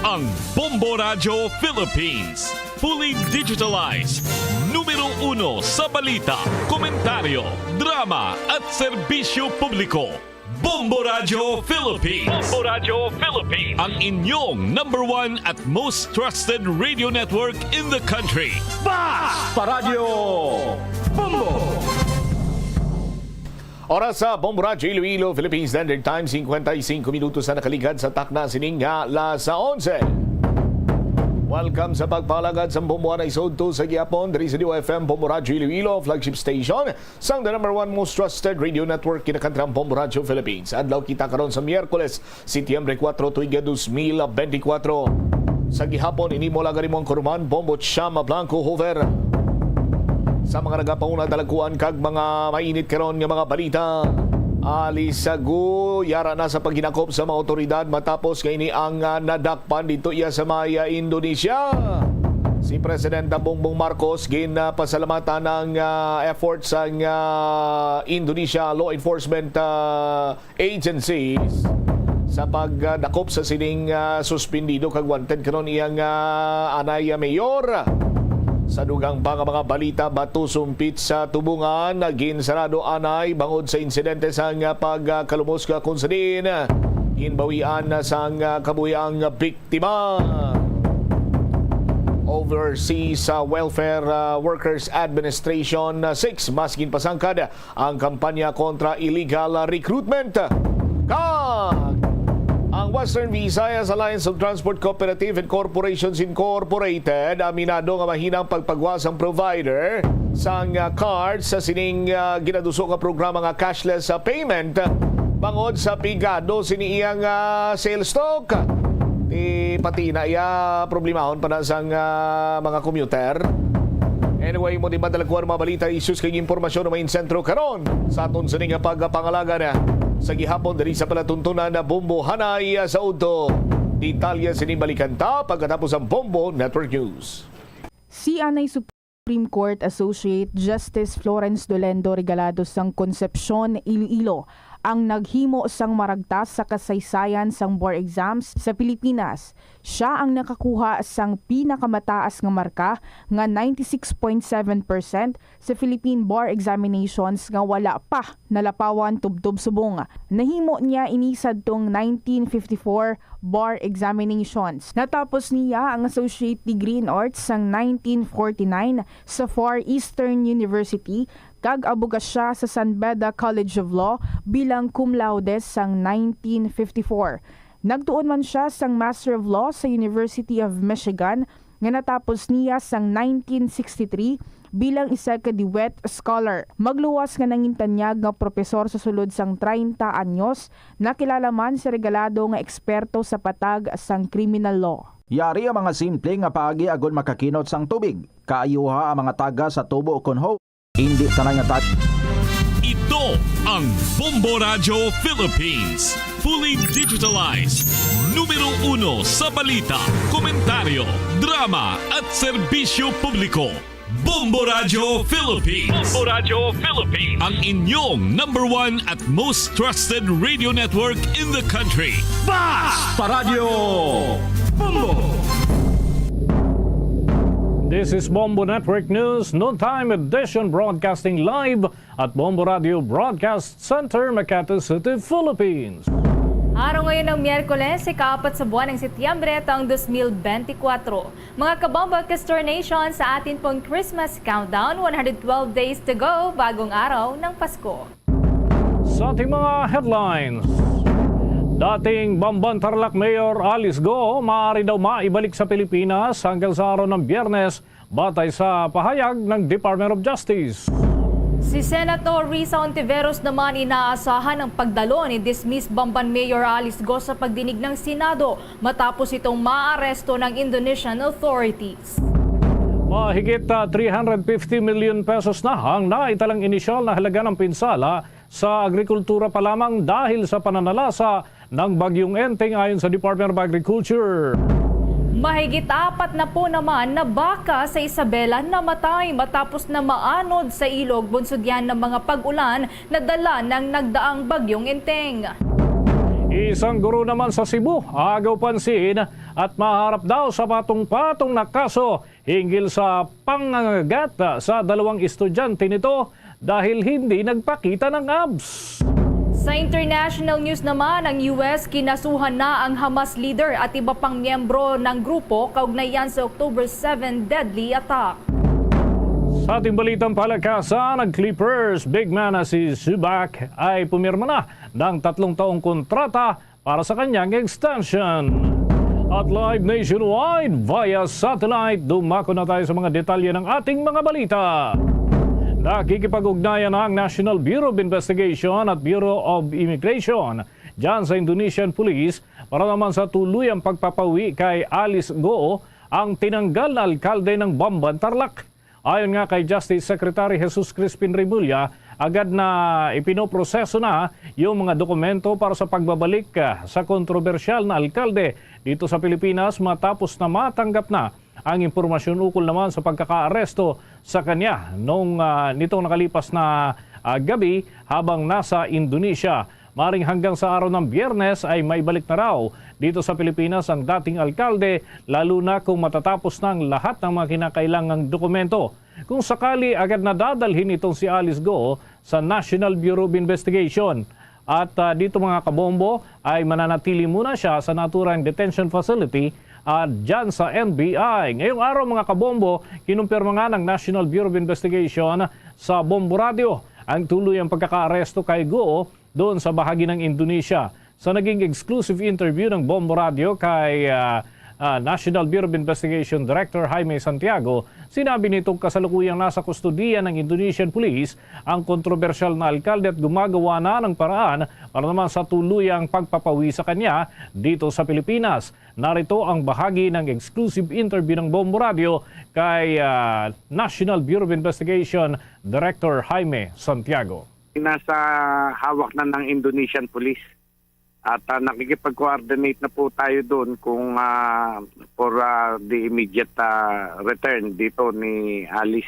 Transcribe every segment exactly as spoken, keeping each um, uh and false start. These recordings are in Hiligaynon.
Ang Bombo Radyo Philippines, fully digitalized, numero uno sa balita, komentaryo, drama at serbisyo publiko. Bombo Radyo Philippines. Bombo Radyo Philippines. Ang inyong number one at most trusted radio network in the country. Basta Radyo Bombo! Oras sa Bombo Radyo Iloilo, Philippine Standard Time, cincuenta y cinco minutos na nakaligad sa takna sining nga alas onse. Welcome sa pagpalagad sa Bombo Anay Sodto sa gihapon diri sa D O F M Bombo Radyo Iloilo, flagship station sang the number one most trusted radio network kinakantrang Bombo Radyo Philippines. Adlaw kita karon sa Miyerkules, Setyembre kuwatro, tuig dos mil benti kuwatro. Sa gihapon, ini mo lang ang imong karuman, Bombo Chama Blanco Hoover. Sa mga nagapauna, talagkuan kag mga mainit karon nga mga balita. Alisagu, yara na sa paghinakop sa mga awtoridad matapos nga ini ang, ah, nadakpan dito iya sa may, ah, Indonesia. Si Presidente Bongbong Marcos ginapasalamatan ang, ah, efforts sang, ah, Indonesia law enforcement, ah, agencies sa pagdakop sa sining, ah, suspendido kag wanted karon iyang, ah, anay, ah, mayor. Sa dugang pa nga mga balita, bato sumpit sa tubungan, ginsarado anay bangod sa insidente sang, ah, pagkalumos ka kung sa diin ginbawian na sang, ah, kabuhi ang biktima. Overseas, ah, Welfare, ah, Workers Administration, ah, six, mas ginpasangkad ang kampanya kontra illegal recruitment. Kag ang Western Visayas Alliance of Transport Cooperative and Corporations Incorporated aminado nga mahinang pagpagwa sang provider sang, ah, card sa sining, ah, ginaduso nga programa nga cashless, ah, payment bangod sa pigado sini iyang, ah, sales talk. Di pati na iya problemahon pa na sang, ah, mga commuter. Anyway, mo di madalagkuan mga balita, issues kag impormasyon na may sentro karon sa aton sini nga pagpangalaga na sa gihapon diri sa palatuntunan na Bombo Hanay sa Udto. Detalye sini balikan ta pagkatapos ang Bombo Network News. Si Anay Supreme Court Associate Justice Florence Dolendo Regalado sang Concepcion, Iloilo, ang naghimo sang maragtas sa kasaysayan sang bar exams sa Pilipinas. Siya ang nakakuha sang pinakamataas nga marka nga ninety-six point seven percent sa Philippine Bar Examinations nga wala pa nalapawan tubtob subong. Nahimo niya ini sadtong nineteen fifty-four Bar Examinations. Natapos niya ang Associate Degree in Arts sang nineteen forty-nine sa Far Eastern University kag aboga siya sa San Beda College of Law bilang cum laude sang nineteen fifty-four. Nagtuon man siya sang Master of Law sa University of Michigan nga natapos niya sang nineteen sixty-three bilang Iseca DeWitt Scholar. Magluwas nga nangintanyag nga propesor sa sulod sang treinta anyos, nakilala man si Regalado nga eksperto sa patag sang criminal law. Yari ang mga simple nga paagi agod makakinot sang tubig. Kaayuha ang mga taga sa tubo kon hose. Indi tanan nga tag- Ito ang Bombo Radyo Philippines. Fully digitalized. Numero uno sa balita, komentaryo, drama at serbisyo publiko. Bombo Radyo Philippines. Bombo Radyo Philippines. Ang inyong number one at most trusted radio network in the country. Basta Radyo Bombo! This is Bombo Network News, noontime edition, broadcasting live at Bombo Radio Broadcast Center, Makati City, Philippines. Araw ngayon ng Miyerkules, ika-apat sa buwan ng Setyembre, taong dos mil benti kuwatro. Mga kabombo, Kastore Nation, sa atin pong Christmas Countdown, one hundred twelve days to go, bagong araw ng Pasko. Sa ating mga headlines, dating Bamban Tarlac Mayor Alice Go maaari daw maibalik sa Pilipinas hanggang sa araw ng Biyernes, batay sa pahayag ng Department of Justice. Si Senator Risa Hontiveros naman inaasahan ang pagdalo ni dismissed Bamban Mayor Alice Go sa pagdinig ng Senado matapos itong maaresto ng Indonesian authorities. Mahigit, ah, three hundred fifty million pesos na ang naitalang inisyal na halaga ng pinsala sa agrikultura pa lamang dahil sa pananalasa ng Bagyong Enteng, ayon sa Department of Agriculture. Mahigit apat na po naman na baka sa Isabela namatay matapos na maanod sa ilog bunsod yan ng mga pag-ulan na dala ng nagdaang Bagyong Enteng. Isang guro naman sa Cebu agaw pansin at maharap daw sa patong-patong na kaso hinggil sa pangangagat sa dalawang estudyante nito dahil hindi nagpakita ng abs. Sa international news naman, ang U S kinasuhan na ang Hamas leader at iba pang miyembro ng grupo kaugnay yan sa October seven deadly attack. Sa ating balitang palakasan, ang Clippers big man na si Zubac ay pumirma na ng tatlong taong kontrata para sa kanyang extension. At live nationwide via satellite, dumako na tayo sa mga detalye ng ating mga balita. Nakikipag-ugnayan ang National Bureau of Investigation at Bureau of Immigration dyan sa Indonesian Police para naman sa tuluyang pagpapauwi kay Alice Go, ang tinanggal na alkalde ng Bamban Tarlac. Ayon nga kay Justice Secretary Jesus Crispin Remulla, agad na ipinoproseso na yung mga dokumento para sa pagbabalik, ah, sa kontrobersyal na alkalde dito sa Pilipinas matapos na matanggap na ang impormasyon ukol naman sa pagkakaaresto sa kanya nung, ah, nitong nakalipas na, ah, gabi habang nasa Indonesia. Maring hanggang sa araw ng Biyernes ay maibalik na raw dito sa Pilipinas ang dating alkalde, lalo na kung matatapos na ang lahat ng mga kinakailangang dokumento. Kung sakali, agad na dadalhin itong si Alice Go sa National Bureau of Investigation. At, ah, dito, mga kabombo, ay mananatili muna siya sa naturang detention facility, ah, dyan sa N B I. Ngayong araw, mga kabombo, kinumpirma nga ng National Bureau of Investigation sa Bombo Radio ang tuluyang pagkakaaresto kay Go doon sa bahagi ng Indonesia. Sa naging exclusive interview ng Bombo Radio kay, ah, ah, National Bureau of Investigation Director Jaime Santiago, sinabi nitong kasalukuyang nasa kustodiya ng Indonesian Police ang kontrobersyal na alkalde at gumagawa na ng paraan para naman sa tuluyang pagpapawi sa kanya dito sa Pilipinas. Narito ang bahagi ng exclusive interview ng Bombo Radio kay, ah, National Bureau of Investigation Director Jaime Santiago. Nasa hawak na ng Indonesian Police. At, ah, nakikipag-coordinate na po tayo doon kung, ah, for, ah, the immediate, ah, return dito ni Alice.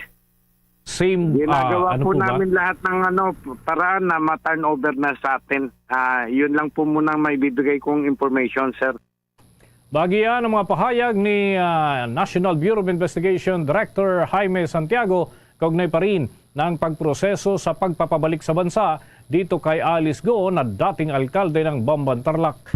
Same, ah, Ginagawa ano po po ba? namin lahat ng ano, paraan na ma-turnover na sa atin. Ah, yun lang po muna ang may bibigay kong information, sir. Bagian ang mga pahayag ni, ah, National Bureau of Investigation Director Jaime Santiago kaugnay pa rin ng pagproseso sa pagpapabalik sa bansa dito kay Alice Go na dating alkalde ng Bamban Tarlac.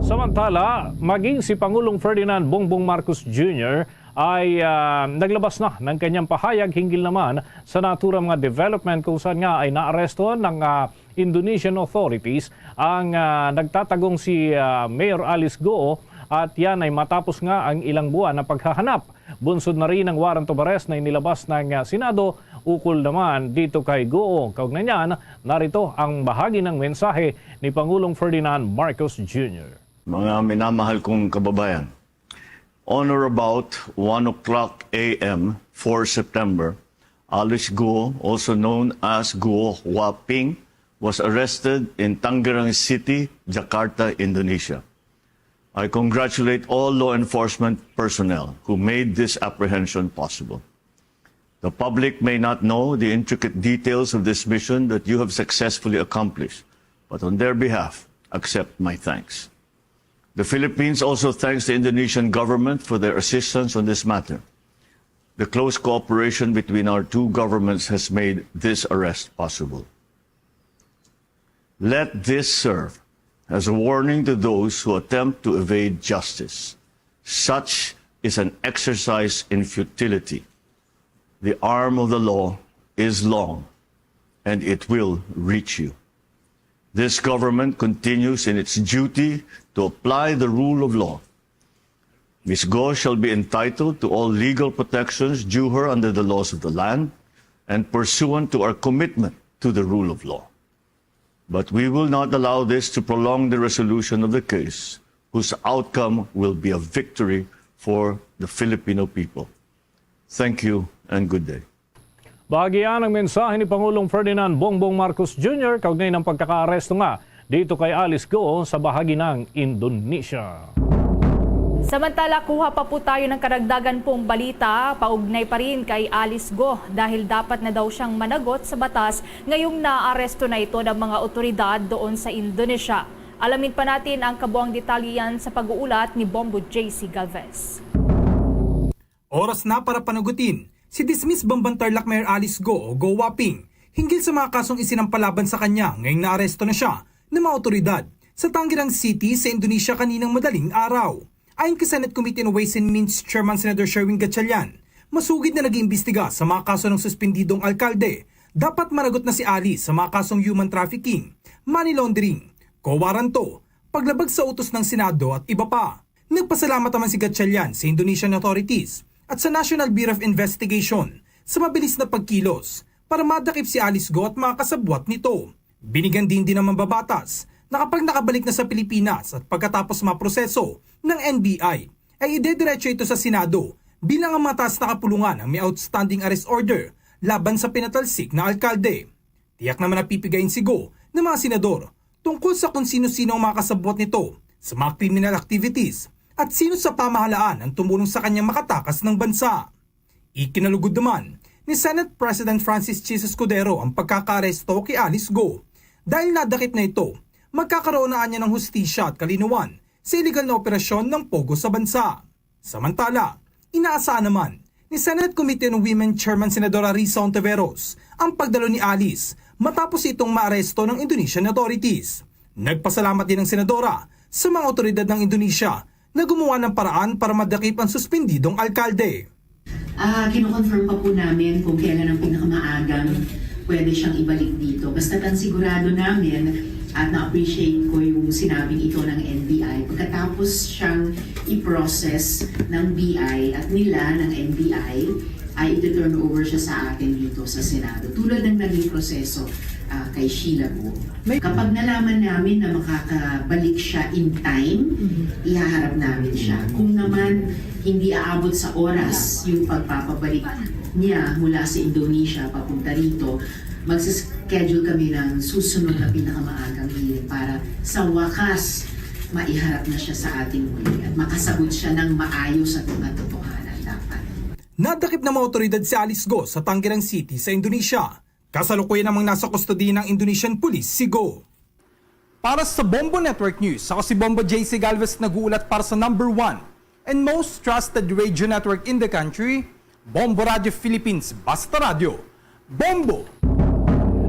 Samantala, maging si Pangulong Ferdinand Bongbong Marcos Junior ay, ah, naglabas na ng kanyang pahayag hinggil naman sa naturang mga development kung saan nga ay naaresto ng, ah, Indonesian authorities ang, ah, nagtatagong si, ah, Mayor Alice Go, at yan ay matapos nga ang ilang buwan na paghahanap. Bunsod na rin ang warrant of arrest na inilabas ng, ah, Senado ukol naman dito kay Go. Kaugnay niyan, narito ang bahagi ng mensahe ni Pangulong Ferdinand Marcos Junior. Mga minamahal kong kababayan, on or about one o'clock a m, four September, Alice Guo, also known as Guo Huaping, was arrested in Tangerang City, Jakarta, Indonesia. I congratulate all law enforcement personnel who made this apprehension possible. The public may not know the intricate details of this mission that you have successfully accomplished, but on their behalf, accept my thanks. The Philippines also thanks the Indonesian government for their assistance on this matter. The close cooperation between our two governments has made this arrest possible. Let this serve as a warning to those who attempt to evade justice. Such is an exercise in futility. The arm of the law is long, and it will reach you. This government continues in its duty to apply the rule of law. Miss Go shall be entitled to all legal protections due her under the laws of the land and pursuant to our commitment to the rule of law. But we will not allow this to prolong the resolution of the case, whose outcome will be a victory for the Filipino people. Thank you and good day. Bahagian ang mensahe ni Pangulong Ferdinand Bongbong Marcos Junior kaugnay ng pagkakaaresto nga dito kay Alice Go sa bahagi ng Indonesia. Samantala, kuha pa po tayo ng karagdagan pong balita, paugnay pa rin kay Alice Go dahil dapat na daw siyang managot sa batas ngayong naaresto na ito ng mga otoridad doon sa Indonesia. Alamin pa natin ang kabuang detalye yan sa pag-uulat ni Bombo J C Galvez. Oras na para panagutin si dismiss Bamban Tarlac Mayor Alice Go o Go Waping hinggil sa mga kasong isinampa laban sa kanya ngayong naaresto na siya ng mga awtoridad sa Tangerang City sa Indonesia kaninang madaling araw. Ayon kay Senate Committee on Ways and Means Chairman Senator Sherwin Gatchalian, masugid na nag-iimbestiga sa mga kaso ng suspendidong alkalde. Dapat managot na si Alice sa mga kasong human trafficking, money laundering, kowaranto, paglabag sa utos ng Senado at iba pa. Nagpasalamat naman si Gatchalian sa Indonesian authorities at sa National Bureau of Investigation sa mabilis na pagkilos para madakip si Alice Go at mga kasabwat nito. Binigyan din din ng mambabatas na kapag nakabalik na sa Pilipinas at pagkatapos maproseso ng N B I, ay idediretso ito sa Senado bilang ang mataas na kapulungan ang may outstanding arrest order laban sa pinatalsik na alkalde. Tiyak naman na pipigayin si Go ng mga senador tungkol sa kung sino-sino ang mga kasabwat nito sa mga criminal activities at sino sa pamahalaan ang tumulong sa kanyang makatakas ng bansa. Ikinalugod naman ni Senate President Francis Chiz Escudero ang pagkakaaresto kay Alice Go dahil nadakip na ito, magkakaroon na niya ng hustisya at kalinawan sa iligal na operasyon ng POGO sa bansa. Samantala, inaasahan naman ni Senate Committee on Women Chairman Senadora Risa Ontiveros ang pagdalo ni Alice matapos itong maaresto ng Indonesian authorities. Nagpasalamat din ang senadora sa mga awtoridad ng Indonesia na gumawa ng paraan para madakip ang suspendidong alkalde. Ah, kino-confirm pa po namin kung kailan ang pinakamaagang pwede siyang ibalik dito. Basta't ang sigurado namin, at na-appreciate ko yung sinabing ito ng N B I, pagkatapos siyang i-process ng B I at nila ng N B I, ay i-turn over siya sa atin dito sa Senado. Tulad ng naging proseso, ah, kay Sheila po. May Kapag nalaman namin na makakabalik siya in time, Mhm. ihaharap namin siya. Kung naman hindi aabot sa oras yung pagpapabalik niya mula sa Indonesia papunta rito, magsischedule kami ng susunod na pinakamaagang hearing para sa wakas maiharap na siya sa ating muli at makasagot siya ng maayos at katotohanan dapat. Nadakip ng mga otoridad si Alice Go sa Tangerang City sa Indonesia. Kasalukuyan namang nasa kustodiya ng Indonesian Police si Go. Para sa Bombo Network News, ako si Bombo J C Galvez, nag-uulat para sa number one and most trusted radio network in the country, Bombo Radio Philippines, Basta Radyo. Bombo!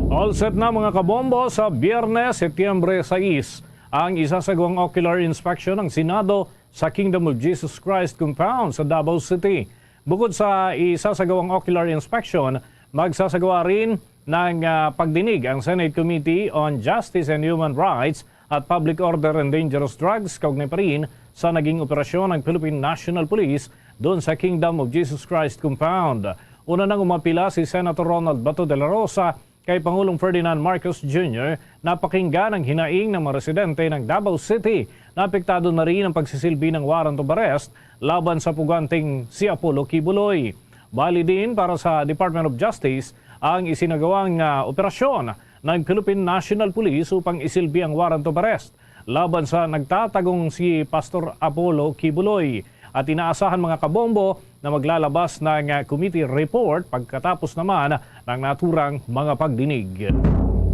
All set na, mga kabombo, sa Biyernes, Setyembre sais, ang isasagawang ocular inspection ng Senado sa Kingdom of Jesus Christ Compound sa Davao City. Bukod sa isasagawang ocular inspection, magsasagawa rin ng, ah, pagdinig ang Senate Committee on Justice and Human Rights at Public Order and Dangerous Drugs kaugnay pa rin sa naging operasyon ng Philippine National Police doon sa Kingdom of Jesus Christ Compound. Una nang umapila si Senator Ronald Bato de la Rosa kay Pangulong Ferdinand Marcos Junior, napakinggan ang hinaing ng mga residente ng Davao City na apektado na rin ang pagsisilbi ng warrant of arrest laban sa puganteng si Apollo Quiboloy. Bali din para sa Department of Justice ang isinagawang, ah, operasyon ng Philippine National Police upang isilbi ang warrant of arrest laban sa nagtatagong si Pastor Apollo Quiboloy. At inaasahan, mga kabombo, na maglalabas ng, ah, committee report pagkatapos naman ng naturang mga pagdinig.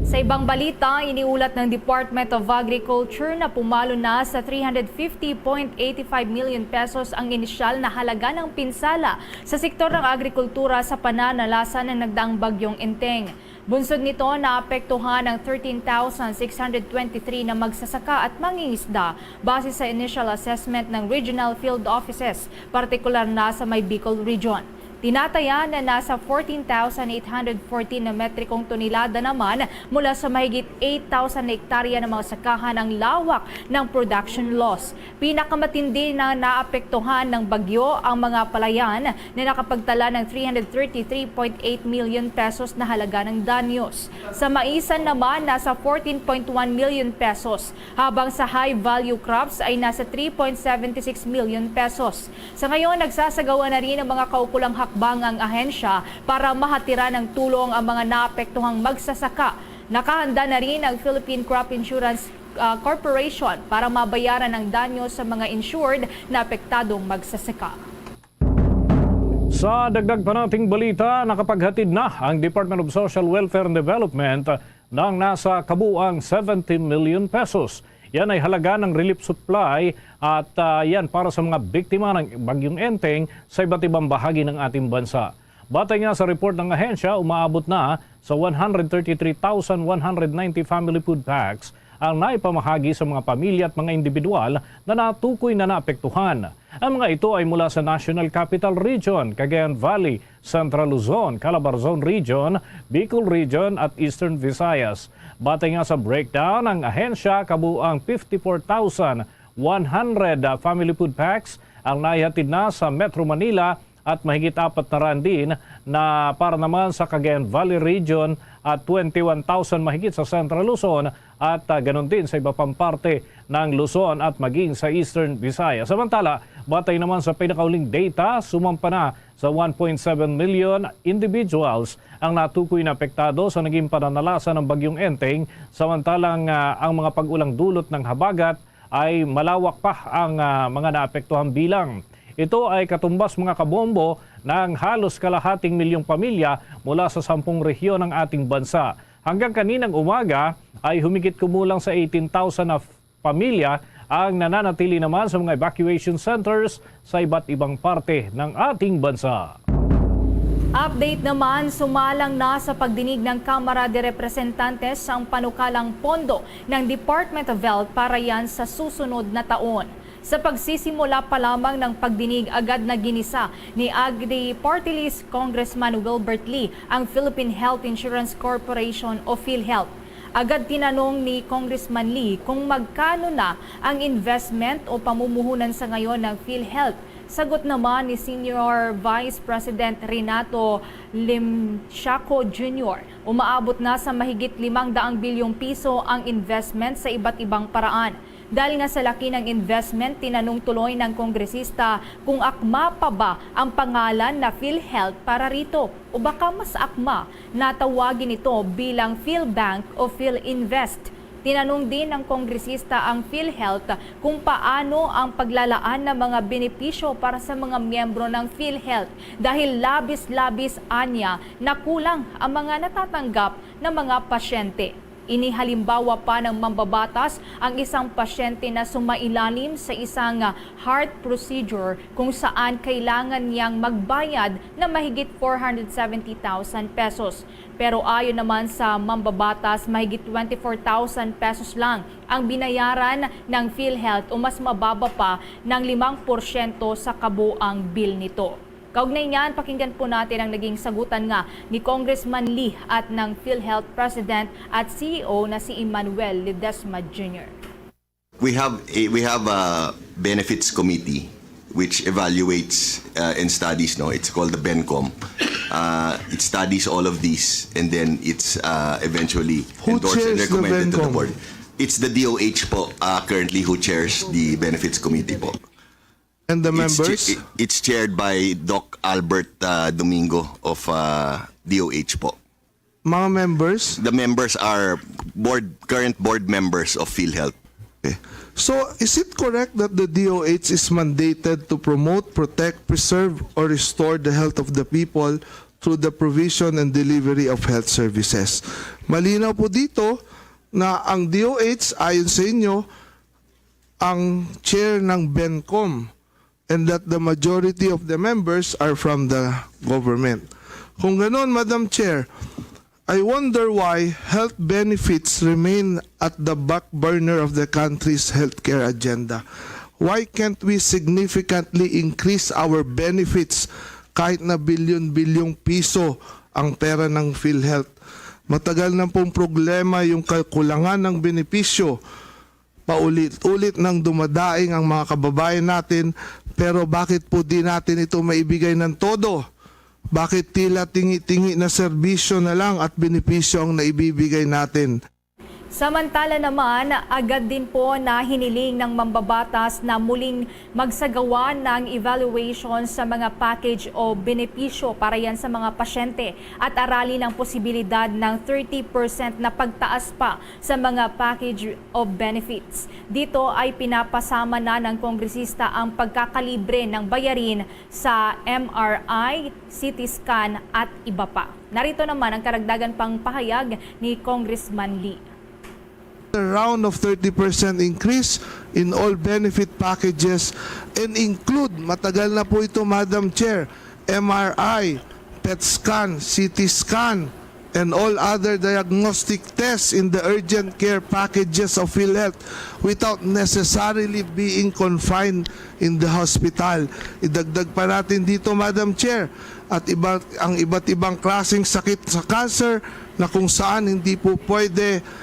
Sa ibang balita, iniulat ng Department of Agriculture na pumalo na sa three hundred fifty point eight five million pesos ang inisyal na halaga ng pinsala sa sektor ng agrikultura sa pananalasa ng nagdaang Bagyong Enteng. Bunsod nito, naapektuhan ang thirteen thousand six hundred twenty-three na magsasaka at mangingisda base sa initial assessment ng regional field offices, partikular na sa may Bicol Region. Tinataya na nasa fourteen thousand eight hundred fourteen na metrikong tonelada naman mula sa mahigit eight thousand na hektarya ng mga sakahan ang lawak ng production loss. Pinakamatindi na naapektuhan ng bagyo ang mga palayan na nakapagtala ng three hundred thirty-three point eight million pesos na halaga ng danyos. Sa maisan naman, nasa fourteen point one million pesos, habang sa high-value crops ay nasa three point seven six million pesos. Sa ngayon, nagsasagawa na rin ang mga kaukulang hakbang ang ahensya para mahatiran ng tulong ang mga naapektuhang magsasaka. Nakahanda na rin ang Philippine Crop Insurance, ah, Corporation para mabayaran ang danyo sa mga insured na apektadong magsasaka. Sa dagdag pa nating balita, nakapaghatid na ang Department of Social Welfare and Development ng nasa kabuang seventy million pesos Yan ay halaga ng relief supply at, ah, yan para sa mga biktima ng Bagyong Enteng sa iba't ibang bahagi ng ating bansa. Batay nga sa report ng ahensya, umaabot na sa one hundred thirty-three thousand one hundred ninety family food packs ang naipamahagi sa mga pamilya at mga individual na natukoy na naapektuhan. Ang mga ito ay mula sa National Capital Region, Cagayan Valley, Central Luzon, Calabarzon Region, Bicol Region at Eastern Visayas. Batay nga sa breakdown, ang ahensya, kabuang fifty-four thousand one hundred family food packs ang naihatid na sa Metro Manila at mahigit apat na raan din na para naman sa Cagayan Valley Region at twenty-one thousand mahigit sa Central Luzon at, ah, ganun din sa iba pang parte ng Luzon at maging sa Eastern Visayas. Samantala, batay naman sa pinakauling data, sumampa na sa one point seven million individuals ang natukoy na apektado sa naging pananalasa ng Bagyong Enteng, samantalang, ah, ang mga pag-ulang dulot ng habagat ay malawak pa ang, ah, mga naapektuhang bilang. Ito ay katumbas, mga kabombo, ng halos kalahating milyong pamilya mula sa sampung rehiyon ng ating bansa. Hanggang kaninang umaga ay humigit kumulang sa eighteen thousand na pamilya ang nananatili naman sa mga evacuation centers sa iba't ibang parte ng ating bansa. Update naman, sumalang na sa pagdinig ng Kamara de Representantes ang panukalang pondo ng Department of Health para yan sa susunod na taon. Sa pagsisimula pa lamang ng pagdinig, agad na ginisa ni Agri Party List Congressman Wilbert Lee ang Philippine Health Insurance Corporation o PhilHealth. Agad tinanong ni Congressman Lee kung magkano na ang investment o pamumuhunan sa ngayon ng PhilHealth. Sagot naman ni Senior Vice President Renato Limchaco Junior, umaabot na sa mahigit limang daang bilyong piso ang investment sa iba't ibang paraan. Dahil nga sa laki ng investment, tinanong tuloy ng kongresista kung akma pa ba ang pangalan na PhilHealth para rito o baka mas akma na tawagin ito bilang PhilBank o PhilInvest. Tinanong din ng kongresista ang PhilHealth kung paano ang paglalaan ng mga benepisyo para sa mga miyembro ng PhilHealth dahil labis-labis anya na kulang ang mga natatanggap na mga pasyente. Inihalimbawa pa ng mambabatas ang isang pasyente na sumailalim sa isang heart procedure kung saan kailangan niyang magbayad na mahigit four hundred seventy thousand pesos. Pero ayon naman sa mambabatas, mahigit twenty-four thousand pesos lang ang binayaran ng PhilHealth o mas mababa pa ng limang porsyento sa kabuang bill nito. Kaugnay niyan, pakinggan po natin ang naging sagutan nga ni Congressman Lee at ng PhilHealth President at C E O na si Emmanuel Ledesma Junior. We have a, we have a benefits committee which evaluates, uh, and studies, no? It's called the BenCom. Uh, it studies all of these and then it's, uh, eventually Who endorsed and chairs the recommended to the BenCom? Board. It's the D O H po, uh, currently who chairs the benefits committee po. And the It's members? cha-, it's chaired by Doc Albert, uh, Domingo of, uh, D O H po. Mga members? The members are board, current board members of PhilHealth. Okay. So, is it correct that the D O H is mandated to promote, protect, preserve, or restore the health of the people through the provision and delivery of health services? Malinaw po dito na ang D O H, ayon sa inyo, ang chair ng BenCom and that the majority of the members are from the government. Kung ganon, Madam Chair, I wonder why health benefits remain at the back burner of the country's healthcare agenda. Why can't we significantly increase our benefits kahit na bilyon-bilyong piso ang pera ng PhilHealth? Matagal na pong problema yung kakulangan ng benepisyo. Paulit-ulit nang dumadaing ang mga kababayan natin, pero bakit po di natin ito maibigay ng todo? Bakit tila tingi-tingi na serbisyo na lang at benepisyo ang naibibigay natin? Samantala naman, agad din po na hiniling ng mambabatas na muling magsagawa ng evaluation sa mga package o benepisyo para yan sa mga pasyente at aralin ang posibilidad ng thirty percent na pagtaas pa sa mga package of benefits. Dito ay pinapasama na ng kongresista ang pagkakalibre ng bayarin sa M R I, C T scan at iba pa. Narito naman ang karagdagan pang pahayag ni Congressman Lee. another round of thirty percent increase in all benefit packages and include, matagal na po ito, Madam Chair, M R I, PET scan, C T scan, and all other diagnostic tests in the urgent care packages of PhilHealth without necessarily being confined in the hospital. Idagdag pa natin dito, Madam Chair, at iba, ang iba't ibang klaseng sakit sa cancer na kung saan hindi po pwede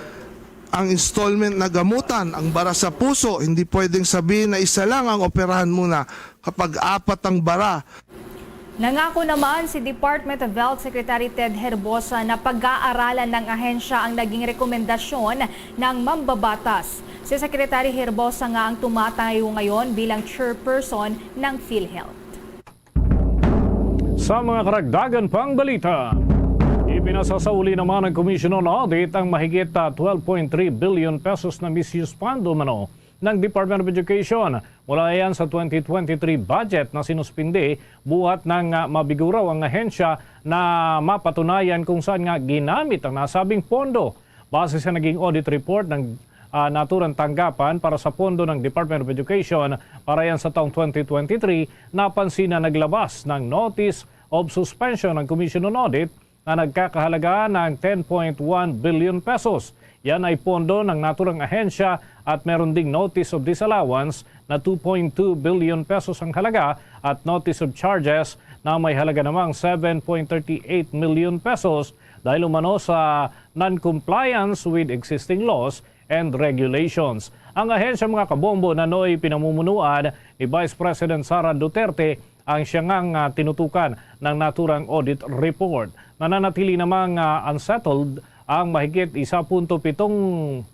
ang installment na gamutan. Ang bara sa puso, hindi pwedeng sabihin na isa lang ang operahan muna kapag apat ang bara. Nangako naman si Department of Health Secretary Ted Herbosa na pag-aaralan ng ahensya ang naging rekomendasyon ng mambabatas. Si Secretary Herbosa nga ang tumatayo ngayon bilang chairperson ng PhilHealth. Sa mga karagdagan pang balita, ipinasasauli naman ng Commission on Audit ang mahigit ah, twelve point three billion pesos na misuse fund umano ng Department of Education. Mula yan sa twenty twenty-three budget na sinuspindi, buhat ng ah, mabiguraw ang ahensya na mapatunayan kung saan nga ginamit ang nasabing pondo. Base sa naging audit report ng ah, naturang tanggapan para sa pondo ng Department of Education para yan sa taong twenty twenty-three, napansin na naglabas ng Notice of Suspension ng Commission on Audit na nagkakahalaga ng ten point one billion pesos. Yan ay pondo ng naturang ahensya at meron ding Notice of Disallowance na two point two billion pesos ang halaga at Notice of Charges na may halaga namang seven point thirty eight million pesos dahil umano sa non-compliance with existing laws and regulations. Ang ahensya, mga kabombo, nanoy pinamumunuan ni Vice President Sara Duterte ang siya ngang ah, tinutukan ng naturang audit report. Nananatili namang ah, unsettled ang mahigit isa punto pitong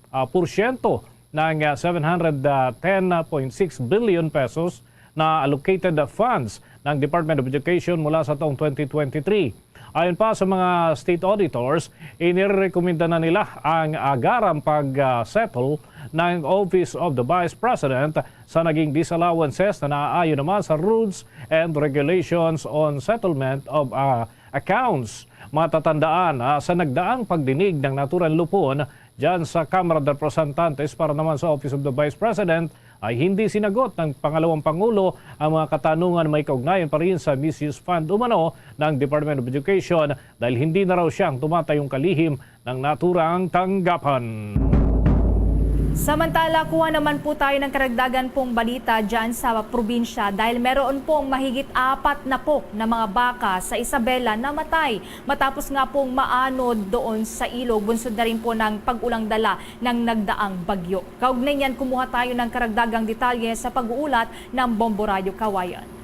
ah, porsyento ng ah, seven hundred ten point six billion pesos na allocated funds ng Department of Education mula sa taong twenty twenty-three. Ayon pa sa mga state auditors, inirekomenda na nila ang agarang pag-settle ng Office of the Vice President sa naging disallowances na naaayon naman sa Rules and Regulations on Settlement of ah, Accounts. Matatandaan ah, sa nagdaang pagdinig ng naturang lupon dyan sa Kamara de Representantes para naman sa Office of the Vice President, ay hindi sinagot ng pangalawang pangulo ang mga katanungan may kaugnayan pa rin sa misuse fund umano ng Department of Education dahil hindi na raw siya ang tumatayong kalihim ng naturang tanggapan. Samantala, kuha naman po tayo ng karagdagan pong balita dyan sa probinsya dahil meron pong mahigit apat na po na mga baka sa Isabela na matay matapos nga pong maanod doon sa ilog, bunsod na rin po ng pag-ulang dala ng nagdaang bagyo. Kaugnay niyan, kumuha tayo ng karagdagang detalye sa pag-uulat ng Bombo Radyo Kawayan.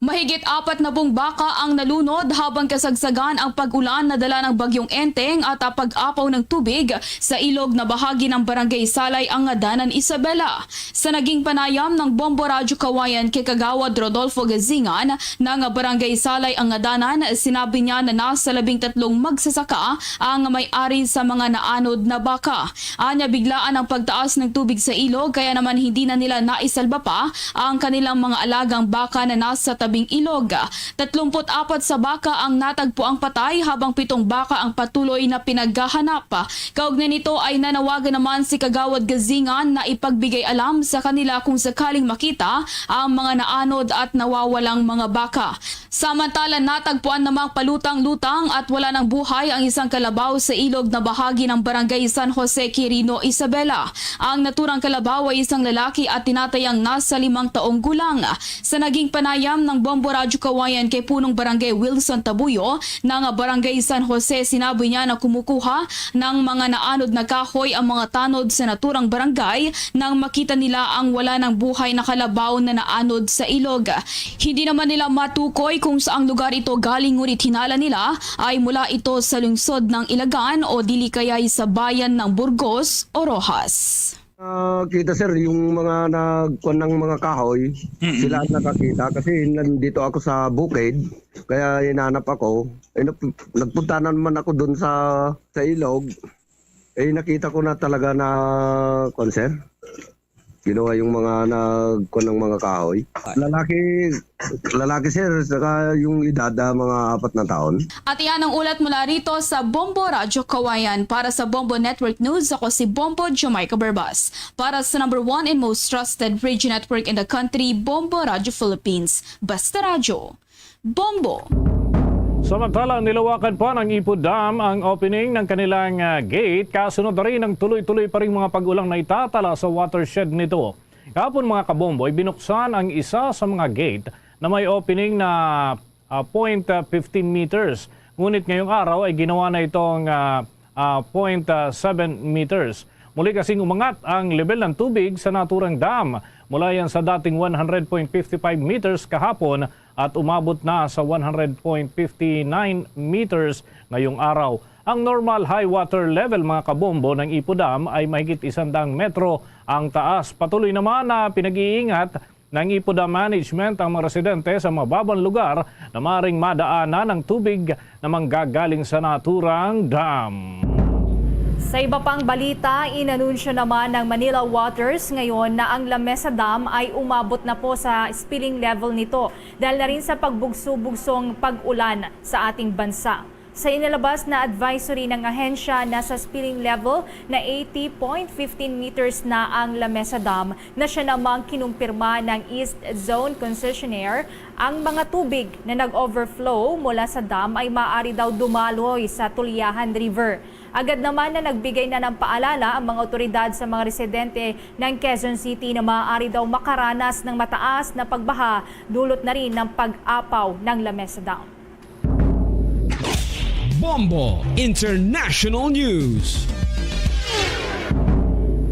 Mahigit apat na bung baka ang nalunod habang kasagsagan ang pag-ulan na dala ng Bagyong Enteng at ang pag-apaw ng tubig sa ilog na bahagi ng Barangay Salay Angadanan, Isabela. Sa naging panayam ng Bombo Radyo Kawayan kay Kagawad Rodolfo Gazingan ng Barangay Salay Angadanan, sinabi niya na nasa labing tatlong magsasaka ang may-ari sa mga naanod na baka. Anya, biglaan ang pagtaas ng tubig sa ilog kaya naman hindi na nila naisalba pa ang kanilang mga alagang baka na nasa tabing ilog. Tatlumpu't apat sa baka ang natagpuang patay habang pitong baka ang patuloy na pinaghahanap. Kaugnay nito ay nanawagan naman si Kagawad Gazingan na ipagbigay alam sa kanila kung sakaling makita ang mga naanod at nawawalang mga baka. Samantala, natagpuan namang palutang-lutang at wala ng buhay ang isang kalabaw sa ilog na bahagi ng Barangay San Jose, Quirino, Isabela. Ang naturang kalabaw ay isang lalaki at tinatayang nasa limang taong gulang. Sa naging panayam ng Bombo Radyo Kawayan kay Punong Barangay Wilson Tabuyo ng Barangay San Jose, sinabi niya na kumukuha ng mga naanod na kahoy ang mga tanod sa naturang barangay nang makita nila ang wala ng buhay na kalabaw na naanod sa ilog. Hindi naman nila matukoy kung saang lugar ito galing, ngunit hinala nila ay mula ito sa lungsod ng Ilagan o dili kaya'y sa bayan ng Burgos o Roxas. Ah, kita sir, yung mga nagkuan ng mga kahoy, sila ang nakakita kasi nandito ako sa bukid, kaya hinanap ako. Eh, nap- nagpunta na naman ako doon sa sa ilog. Eh, nakita ko na talaga na kuan sir. Ginawa yung mga nagkuha ng mga kahoy. Lalaki, lalaki, sir, saka yung edad, ah, mga apat na taon. At iyan ang ulat mula rito sa Bombo Radyo Kawayan. Para sa Bombo Network News, ako si Bombo Jamaica Barbas. Para sa number one and most trusted radio network in the country, Bombo Radyo Philippines. Basta Radyo, Bombo. Samantala, nilawakan pa ng Ipo Dam ang opening ng kanilang, ah, gate, kasunod na rin ang tuloy-tuloy pa ring mga pag-ulang na itatala sa watershed nito. Kahapon, mga kabombo, ay binuksan ang isa sa mga gate na may opening na, ah, point fifteen meters. Ngunit ngayong araw ay ginawa na itong, ah, ah, point seven meters. Muli kasing umangat ang level ng tubig sa naturang dam. Mula yan sa dating one hundred point fifty five meters kahapon at umabot na sa one hundred point fifty nine meters ngayong araw. Ang normal high water level, mga kabombo, ng Ipo Dam ay mahigit isang daang metro ang taas. Patuloy naman na pinag-iingat ng Ipo Dam Management ang mga residente sa mababang lugar na maring madaanan ng tubig na manggagaling sa naturang dam. Sa iba pang balita, inanunsyo naman ng Manila Waters ngayon na ang Lamesa Dam ay umabot na po sa spilling level nito dahil na rin sa pagbugso-bugsong pag-ulan sa ating bansa. Sa inilabas na advisory ng ahensya, nasa spilling level na eighty point fifteen meters na ang Lamesa Dam, na siya namang kinumpirma ng East Zone Concessionaire. Ang mga tubig na nag-overflow mula sa dam ay maaari daw dumaloy sa Tuliahan River. Agad naman na nagbigay na ng paalala ang mga otoridad sa mga residente ng Quezon City na maaari daw makaranas ng mataas na pagbaha, dulot na rin ng pag-apaw ng Lamesa Dam. Bombo International News.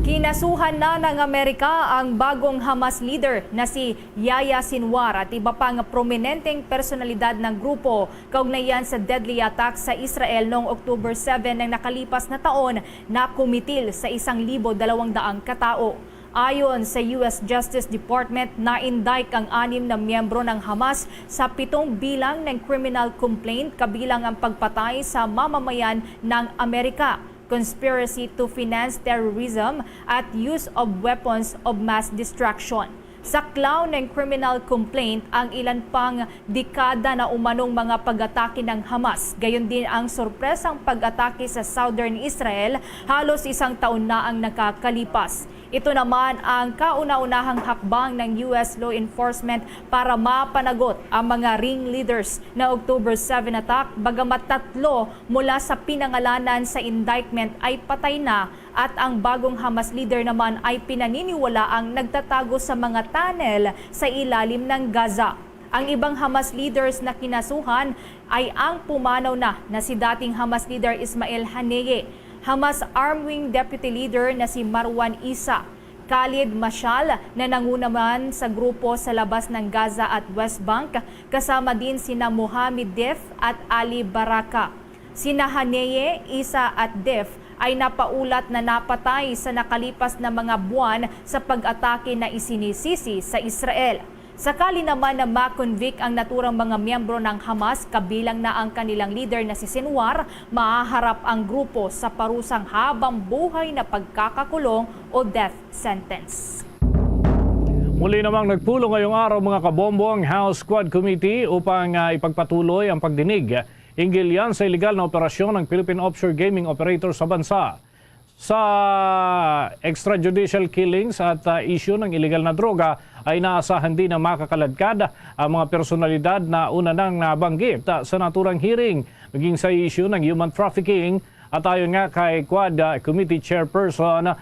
Kinasuhan na ng Amerika ang bagong Hamas leader na si Yahya Sinwar at iba pang prominenteng personalidad ng grupo kaugnay yan sa deadly attack sa Israel noong October seven ng nakalipas na taon na kumitil sa isang libo dalawang daang katao. Ayon sa U S Justice Department, na-indict ang anim na miyembro ng Hamas sa pitong bilang ng criminal complaint, kabilang ang pagpatay sa mamamayan ng Amerika, conspiracy to finance terrorism, at use of weapons of mass destruction. Saklaw ng criminal complaint ang ilan pang dekada na umanong mga pag-atake ng Hamas, gayon din ang sorpresang pag-atake sa southern Israel halos isang taon na ang nakakalipas. Ito naman ang kauna-unahang hakbang ng U S law enforcement para mapanagot ang mga ringleaders na October seven attack, bagamat tatlo mula sa pinangalanan sa indictment ay patay na at ang bagong Hamas leader naman ay pinaniniwalaang nagtatago sa mga tunnel sa ilalim ng Gaza. Ang ibang Hamas leaders na kinasuhan ay ang pumanaw na na si dating Hamas leader Ismail Haniyeh, Hamas arm wing deputy leader na si Marwan Issa, Khalid Mashal na nanguna man sa grupo sa labas ng Gaza at West Bank, kasama din sina Mohammed Deif at Ali Baraka. Sina Haniyeh, Issa at Deif ay napaulat na napatay sa nakalipas na mga buwan sa pag-atake na isinisisi sa Israel. Sakali naman na ma-convict ang naturang mga miyembro ng Hamas, kabilang na ang kanilang leader na si Sinwar, mahaharap ang grupo sa parusang habang buhay na pagkakakulong o death sentence. Muli namang nagpulong ngayong araw, mga kabombo, ang House Quad Committee upang, ah, ipagpatuloy ang pagdinig hinggil yan sa iligal na operasyon ng Philippine offshore gaming operator sa bansa. Sa extrajudicial killings at, ah, issue ng iligal na droga, ay naasahan din na makakaladkad ang mga personalidad na una nang nabanggit, ah, sa naturang hearing, maging sa issue ng human trafficking at ayon nga kay Quad, ah, Committee Chairperson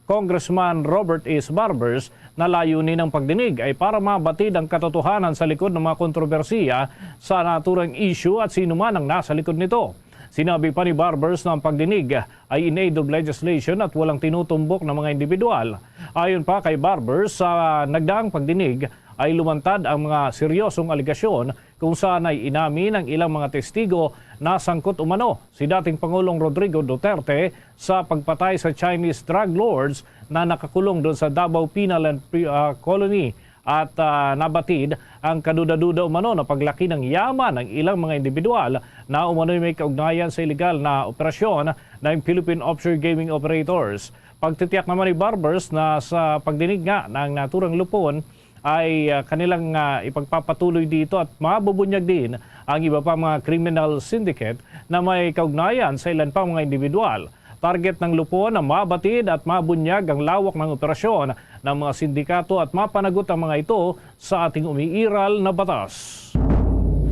Congressman Robert Is Barbers, na layunin ng pagdinig ay para mabatid ang katotohanan sa likod ng mga kontrobersiya sa naturang issue at sino man ang nasa likod nito. Sinabi pa ni Barbers na ang pagdinig ay in aid of legislation at walang tinutumbok ng mga individual. Ayon pa kay Barbers, sa nagdaang pagdinig ay lumantad ang mga seryosong alegasyon kung saan ay inamin ang ilang mga testigo na sangkot umano si dating Pangulong Rodrigo Duterte sa pagpatay sa Chinese drug lords na nakakulong doon sa Davao Penal and Pre-, ah, Colony at, ah, nabatid ang kaduda-duda umano na paglaki ng yaman ng ilang mga individual na umano'y may kaugnayan sa iligal na operasyon ng Philippine offshore gaming operators. Pagtitiyak naman ni Barbers na sa pagdinig nga ng naturang lupon ay, ah, kanilang, ah, ipagpapatuloy dito at mabubunyag din ang iba pa mga criminal syndicate na may kaugnayan sa ilan pang mga individual. Target ng lupon na mabatid at mabunyag ang lawak ng operasyon ng mga sindikato at mapanagot ang mga ito sa ating umiiral na batas.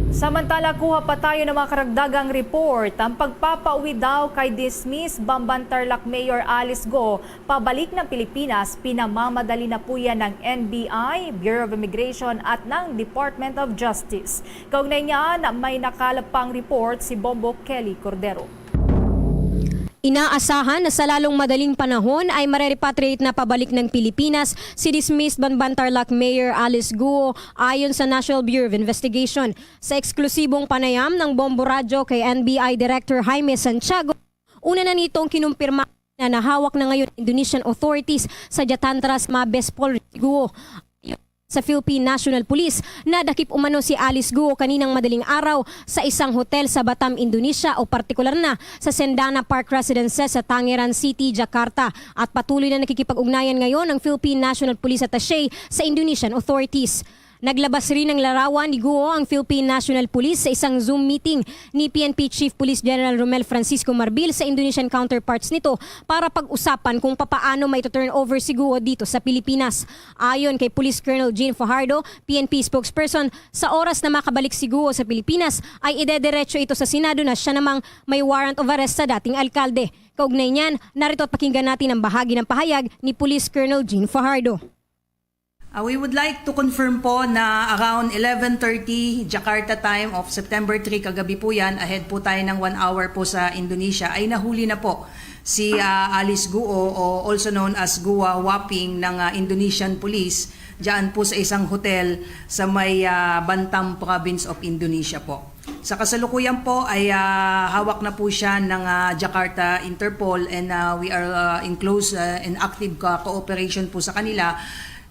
Samantala, kuha pa tayo ng mga karagdagang report. Ang pagpapauwi daw kay dismissed Bamban Tarlac Mayor Alice Go pabalik ng Pilipinas, pinamamadali na po yan ng N B I, Bureau of Immigration at ng Department of Justice. Kaugnay niyan, may nakalap pang report si Bombo Kelly Cordero. Inaasahan na sa lalong madaling panahon ay marerepatriate na pabalik ng Pilipinas si dismissed Bamban Tarlac Mayor Alice Guo, ayon sa National Bureau of Investigation. Sa eksklusibong panayam ng Bombo Radyo kay N B I Director Jaime Santiago, una na nitong kinumpirma na nahawak na ngayon ng Indonesian authorities sa Jatantras Mabes Polres Guo. Sa Philippine National Police, nadakip umano si Alice Guo kaninang madaling araw sa isang hotel sa Batam, Indonesia, o partikular na sa Cendana Park Residences sa Tangiran City, Jakarta, at patuloy na nakikipag-ugnayan ngayon ang Philippine National Police Attaché sa Indonesian authorities. Naglabas rin ng larawan ni Guo ang Philippine National Police sa isang Zoom meeting ni P N P Chief Police General Romel Francisco Marbil sa Indonesian counterparts nito para pag-usapan kung papaano maito-turn over si Guo dito sa Pilipinas. Ayon kay Police Colonel Jean Fajardo, P N P spokesperson, sa oras na makabalik si Guo sa Pilipinas, ay idediretso ito sa Senado na siya namang may warrant of arrest sa dating alkalde. Kaugnay niyan, narito at pakinggan natin ang bahagi ng pahayag ni Police Colonel Jean Fajardo. Uh, we would like to confirm po na around eleven thirty Jakarta time of September three, kagabi po yan, ahead po tayo ng one hour po sa Indonesia, ay nahuli na po si, uh, Alice Guo, o also known as Guo Waping, ng, uh, Indonesian police dyan po sa isang hotel sa may, uh, Batam Province of Indonesia po. Sa kasalukuyan po ay, ah, hawak na po siya ng, ah, Jakarta Interpol, and, ah, we are, ah, in close, ah, and active ka-, cooperation po sa kanila.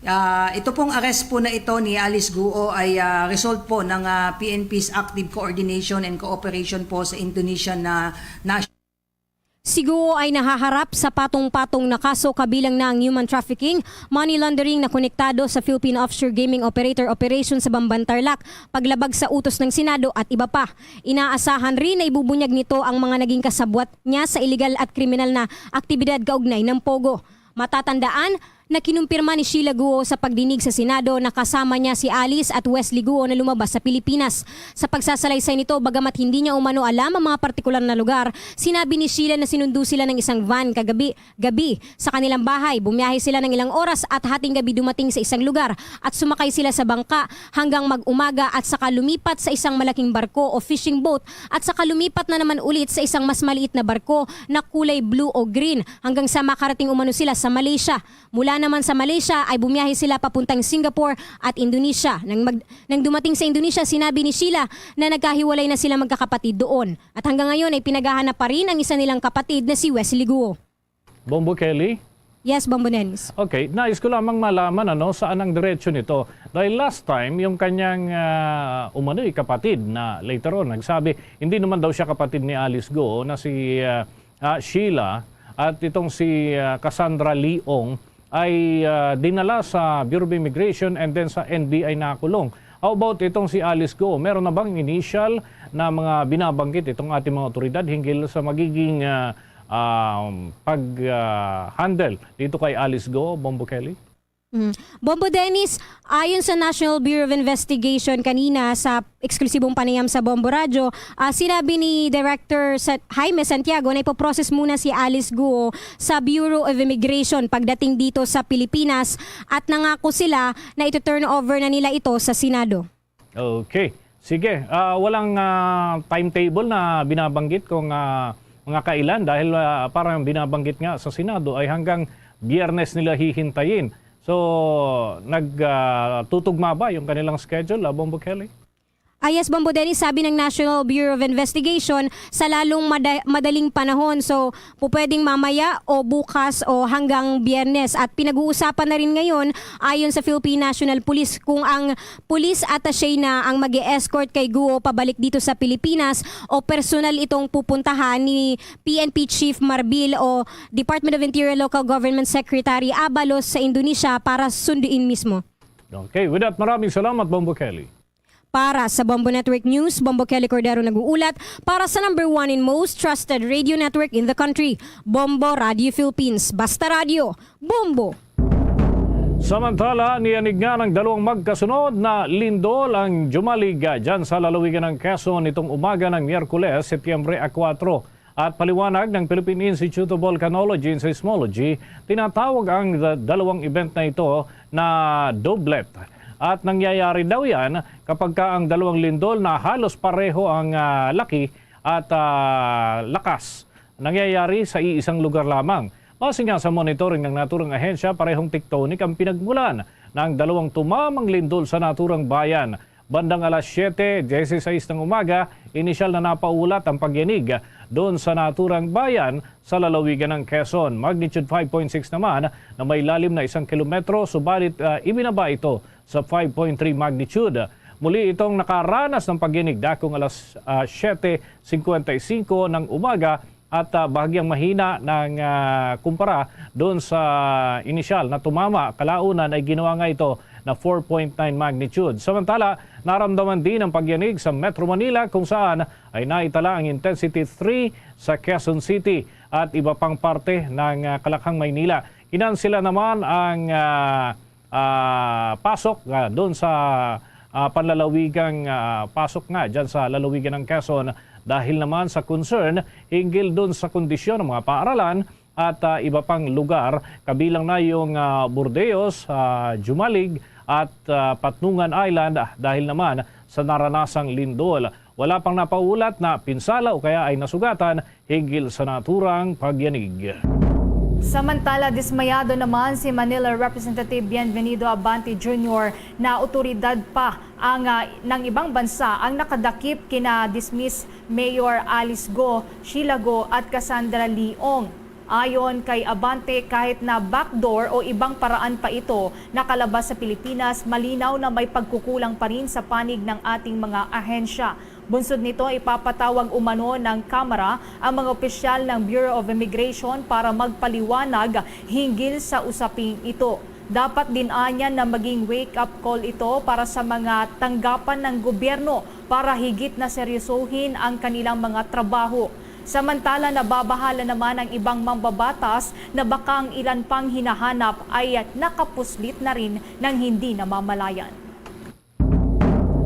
Ah, ito pong arrest po na ito ni Alice Guo ay, ah, result po ng, ah, P N P's active coordination and cooperation po sa Indonesian na national. Si Guo ay nahaharap sa patong-patong na kaso, kabilang na ang human trafficking, money laundering na konektado sa Philippine Offshore Gaming Operator Operation sa Bamban Tarlac, paglabag sa utos ng Senado at iba pa. Inaasahan rin na ibubunyag nito ang mga naging kasabwat niya sa iligal at kriminal na aktibidad kaugnay ng POGO. Matatandaan, na kinumpirma ni Sheila Guo sa pagdinig sa Senado na kasama niya si Alice at Wesley Guo na lumabas sa Pilipinas. Sa pagsasalaysay nito, bagamat hindi niya umano alam ang mga partikular na lugar, sinabi ni Sheila na sinundo sila ng isang van kagabi, gabi, sa kanilang bahay. Bumiyahe sila ng ilang oras at hating gabi dumating sa isang lugar at sumakay sila sa bangka hanggang mag-umaga at saka lumipat sa isang malaking barko o fishing boat at saka lumipat na naman ulit sa isang mas maliit na barko na kulay blue o green hanggang sa makarating umano sila sa Malaysia. Mula naman sa Malaysia ay bumiyahe sila papuntang Singapore at Indonesia. Nang mag-, nang dumating sa Indonesia, sinabi ni Sheila na nagkahiwalay na sila magkakapatid doon. At hanggang ngayon ay pinaghahanap pa rin ang isa nilang kapatid na si Wesley Guo. Bombo Kelly? Yes, Bombo Dennis. Okay, nais ko lamang malaman, ano, saan ang diretsyo nito. Dahil last time, yung kanyang, ah, umano'y kapatid na later on nagsabi, hindi naman daw siya kapatid ni Alice Guo, na si, ah, ah, Sheila at itong si, ah, Cassandra Leong ay, ah, dinala sa Bureau of Immigration and then sa N B I nakulong. How about itong si Alice Guo? Meron na bang initial na mga binabanggit itong ating mga otoridad hinggil sa magiging, ah, um, pag, ah, handle dito kay Alice Guo, Bombo Kelly? Mm. Bombo Dennis, ayon sa National Bureau of Investigation kanina sa eksklusibong panayam sa Bombo Radyo, ah, sinabi ni Director Sa-, Jaime Santiago na ipoprocess muna si Alice Guo sa Bureau of Immigration pagdating dito sa Pilipinas at nangako sila na ito-turn over na nila ito sa Senado. Okay. Sige, ah, walang, ah, timetable na binabanggit kung, ah, mga kailan dahil, ah, parang binabanggit nga sa Senado ay hanggang Biyernes nila hihintayin. So, nag, ah, tutugma ba yung kanilang schedule, ah, Bombo Kelly? Ah, yes, Bombo Dennis, sabi ng National Bureau of Investigation, sa lalong mada- madaling panahon. So, pupwedeng mamaya o bukas o hanggang Biyernes. At pinag-uusapan na rin ngayon, ayon sa Philippine National Police, kung ang police attaché na ang mag escort kay Guo pabalik dito sa Pilipinas o personal itong pupuntahan ni P N P Chief Marbil o Department of Interior Local Government Secretary Abalos sa Indonesia para sunduin mismo. Okay, with that, maraming salamat, Bombo Kelly. Para sa Bombo Network News, Bombo Kelly Cordero nag-uulat para sa number one and most trusted radio network in the country, Bombo Radio Philippines. Basta Radio, Bombo! Samantala, niyanig nga ng dalawang magkasunod na lindol ang jumalig, ah, dyan sa lalawigan ng Quezon nitong umaga ng Miyerkules, Setyembre a kuwatro. At paliwanag ng Philippine Institute of Volcanology and Seismology, tinatawag ang da- dalawang event na ito na doublet. At nangyayari daw yan kapag ka ang dalawang lindol na halos pareho ang, ah, laki at, ah, lakas nangyayari sa iisang lugar lamang. Base nga sa monitoring ng naturang ahensya, parehong tectonic ang pinagmulan ng dalawang tumamang lindol sa naturang bayan. Bandang alas siyete dieciséis ng umaga, inisyal na napaulat ang pagyanig doon sa naturang bayan sa lalawigan ng Quezon. Magnitude five point six naman na may lalim na isang kilometro, subalit, ah, ibinaba ito sa five point three magnitude. Muli itong nakaranas ng pagyanig dakong alas, ah, siyete cincuenta y cinco ng umaga at, ah, bahagyang mahina ng, ah, kumpara doon sa inisyal na tumama. Kalaunan ay ginawa nga ito na four point nine magnitude. Samantala, naramdaman din ang pagyanig sa Metro Manila, kung saan ay naitala ang intensity three sa Quezon City at iba pang parte ng, ah, Kalakhang, Maynila. Kinansela naman ang, ah, ah, pasok, ah, doon sa, ah, panlalawigang, ah, pasok nga dyan sa lalawigan ng Quezon dahil naman sa concern hinggil doon sa kondisyon ng mga paaralan at, ah, iba pang lugar, kabilang na yung, ah, Burdeos, ah, Jumalig at, ah, Patnungan Island, ah, dahil naman sa naranasang lindol. Wala pang napaulat na pinsala o kaya ay nasugatan hinggil sa naturang pagyanig. Samantala, dismayado naman si Manila Representative Bienvenido Abante Junior na awtoridad pa ang, ah, ng ibang bansa ang nakadakip kina dismiss Mayor Alice Go, Sheila Go at Cassandra Leong. Ayon kay Abante, kahit na backdoor o ibang paraan pa ito nakalabas sa Pilipinas, malinaw na may pagkukulang pa rin sa panig ng ating mga ahensya. Bunsod nito, ipapatawag umano ng Kamara ang mga opisyal ng Bureau of Immigration para magpaliwanag hinggil sa usaping ito. Dapat din anya na maging wake-up call ito para sa mga tanggapan ng gobyerno para higit na seryosohin ang kanilang mga trabaho. Samantala, nababahala naman ang ibang mambabatas na baka ang ilan pang hinahanap ay nakapuslit na rin ng hindi namamalayan.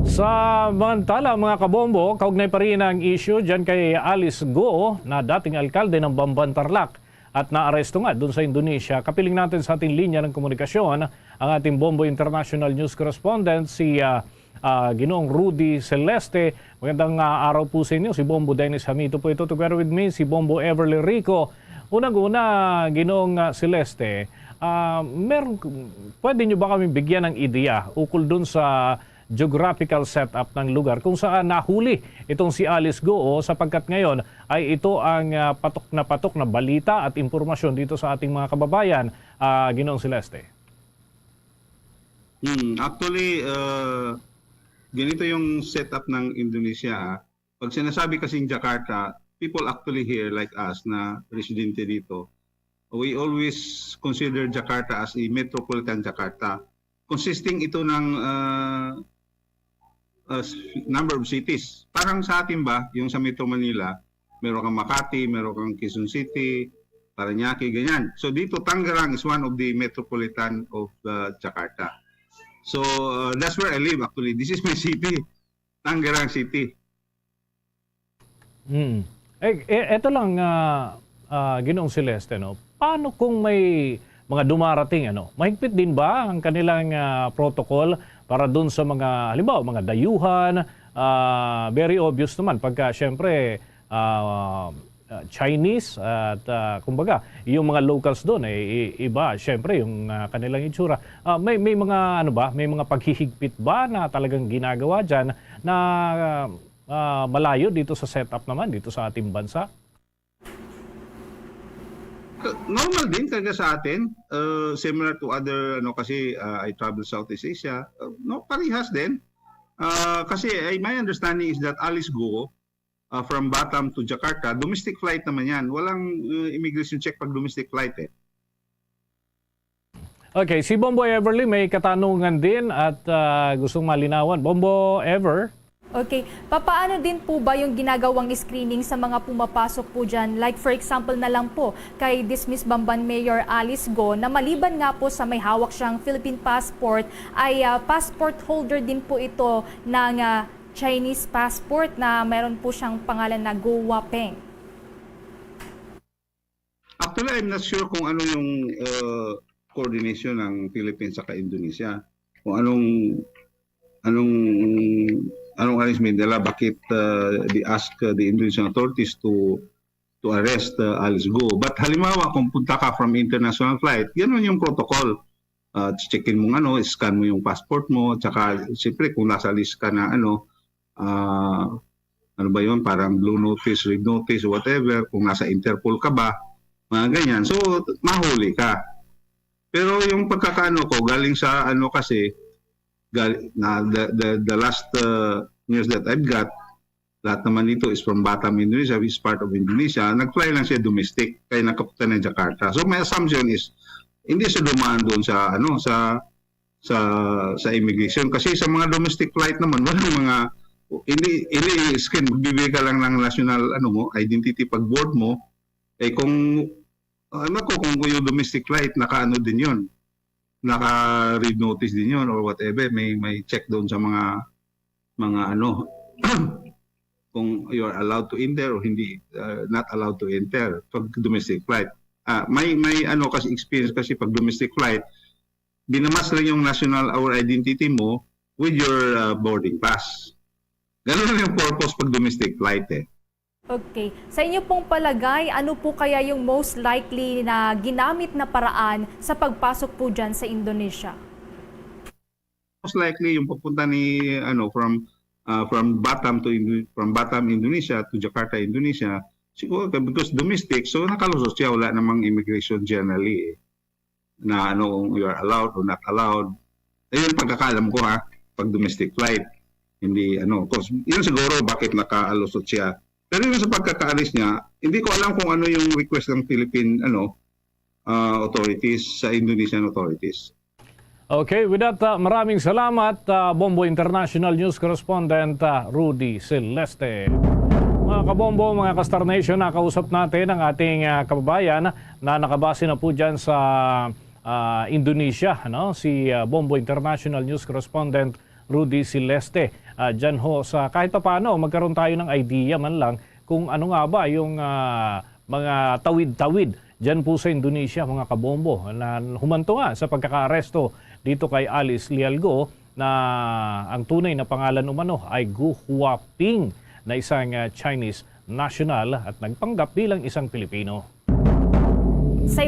Samantala, mga kabombo, kaugnay pa rin ang issue dyan kay Alice Go, na dating alkalde ng Bamban Tarlac at naaresto nga doon sa Indonesia. Kapiling natin sa ating linya ng komunikasyon ang ating Bombo International News Correspondent, si, ah, ah, Ginoong Rudy Celeste. Magandang, ah, araw po sa inyo. Si Bombo Dennis Hamito po ito. Together with me, si Bombo Everly Rico. Unang-una, Ginoong, ah, Celeste, ah, meron, pwede nyo ba kami bigyan ng ideya ukol dun sa geographical setup ng lugar kung saan nahuli itong si Alice Goo, sapagkat ngayon ay ito ang, ah, patok na patok na balita at impormasyon dito sa ating mga kababayan, ah, Ginoong Celeste? Hmm, actually, uh, ganito yung setup ng Indonesia, ah. Pag sinasabi kasing Jakarta, people actually here like us na residente dito, we always consider Jakarta as a metropolitan Jakarta. Consisting ito ng, ah, ah, s-, number of cities. Parang sa atin ba, yung sa Metro Manila, meron kang Makati, meron kang Quezon City, Parañaque, ganyan. So dito, Tangerang is one of the metropolitan of, uh, Jakarta. So, uh, that's where I live actually. This is my city, Tangerang City. Mm. Eh, eh, eto lang, ah, ah, Ginoong Celeste, no? Paano kung may mga dumarating, ano? Mahigpit din ba ang kanilang, ah, protocol para dun sa mga, halimbawa, mga dayuhan? Ah, very obvious naman pagka, syempre, ah, ah, Chinese at, ah, kumbaga, yung mga locals doon, eh, i-, iba, syempre, yung, ah, kanilang itsura. Ah, may, may mga, ano ba, may mga paghihigpit ba na talagang ginagawa diyan na, ah, malayo dito sa setup naman dito sa ating bansa? Normal din talaga sa atin, uh, similar to other, ano, kasi, uh, I travel Southeast Asia, uh, no, parehas din. Uh, kasi, ay, my understanding is that Alice Go, uh, from Batam to Jakarta, domestic flight naman yan. Walang, uh, immigration check pag domestic flight, eh. Okay, si Bombo Everly may katanungan din at, ah, gustong malinawan. Bombo Ever? Okay. Papaano din po ba yung ginagawang screening sa mga pumapasok po dyan? Like, for example na lang po, kay Dismiss Bamban Mayor Alice Go, na maliban nga po sa may hawak siyang Philippine passport, ay, ah, passport holder din po ito ng, ah, Chinese passport na mayroon po siyang pangalan na Go Wapeng. Actually, I'm not sure kung ano yung, uh, coordination ng Philippines sa Indonesia. Kung anong, anong, anong arrangement nila, bakit, uh, they ask, uh, the Indonesian authorities to, to arrest, uh, Alice Go. But halimbawa, kung punta ka from international flight, ganun yung protocol. Uh, checkin mo ng ano, scan mo yung passport mo, tsaka siyempre kung nasa list ka na ano, ah, ano ba yun, parang blue notice, red notice, whatever, kung nasa Interpol ka ba, mga ganyan. So, mahuli ka. Pero yung pagkakaano ko, galing sa ano kasi, gal, na, the, the, the last uh, news that I've got, lahat naman nito is from Batam, Indonesia, which is part of Indonesia. Nag-fly lang siya domestic, kaya nakapunta na Jakarta. So, my assumption is, hindi siya dumaan doon sa, ano, sa sa sa immigration kasi sa mga domestic flight naman walang mga hindi hindi skin magbibigay ka lang ng national ano mo identity pag board mo eh kung ano ko kung yung domestic flight naka ano din yon naka red notice din yon or whatever may may check doon sa mga mga ano kung you are allowed to enter or hindi uh, not allowed to enter pag domestic flight uh, may may ano kasi experience kasi pag domestic flight binamas lang yung national our identity mo with your uh, boarding pass. Ganun lang yung purpose pag domestic flight eh. Okay. Sa inyo pong palagay, ano po kaya yung most likely na ginamit na paraan sa pagpasok po dyan sa Indonesia? Most likely yung pagpunta ni ano from uh, from Batam to Indo- from Batam Indonesia to Jakarta Indonesia siguro because domestic so nakalusot siya wala namang immigration generally eh. na ano kung you are allowed or not allowed. Ayun pagkakaalam ko ha, pag domestic flight. Hindi ano, cause yun siguro bakit nakaalusot siya. Pero yun sa pagkakaalis niya, hindi ko alam kung ano yung request ng Philippine ano uh, authorities sa Indonesian authorities. Okay, with that, uh, maraming salamat, uh, Bombo International News Correspondent uh, Rudy Celeste. Mga kabombo, mga ka-Star Nation, nakausap natin ang ating uh, kababayan na nakabase na po dyan sa uh, Indonesia, no? Si uh, Bombo International News Correspondent Rudy Celeste. Uh, dyan ho sa kahit papaano, magkaroon tayo ng idea man lang kung ano nga ba yung uh, mga tawid-tawid dyan po sa Indonesia, mga kabombo, na humanto nga sa pagkakaaresto dito kay Alice Lialgo na ang tunay na pangalan umano ay Gu Huaping na isang uh, Chinese national at nagpanggap bilang isang Pilipino. Sa,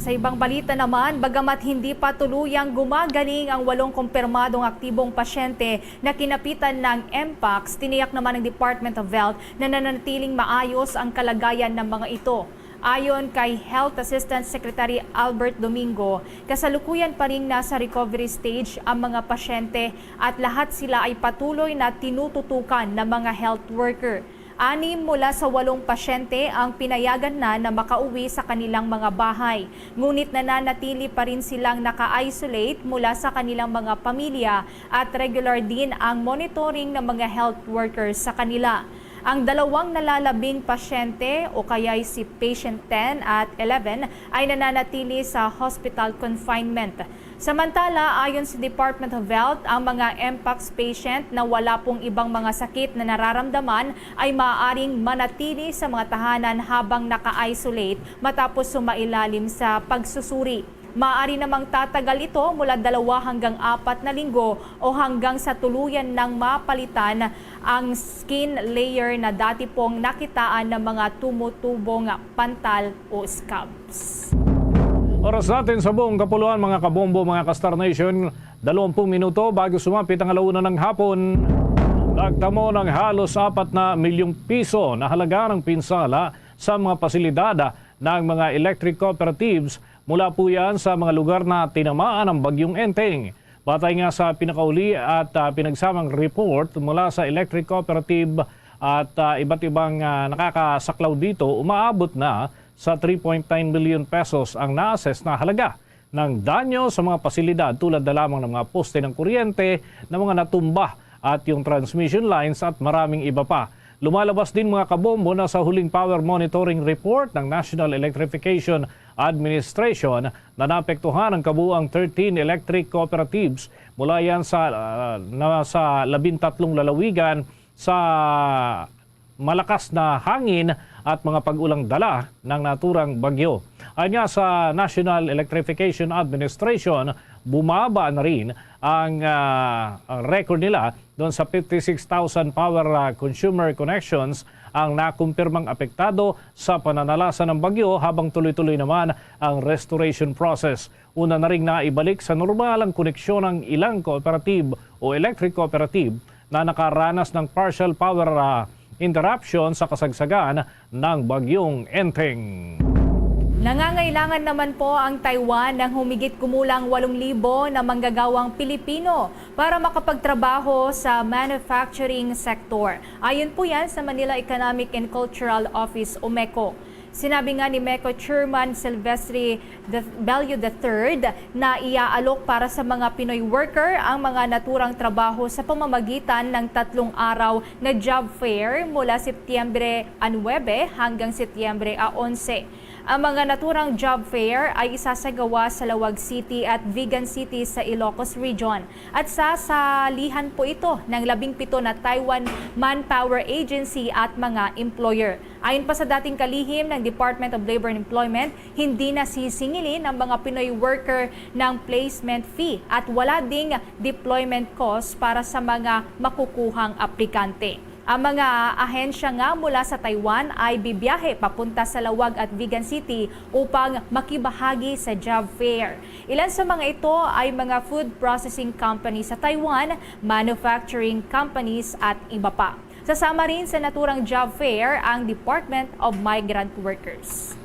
sa ibang balita naman, bagamat hindi pa tuluyang gumagaling ang walong kumpirmadong aktibong pasyente na kinapitan ng Mpox, tiniyak naman ng Department of Health na nananatiling maayos ang kalagayan ng mga ito. Ayon kay Health Assistant Secretary Albert Domingo, kasalukuyan pa ring nasa recovery stage ang mga pasyente at lahat sila ay patuloy na tinututukan ng mga health worker. Anim mula sa walong pasyente ang pinayagan na na makauwi sa kanilang mga bahay, ngunit nananatili pa rin silang naka-isolate mula sa kanilang mga pamilya at regular din ang monitoring ng mga health workers sa kanila. Ang dalawang nalalabing pasyente o kaya'y si patient ten at eleven ay nananatili sa hospital confinement. Samantala, ayon sa Department of Health, ang mga Mpox patient na wala pong ibang mga sakit na nararamdaman ay maaaring manatili sa mga tahanan habang naka-isolate matapos sumailalim sa pagsusuri. Maaari namang tatagal ito mula dalawa hanggang apat na linggo o hanggang sa tuluyan nang mapalitan ang skin layer na dati pong nakitaan ng mga tumutubong pantal o scabs. Oras natin sa buong kapuluan, mga kabombo, mga ka-Star Nation, dalawampu minuto bago sumapit ang alauna ng hapon. Nagtamo ng halos apat na milyong piso na halaga ng pinsala sa mga pasilidad ng mga electric cooperatives mula po yan sa mga lugar na tinamaan ng Bagyong Enteng. Batay nga sa pinakauli at, ah, pinagsamang report mula sa electric cooperative at, ah, iba't ibang, ah, nakakasaklaw dito, umaabot na sa three point nine million pesos ang na-assess na halaga ng danyo sa mga pasilidad, tulad na lamang ng mga poste ng kuryente na mga natumba at yung transmission lines at maraming iba pa. Lumalabas din, mga kabombo, na sa huling power monitoring report ng National Electrification Administration na naapektuhan ang kabuang thirteen electric cooperatives mula yan sa, ah, na sa labintatlong lalawigan sa malakas na hangin at mga pag-ulang dala ng naturang bagyo. Ayon nga sa National Electrification Administration, bumaba na rin ang, ah, record nila doon sa fifty-six thousand power, ah, consumer connections ang nakumpirmang apektado sa pananalasa ng bagyo, habang tuloy-tuloy naman ang restoration process. Una na ring naibalik sa normal ang koneksyon ng ilang cooperative o electric cooperative na nakaranas ng partial power, ah, interruption sa kasagsagan ng Bagyong Enteng. Nangangailangan naman po ang Taiwan ng humigit kumulang walong libo na manggagawang Pilipino para makapagtrabaho sa manufacturing sector. Ayon po yan sa Manila Economic and Cultural Office o MECO. Sinabi nga ni MECO Chairman Silvestre the, Bello the third na iaalok para sa mga Pinoy worker ang mga naturang trabaho sa pamamagitan ng tatlong araw na job fair mula Setyembre nuebe hanggang Setyembre onse. Ang mga naturang job fair ay isasagawa sa Laoag City at Vigan City sa Ilocos Region, at sasalihan po ito ng labing pito na Taiwan Manpower Agency at mga employer. Ayon pa sa dating kalihim ng Department of Labor and Employment, hindi na sisingilin ang mga Pinoy worker ng placement fee at wala ding deployment cost para sa mga makukuhang aplikante. Ang mga ahensya nga mula sa Taiwan ay bibiyahe papunta sa Laoag at Vigan City upang makibahagi sa job fair. Ilan sa mga ito ay mga food processing company sa Taiwan, manufacturing companies at iba pa. Sasama rin sa naturang job fair ang Department of Migrant Workers.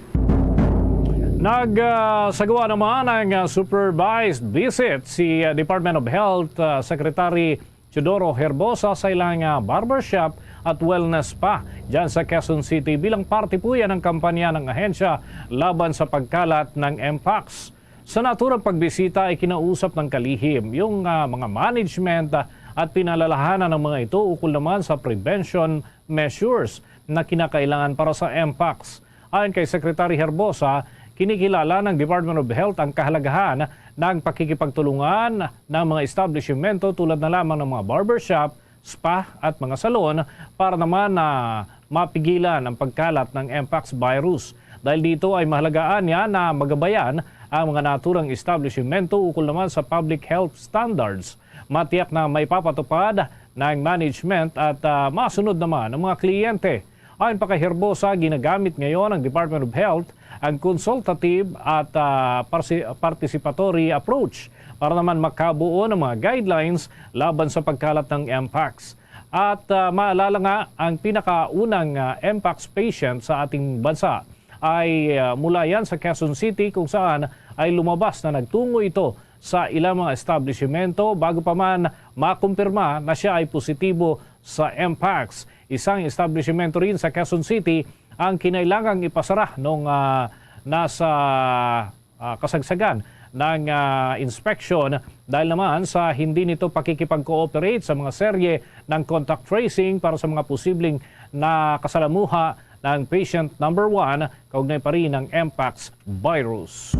Nagsagawa naman ng, ah, supervised visit si, ah, Department of Health, ah, Secretary Teodoro Herbosa sa ilang, ah, barbershop at wellness spa dyan sa Quezon City bilang parte po yan ng kampanya ng ahensya laban sa pagkalat ng Mpox. Sa naturang pagbisita ay kinausap ng kalihim yung, ah, mga management, ah, at pinalalahanan ng mga ito ukol naman sa prevention measures na kinakailangan para sa Mpox. Ayon kay Secretary Herbosa, kinikilala ng Department of Health ang kahalagahan ng pakikipagtulungan ng mga establishmento tulad na lamang ng mga barbershop, spa at mga salon para naman na mapigilan ang pagkalat ng Mpox virus. Dahil dito ay mahalagaan niya na magabayan ang mga naturang establishmento ukol naman sa public health standards. Matiyak na maipapatupad ng management at, ah, masunod naman ang mga kliyente. Ayon pa kay Herbosa, ginagamit ngayon ng Department of Health ang consultative at, ah, parsi-, participatory approach para naman makabuo ng mga guidelines laban sa pagkalat ng Mpox. At, ah, maalala nga ang pinakaunang, ah, Mpox patient sa ating bansa ay, ah, mula yan sa Quezon City, kung saan ay lumabas na nagtungo ito sa ilang mga establishmento bago pa man makumpirma na siya ay positibo sa Mpox. Isang establishmento rin sa Quezon City ang kinailangang ipasara nung, ah, nasa, ah, kasagsagan ng, ah, inspeksyon dahil naman sa hindi nito pakikipag-cooperate sa mga serye ng contact tracing para sa mga posibleng nakasalamuha ng patient number one kaugnay pa rin ng Mpox virus.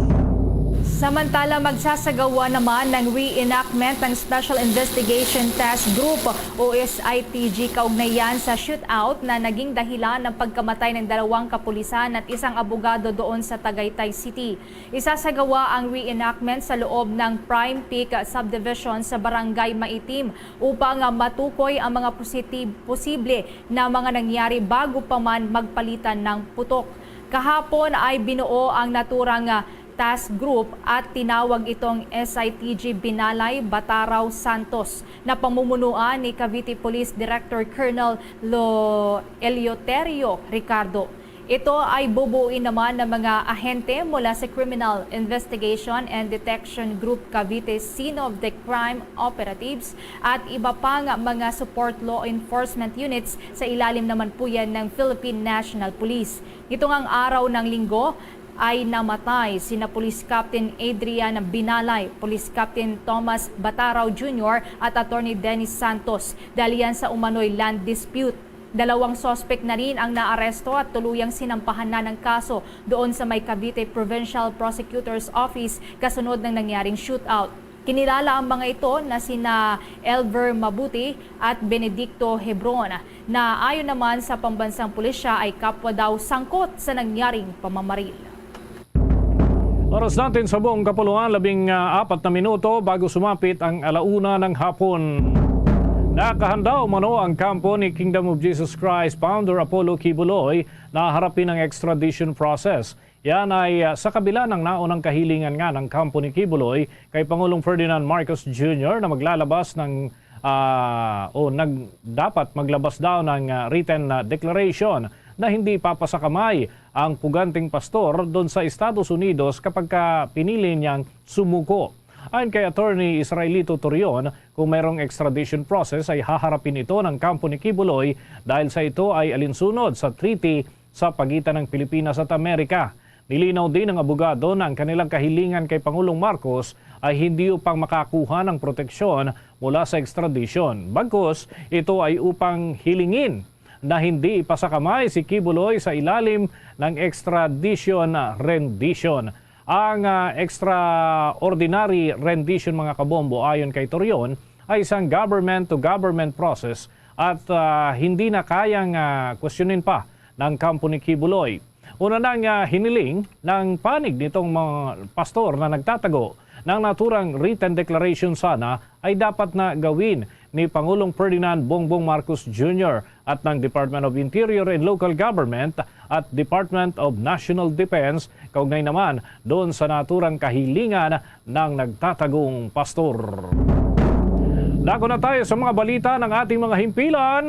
Samantala, magsasagawa naman ng reenactment ng Special Investigation Task Group o S I T G kaugnay yan sa shootout na naging dahilan ng pagkamatay ng dalawang kapulisan at isang abogado doon sa Tagaytay City. Isasagawa ang reenactment sa loob ng Prime Peak Subdivision sa Barangay Maitim upang, ah, matukoy ang mga positib-, posible na mga nangyari bago pa man magpalitan ng putok. Kahapon ay binuo ang naturang, ah, task group at tinawag itong S I T G Binalay Bataraw Santos na pamumunuan ni Cavite Police Director Colonel Lo Eleuterio Ricardo. Ito ay bubuuin naman ng mga ahente mula sa Criminal Investigation and Detection Group Cavite, Scene of the Crime Operatives, at iba pang mga support law enforcement units sa ilalim naman po yan ng Philippine National Police. Nitong ang araw ng Linggo ay namatay sina Police Captain Adrian Binalay, Police Captain Thomas Bataraw Junior at Attorney Dennis Santos dahil yan sa umano'y land dispute. Dalawang suspect na rin ang naaresto at tuluyang sinampahan na ng kaso doon sa may Cavite Provincial Prosecutor's Office kasunod ng nangyaring shootout. Kinilala ang mga ito na sina Elver Mabuti at Benedicto Hebron, na ayon naman sa pambansang pulisya ay kapwa daw sangkot sa nangyaring pamamaril. Oras natin sa buong kapuluan, labing, ah, apat na minuto bago sumapit ang alauna ng hapon. Nakahanda umano ang kampo ni Kingdom of Jesus Christ founder Apollo Quiboloy na harapin ang extradition process. Yan ay, ah, sa kabila ng naunang kahilingan nga ng kampo ni Quiboloy kay Pangulong Ferdinand Marcos Junior na maglalabas ng, ah, o nag-, dapat maglabas daw ng, ah, written, ah, declaration na hindi papasakamay ang puganting pastor doon sa Estados Unidos kapag ka pinili niyang sumuko. Ayon kay Attorney Israelito Torion, kung mayroong extradition process ay haharapin ito ng kampo ni Quiboloy dahil sa ito ay alinsunod sa treaty sa pagitan ng Pilipinas at Amerika. Nilinaw din ng abogado na ang kanilang kahilingan kay Pangulong Marcos ay hindi upang makakuha ng proteksyon mula sa extradition. Bagkus, ito ay upang hilingin na hindi ipasakamay si Quiboloy sa ilalim ng extradition rendition. Ang, ah, extraordinary rendition, mga kabombo, ayon kay Torion, ay isang government-to-government process at, ah, hindi na kayang, ah, kwestiyonin pa ng kampo ni Quiboloy. Una nang, ah, hiniling ng panig nitong mga pastor na nagtatago ng naturang written declaration sana ay dapat na gawin ni Pangulong Ferdinand Bongbong Marcos Junior at ng Department of Interior and Local Government at Department of National Defense kaugnay naman doon sa naturang kahilingan ng nagtatagong pastor. Dako na tayo sa mga balita ng ating mga himpilan.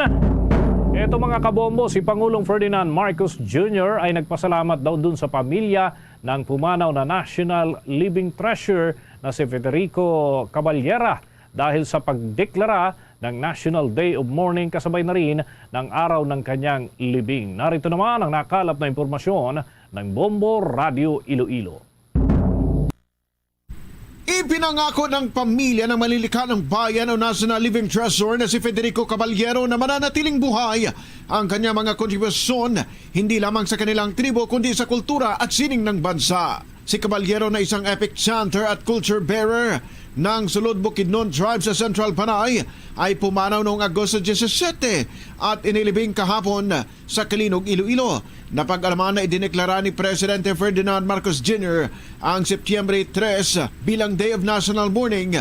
Ito, mga kabombo, si Pangulong Ferdinand Marcos Junior ay nagpasalamat daw dun sa pamilya ng pumanaw na National Living Treasure na si Federico Caballera dahil sa pagdeklara ng National Day of Mourning kasabay na rin ng araw ng kanyang libing. Narito naman ang nakalap na impormasyon ng Bombo Radyo Iloilo. Ipinangako ng pamilya ng manlilikha ng bayan o National Living Treasure na si Federico Caballero na mananatiling buhay ang kanyang mga kontribusyon, hindi lamang sa kanilang tribo, kundi sa kultura at sining ng bansa. Si Caballero na isang epic chanter at culture bearer ng Sulud Bukidnon tribe sa Central Panay ay pumanaw noong Agosto disisiete at inilibing kahapon sa Calinog, Iloilo. Napag-alaman na idineklara ni Presidente Ferdinand Marcos Junior ang Septyembre tres bilang Day of National Mourning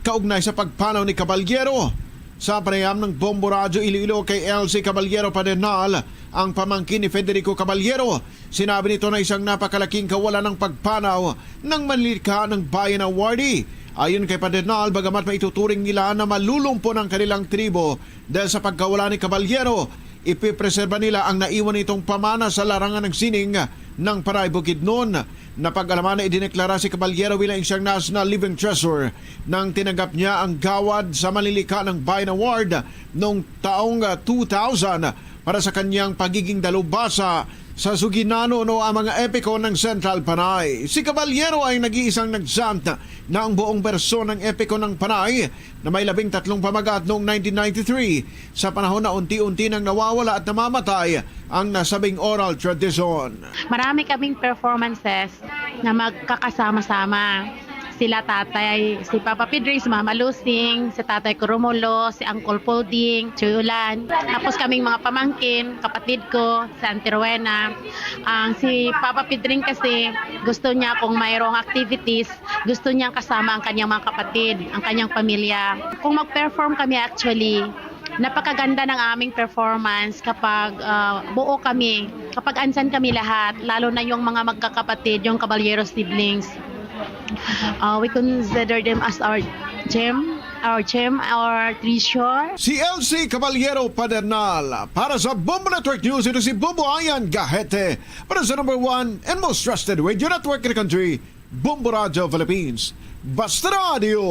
kaugnay sa pagpanaw ni Caballero. Sa panayam ng Bombo Radyo Iloilo kay L C Caballero Padernal, ang pamangkin ni Federico Caballero, sinabi nito na isang napakalaking kawalan ng pagpanaw ng manlilikha ng bayan awardee. Ayon kay Padernal, bagamat maituturing nila na malulumpo ng kanilang tribo dahil sa pagkawala ni Caballero, ipipreserba nila ang naiwan nitong pamana sa larangan ng sining ng Panay Bukidnon. Napag-alaman na idineklara si Caballero bilang isang National Living Treasure nang tinanggap niya ang Gawad sa Manlilikha ng Bayan Award noong taong, ah, two thousand para sa kanyang pagiging dalubhasa Sa sugilanon, ang mga epiko ng Central Panay. Si Caballero ay nag-iisang nag-chant na ang buong bersyon ng epiko ng Panay na may labing tatlong pamagat noong nineteen ninety-three, sa panahon na unti-unti nang nawawala at namamatay ang nasabing oral tradition. Marami kaming performances na magkakasama-sama. Sila tatay, si Papa Pedring, si Mama Lusing, si Tatay Kurumulo, si Uncle Polding, si Ulan. Tapos kaming mga pamangkin, kapatid ko, si Auntie Rowena. Ang si Papa Pedring kasi gusto niya kung mayroong activities, gusto niyang kasama ang kanyang mga kapatid, ang kanyang pamilya. Kung mag-perform kami actually, napakaganda ng aming performance kapag ah, buo kami, kapag andyan kami lahat, lalo na yung mga magkakapatid, yung Caballero siblings. Uh, we consider them as our gem, our gem, our treasure. Si L C Caballero Padernal para sa Bombo Network News, ito si Bombo Ayan Gahete para sa number one and most trusted radio network in the country, Bombo Radio Philippines. Basta Radio,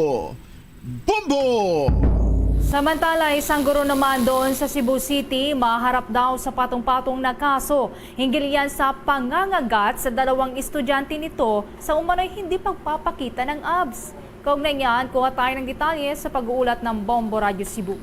Bombo! Samantala, isang guro naman doon sa Cebu City maharap daw sa patong-patong na kaso hinggil yan sa pangangagat sa dalawang estudyante nito sa umano'y hindi pagpapakita ng abs. Kaugnay niyan, kuha tayo ng detalye sa pag-uulat ng Bombo Radyo Cebu.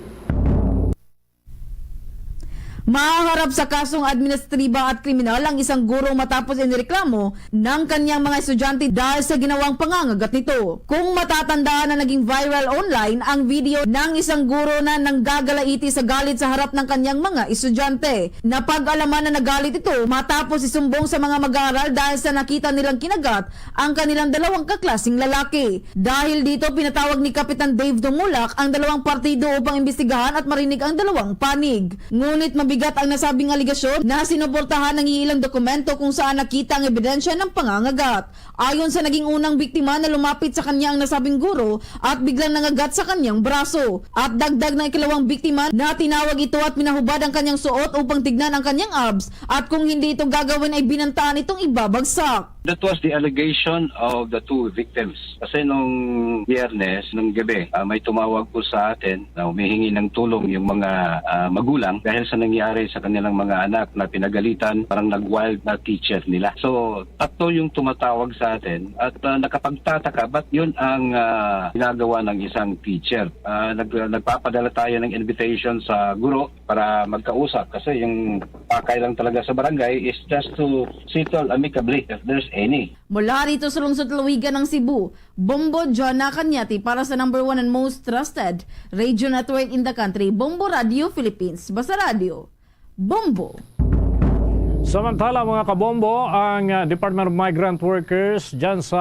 Mahaharap sa kasong administratiba at kriminal ang isang guro matapos inireklamo ng kanyang mga estudyante dahil sa ginawang pangangagat nito. Kung matatandaan na naging viral online ang video ng isang guro na nanggagalaiti sa galit sa harap ng kanyang mga estudyante. Napag-alaman na nagalit ito matapos isumbong sa mga mag-aaral dahil sa nakita nilang kinagat ang kanilang dalawang kaklasing lalaki. Dahil dito, pinatawag ni Kapitan Dave Dumulak ang dalawang partido upang imbestigahan at marinig ang dalawang panig. Ngunit mabigat ang nasabing aligasyon na sinuportahan ng iilang dokumento kung saan nakita ang ebidensya ng pangangagat. Ayon sa naging unang biktima na lumapit sa kanya ang nasabing guro at biglang nangagat sa kanyang braso. At dagdag ng ikalawang biktima na tinawag ito at pinahubad ang kanyang suot upang tignan ang kanyang abs at kung hindi ito gagawin ay binantaan itong ibabagsak. That was the allegation of the two victims. Kasi nung Biyernes, nung gabi, ah, may tumawag po sa atin na humihingi ng tulong yung mga ah, magulang dahil sa nangyari sa kanilang mga anak na pinagalitan, parang nag-wild na teacher nila. So, tatlo yung tumatawag sa atin at ah, nakapagtataka ba't yun ang ah, ginagawa ng isang teacher. Ah, nag- nagpapadala tayo ng invitation sa guro para magkausap kasi yung pakay lang talaga sa barangay is just to settle amicably if there's any. Mula rito sa lungsod lalawigan ng Cebu, Bombo John Nakanyati para sa number one and most trusted radio network in the country, Bombo Radio Philippines. Basta Radio, Bombo! Samantala, mga kabombo, ang ah, Department of Migrant Workers dyan sa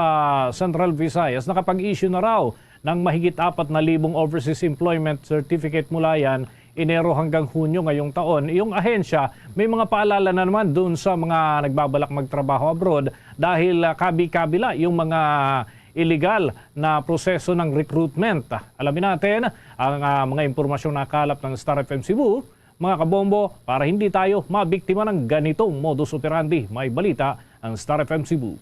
Central Visayas nakapag-issue na raw ng mahigit apat na libong overseas employment certificate mula yan Enero hanggang Hunyo ngayong taon. Yung ahensya may mga paalala na naman dun sa mga nagbabalak magtrabaho abroad dahil ah, kabi-kabila yung mga illegal na proseso ng recruitment. Alamin natin ang ah, mga impormasyong nakalap ng Star F M Cebu, mga kabombo, para hindi tayo mabiktima ng ganitong modus operandi. May balita ang Star F M Cebu.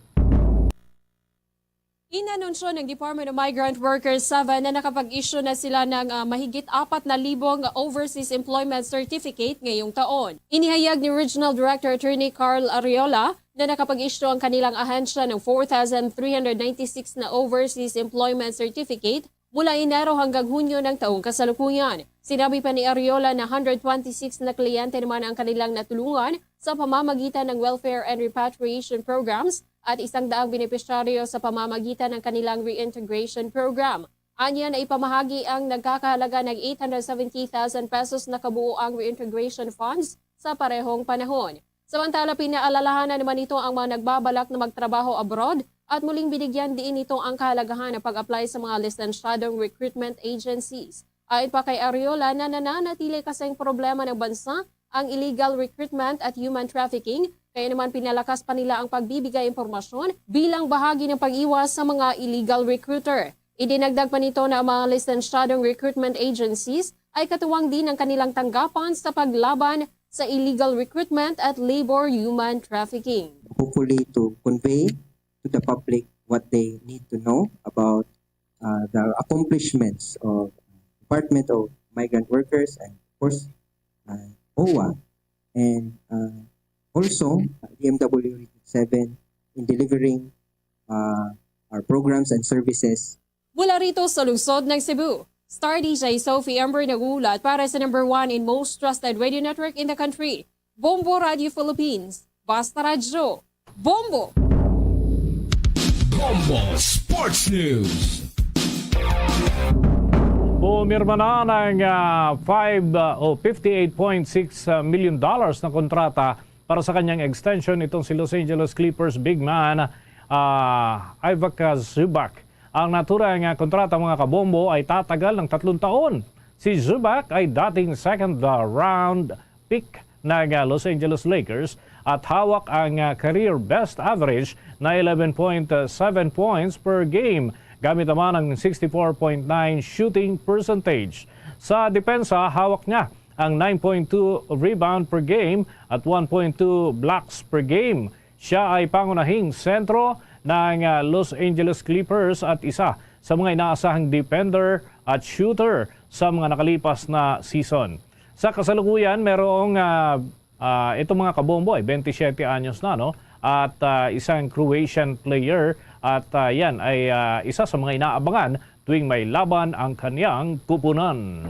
Inanunsyo ng Department of Migrant Workers seven na nakapag-issue na sila ng ah, mahigit apat na libong overseas employment certificate ngayong taon. Inihayag ni Regional Director Attorney Carl Ariola na nakapag-issue ang kanilang ahensya ng four thousand three hundred ninety-six na overseas employment certificate mula Enero hanggang Hunyo ng taong kasalukuyan. Sinabi pa ni Ariola na hundred twenty-six na kliyente naman ang kanilang natulungan sa pamamagitan ng welfare and repatriation programs at isang daang benepisyaryo sa pamamagitan ng kanilang reintegration program. Anya, naipamahagi ang nagkakahalaga ng eight hundred seventy thousand pesos na kabuoang reintegration funds sa parehong panahon. Samantala, pinaalalahanan naman nito ang mga nagbabalak na magtrabaho abroad at muling binigyan diin nito ang kahalagahan ng pag-apply sa mga lisensyadong recruitment agencies. Ayon pa kay Ariola na nananatili kasing problema ng bansa ang illegal recruitment at human trafficking, kaya naman pinalakas pa nila ang pagbibigay impormasyon bilang bahagi ng pag-iwas sa mga illegal recruiter. Idinagdag pa nito na ang mga lisensyadong recruitment agencies ay katuwang din ng kanilang tanggapan sa paglaban sa illegal recruitment at labor human trafficking. Hopefully to convey to the public what they need to know about uh, the accomplishments of Department of Migrant Workers and of course uh, O W A. And uh, also, uh, D M W Region seven in delivering, uh, our programs and services. Mula rito sa lungsod ng Cebu, Star D J Sophie Amber nag-uulat para sa number one and most trusted radio network in the country, Bombo Radio Philippines. Basta Radyo, Bombo! Bombo Sports News. Pumirma na ng, ah, five, ah, o fifty-eight point six million dollars na kontrata para sa kanyang extension itong si Los Angeles Clippers big man, ah, Ivica Zubac. Ang naturang, ah, kontrata, mga kabombo, ay tatagal ng tatlong taon. Si Zubac ay dating second, ah, round pick ng, ah, Los Angeles Lakers at hawak ang, ah, career best average na eleven point seven points per game, gamit naman ang sixty-four point nine shooting percentage. Sa depensa, hawak niya ang nine point two rebound per game at one point two blocks per game. Siya ay pangunahing sentro ng, ah, Los Angeles Clippers at isa sa mga inaasahang defender at shooter sa mga nakalipas na season. Sa kasalukuyan, merong, ah, ah, itong mga kabombo ay twenty-seven anyos na, no? At, ah, isang Croatian player at, ah, yan ay, ah, isa sa mga inaabangan tuwing may laban ang kanyang kupunan.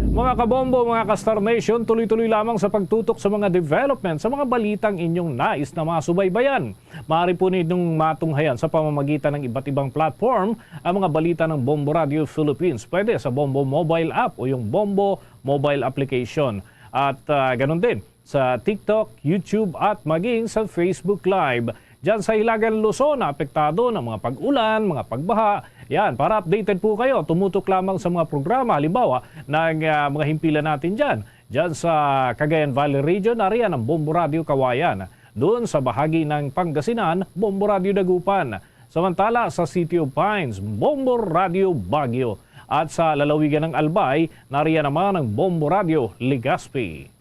Mga kabombo, mga ka-Star Nation, tuloy-tuloy lamang sa pagtutok sa mga development, sa mga balitang inyong nais na masubaybayan. Maaari po ninyong matunghayan sa pamamagitan ng iba't ibang platform ang mga balita ng Bombo Radio Philippines. Pwede sa Bombo mobile app o yung Bombo mobile application. At, ah, ganun din sa TikTok, YouTube, at maging sa Facebook Live. Diyan sa Hilagang Luzon, apektado ng mga pag-ulan, mga pagbaha. Yan, para updated po kayo, tumutok lamang sa mga programa, halimbawa, ng, ah, mga himpilan natin diyan. Diyan sa Cagayan Valley Region, nariyan ang Bombo Radio Kawayan. Doon sa bahagi ng Pangasinan, Bombo Radio Dagupan. Samantala, sa City of Pines, Bombo Radio Baguio. At sa lalawigan ng Albay, nariyan naman ang Bombo Radio Legazpi.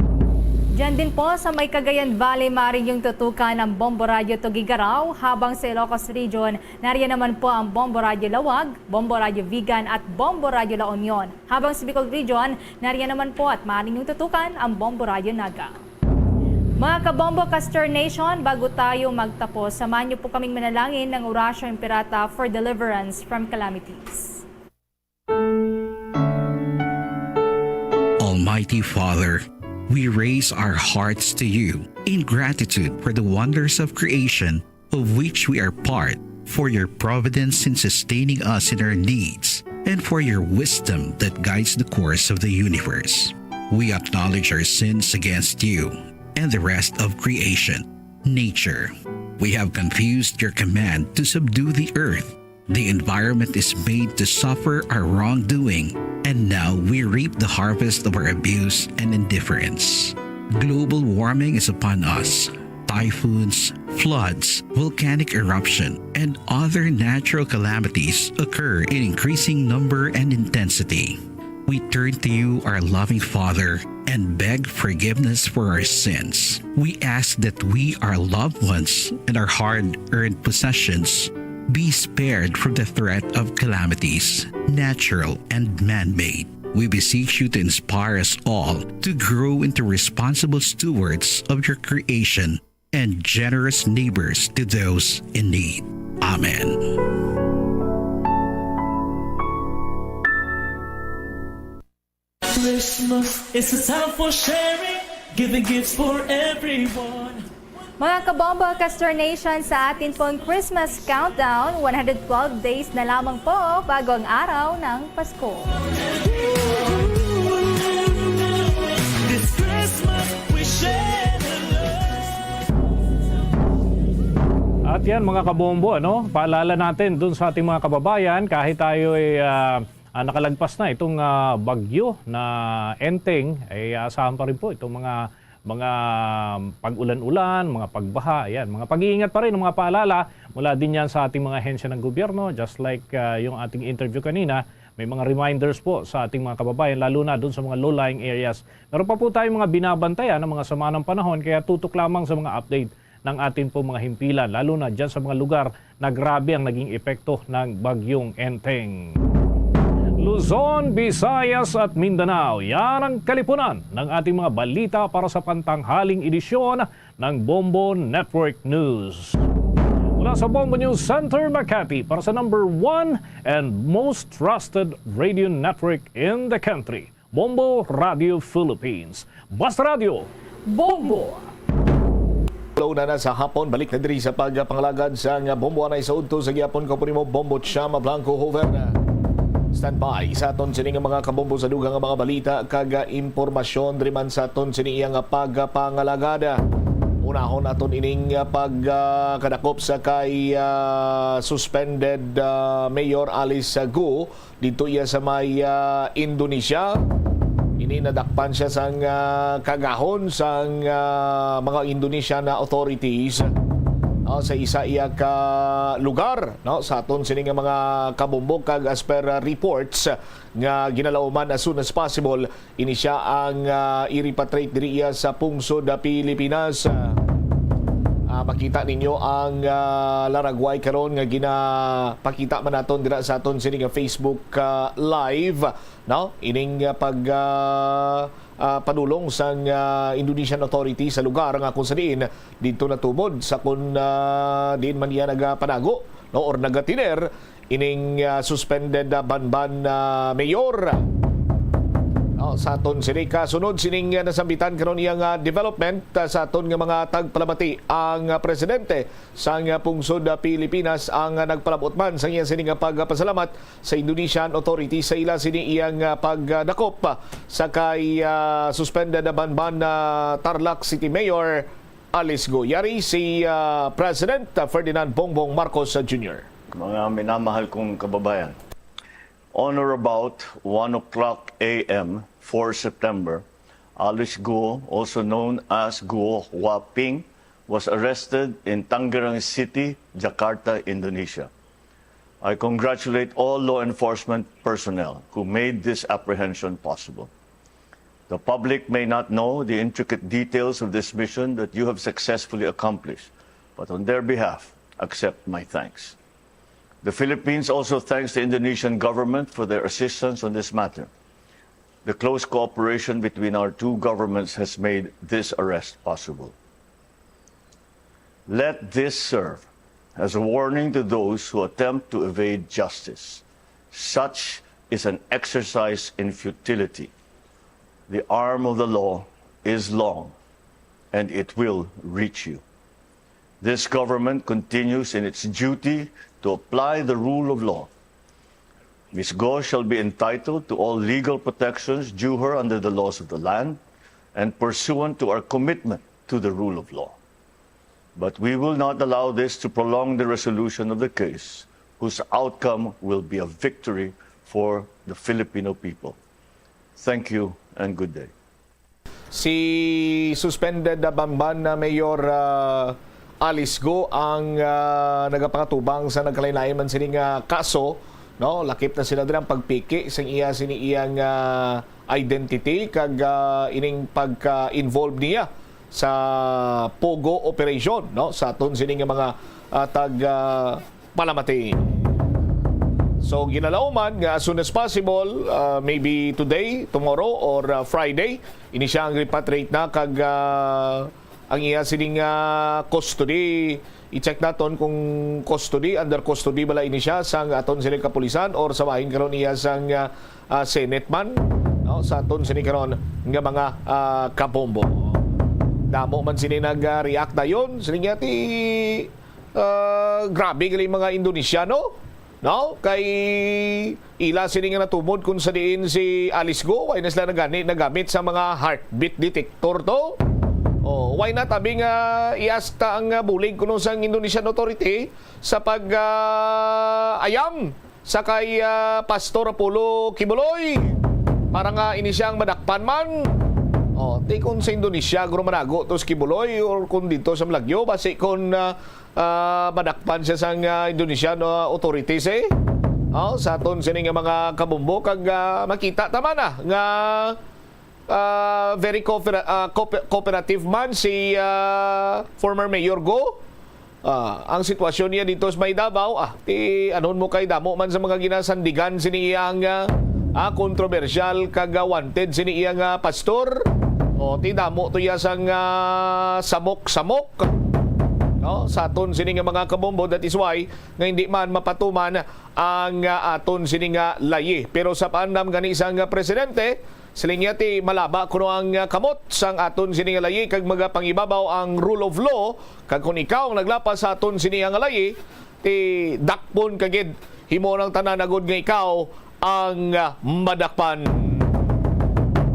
Diyan din po sa may Cagayan Valley, maaari niyong tutukan ang Bombo Radio Tuguegarao, habang sa Ilocos Region, nariyan naman po ang Bombo Radio Laoag, Bombo Radio Vigan, at Bombo Radio La Union. Habang sa Bicol Region, nariyan naman po at maaari niyong tutukan ang Bombo Radio Naga. Mga kabombo, ka-Star Nation, bago tayo magtapos, samahan niyo po kaming manalangin ng Oratio Imperata for deliverance from calamities. Almighty Father, we raise our hearts to you in gratitude for the wonders of creation of which we are part, for your providence in sustaining us in our needs, and for your wisdom that guides the course of the universe. We acknowledge our sins against you and the rest of creation, nature. We have confused your command to subdue the earth. The environment is made to suffer our wrongdoing, and now we reap the harvest of our abuse and indifference. Global warming is upon us. Typhoons, floods, volcanic eruption, and other natural calamities occur in increasing number and intensity. We turn to you, our loving Father, and beg forgiveness for our sins. We ask that we, our loved ones, and our hard-earned possessions be spared from the threat of calamities, natural and man-made. We beseech you to inspire us all to grow into responsible stewards of your creation and generous neighbors to those in need. Amen. Christmas is a time for sharing, giving gifts for everyone. Mga kabombo, ka-Star Nation, sa atin pong Christmas countdown, one hundred twelve days na lamang po bago ang araw ng Pasko. This Christmas, we share the love. At yan, mga kabombo, ano? Paalala natin dun sa ating mga kababayan, kahit tayo ay, ah, ah, nakalagpas na itong, ah, bagyo na Enteng, ay aasahan pa rin po itong mga, mga pag-ulan-ulan, mga pagbaha, ayan, mga pag-iingat pa rin, mga paalala mula din yan sa ating mga ahensya ng gobyerno, just like, ah, yung ating interview kanina, may mga reminders po sa ating mga kababayan, lalo na dun sa mga low-lying areas. Meron pa po tayong mga binabantayan ng mga sama ng panahon, kaya tutok lamang sa mga update ng ating po mga himpilan, lalo na dyan sa mga lugar na grabe ang naging epekto ng Bagyong Enteng. Luzon, Visayas at Mindanao, yan ang kalipunan ng ating mga balita para sa pantanghaling edisyon ng Bombo Network News. Mula sa Bombo News Center, Makati, para sa number one and most trusted radio network in the country, Bombo Radio Philippines. Basta Radio, Bombo! Hello, na na sa hapon. Balik na diri sa pagpangalagad sa nga Bombo Anay sa udto sa gihapon ko po nimo, Bombo Chama Blanco Hover. Standby sa aton sini nga mga kabombo sa dugang nga mga balita kag, ah, impormasyon diri man sa aton sini iya nga pagpangalagad. Unahon naton ining, ah, pag, ah, kadakop sa kay, ah, suspended, ah, Mayor Alice Go didto iya sa may, ah, Indonesia. Ini nadakpan siya sang, ah, kagahon sang, ah, mga Indonesian na authorities, no, sa isa iya ka lugar, no, sa aton sini nga mga kabumbok kag as per, ah, reports nga ginalauman as soon as possible, ini siya ang, ah, i-repatriate diri iya sa pungsod, ah, Pilipinas. Ah, makita ninyo ang, ah, laragway karon nga ginapakita man naton dira sa aton sini nga Facebook, ah, Live, no? Ining, ah, pag, ah, ah, padulong sang, ah, Indonesian authority sa lugar nga kung sa diin didto natubod sa kung, ah, diin man iya nagapanago, no, or nagatiner ining, ah, suspended, ah, banban, ah, mayor. No, sa aton sini, kasunod sining, ah, nasambitan karon iya nga development, ah, sa aton nga mga tagpalamati, ang, ah, presidente sang, ah, pungsod, ah, Pilipinas ang, ah, nagpalabot man sang iya sini nga pagpasalamat sa Indonesian authorities sa ila sini iyang, ah, pagdakop, ah, sa kay, ah, suspended na banban na Tarlac City Mayor Alice Go. Yari si, ah, President, ah, Ferdinand Bongbong Marcos, ah, Junior. Mga minamahal kong kababayan, on or about one o'clock a m, four September, Alice Guo, also known as Guo Huaping, was arrested in Tangerang City, Jakarta, Indonesia. I congratulate all law enforcement personnel who made this apprehension possible. The public may not know the intricate details of this mission that you have successfully accomplished, but on their behalf, accept my thanks. The Philippines also thanks the Indonesian government for their assistance on this matter. The close cooperation between our two governments has made this arrest possible. Let this serve as a warning to those who attempt to evade justice. Such is an exercise in futility. The arm of the law is long, and it will reach you. This government continues in its duty to apply the rule of law. Miss Go shall be entitled to all legal protections due her under the laws of the land and pursuant to our commitment to the rule of law. But we will not allow this to prolong the resolution of the case, whose outcome will be a victory for the Filipino people. Thank you and good day. Si suspended na banban na Mayor, ah, Alice Go ang, ah, nagapangatubang sa nagkalain-lain man sini nga kaso, no? Lakip na sila dira ang pagpiki sa iya sini iyang, ah, identity kag, ah, ining pagka-involve niya sa Pogo operation, no? Sa aton sini nga mga, ah, tag, ah, palamati. So, ginalauman nga as soon as possible, ah, maybe today, tomorrow, or, ah, Friday, ini siya ang repatriate na kag, ah, ang iya sining, ah, custody. I-check naton kung custody, under custody bala ini siya sang aton sining kapulisan or sa bahin karon iya sang, ah, ah, Senate man, no? Sa aton sini karon nga mga, ah, kabombo. Damo man sini nag, ah, react dayon. Sini nga ti Ah, grabe gali mga Indonesiano, no? Kay ila sini nga natumod kung sa diin si Alice Go, way na sila nagani nagamit sa mga heartbeat detector to. Oh, why not abi nga i-ask ta ang, ah, bulig kuno sang Indonesian authority sa pag, ah, ayam sa kay, ah, Pastor Apollo Quiboloy para nga ini siyang madakpan man. Oh, di kung sa Indonesia guro manago to si Quiboloy or kung dito sa Malagyo, basi kung, ah, ah, madakpan siya sang, ah, Indonesian, ah, authorities, eh. Oh, sa aton sini nga mga kabumbo kag, ah, makita ta man, ah, nga, ah, very coopera-, ah, coop-, cooperative man si, ah, former Mayor Go. Ah, ang sitwasyon niya dito sa may Davao, ah, ti, anon mo kay damo man sa mga ginasandigan sini iyang, ah, ah, kontrobersyal kag, ah, wanted sini iya nga pastor. O, ti damo to iya sang, ah, samok-samok, no? Sa aton sini nga mga kabombo, that is why nga hindi man mapatuman ang, ah, aton sini nga layi. Pero sa paandam gani sang, ah, presidente, siling niya ti malaba kuno ang, ah, kamot sang aton sini nga layi kag magapangibabaw ang rule of law, kag kung ikaw ang naglapas sa aton sini nga layi, ti dakpon ka gid, himo nang tanan agod nga ikaw ang, ah, madakpan.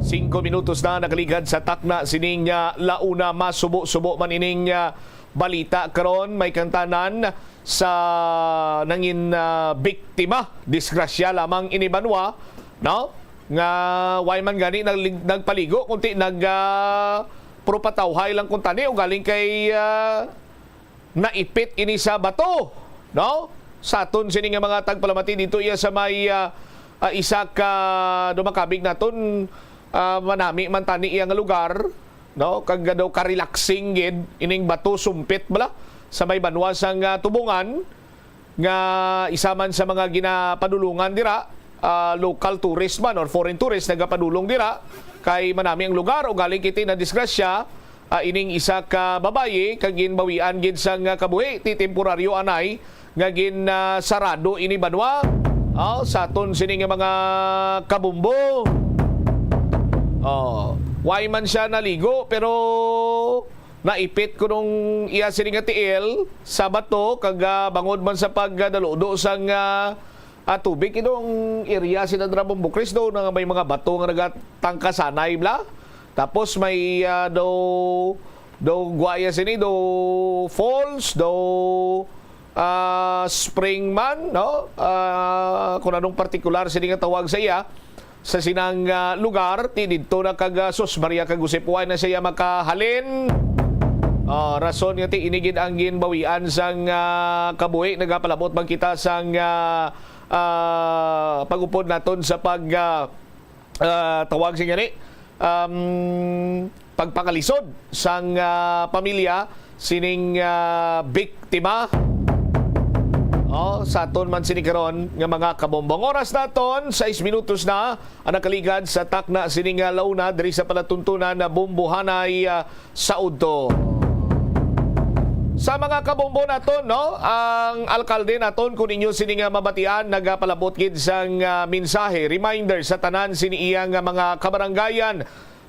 Singko minutos na nakaligad sa takna sining, ah, launa. Masubo-subo man ining, ah, balita karon, may kantanan sa nangin, ah, biktima. Disgrasya lamang ini banwa, no? Nga way man gani naglig-, nagpaligo, kundi nag, ah, puro patawhay lang kuntani, ugaling kay, ah, naipit ini sa bato, no? Sa aton sini nga mga tagpalamati dito iya sa may, ah, ah, isa ka dumakabig naton, ah, manami man tani iya nga lugar, no? Kag daw ka-relaxing gid ining bato sumpit bala sa may banwa sang, ah, Tubungan, nga isa man sa mga ginapadulungan dira, ah, local tourist man or foreign tourist nagapadulong dira, kay manami ang lugar, ugaling kiti na disgrasya, ah, ining isa ka babayi kag ginbawian gid sang, ah, kabuhi. Ti temporaryo anay nga gin, ah, sarado ini banwa, ah, sa aton sini nga mga kabumbo. Oh, way man siya naligo, pero naipit kunong iya sini nga tiil sa bato, kag, ah, bangod man sa pagdaludo sang, ah, ah, tubig, inong area sina dira Bombo Chris, do na may mga bato nga nagatangkasanay bla. Tapos may, ah, do, do guaya sini, do falls, do, ah, spring man, no? Ah, kung anong partikular sini nga tawag sa iya, sa sinang, ah, lugar, ti didto na kag, ah, sus, Maria kag Josep, way na siya makahalin. Ah, rason nga ti ini gid ang ginbawian sang, ah, kabuhi. Nagapalabot man kita sang, ah, ah, pag-upod naton sa pag, ah, ah, tawag sa gani, um, pagpakalisod sang, ah, pamilya sining, ah, biktima. Oh, sa aton man sini karon nga mga kabombong. Oras naton, sais minutos na ang nakaligad sa takna sining, ah, launa diri sa palatuntunan na Bombohanay, ah, sa udto. Sa mga kabombo naton, no, ang alkalde naton, kung inyo sini nga mabatian, nagapalabot gid sang, ah, mensahe, reminder sa tanan sini iya nga mga kabarangayan,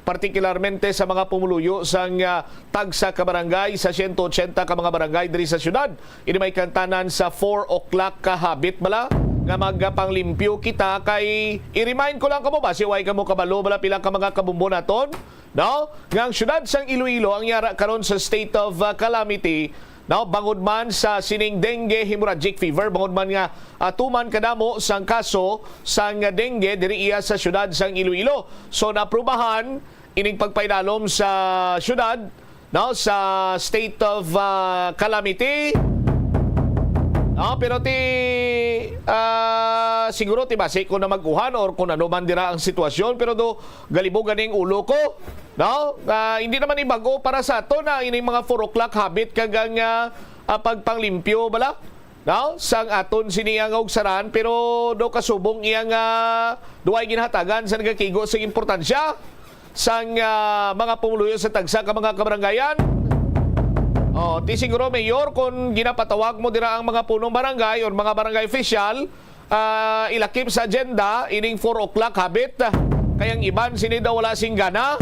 partikularmente sa mga pumuluyo sang, ah, tagsa ka barangay sa siyento otsenta ka mga barangay diri sa syudad. Ini may kantanan sa four o'clock ka habit bala nga magapanglimpyo kita, kay i-remind ko lang kamo, basi way kamo kabalo bala pila ka mga kabombo naton, no? Nga ang syudad sang Iloilo ang yara karon sa state of, uh, calamity, no? Bangod man sa sining dengue hemorrhagic fever, bangod man nga, uh, tuman kadamo sang kaso sang dengue diri iya sa syudad sang Iloilo. So, naaprubahan ining pagpaidalom sa syudad, no, sa state of, uh, calamity. No, pero ti, ah, siguro ti basi ko na mag-uhan or kung ano man dira ang sitwasyon, pero do galibo ganing ulo ko, no? Ah, hindi naman ibag-o para sa ato na ining mga four o'clock habit kag ang, ah, ah, pagpanglimpyo bala, no? Sang aton sini nga ugsaran, pero do kasubong iya nga duway ginhatagan sa nagakigo sa importansya sang, ah, mga pumuluyo sa tagsa ka mga kabarangayan. Oh, ti siguro, Mayor, kung ginapatawag mo dira ang mga punong barangay or mga barangay official, ah, ilakip sa agenda ining four o'clock habit. Kay ang iban sini daw wala sing gana.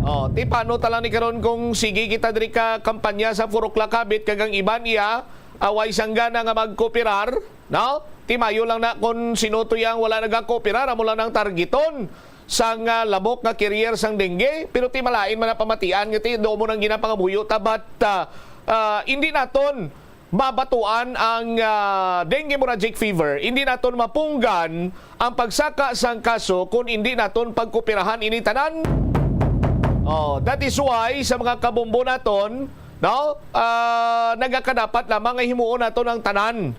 Oh, ti paano ta lang ni karon kung sige kita diri ka kampanya sa four o'clock habit kag ang iban iya, ah, way sang gana nga magkooperar, no? Ti mayo lang na kung sino to yang wala nagakooperar, amo lang nang targeton sang, ah, lamok nga carrier sang dengue, pero ti malain man ang pamatian nga ti do mo nang ginapangamuyo ta, but, ah, ah, hindi naton mabatuan ang, ah, dengue hemorrhagic fever, hindi naton mapunggan ang pagsaka sang kaso kung hindi naton pagkooperahan ini tanan. Oh, that is why sa mga kabombo naton, no, ah, nagakadapat lamang nga himuon naton ang tanan.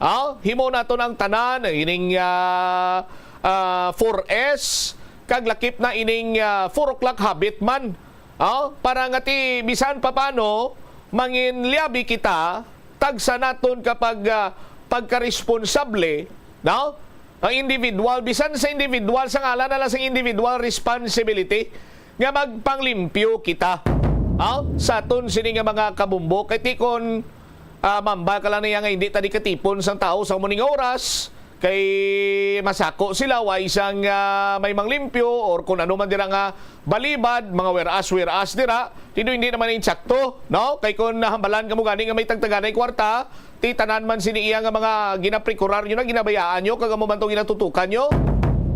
Ah, himuon naton ang tanan, ining, ah, ah, four S, kag lakip na ining, ah, four o'clock habit man. Ah, para nga ti bisan papaano, manginliabi kita, tagsa naton kapag, ah, pagkaresponsable, no? Ang individual, bisan sa individual, sa ngalan na lang sa individual responsibility, nga magpanglimpyo kita, ha? Sa aton sini nga mga kabumbo, kay ti kon, ah, mambal ka lang niya nga hindi ta di katipon sang tao sa amo ning oras, kay masako sila, wa isang, ah, may manglimpyo, or kung ano man dira nga balibad, mga whereas, whereas dira, ti do hindi naman insakto, no? Kay kung nahambalan kamo gani nga may tagtaganay kwarta, ti tanan man sini iya nga mga ginaprekurar nyo na, ginabayaan nyo, kag amo man tong ginatutukan nyo.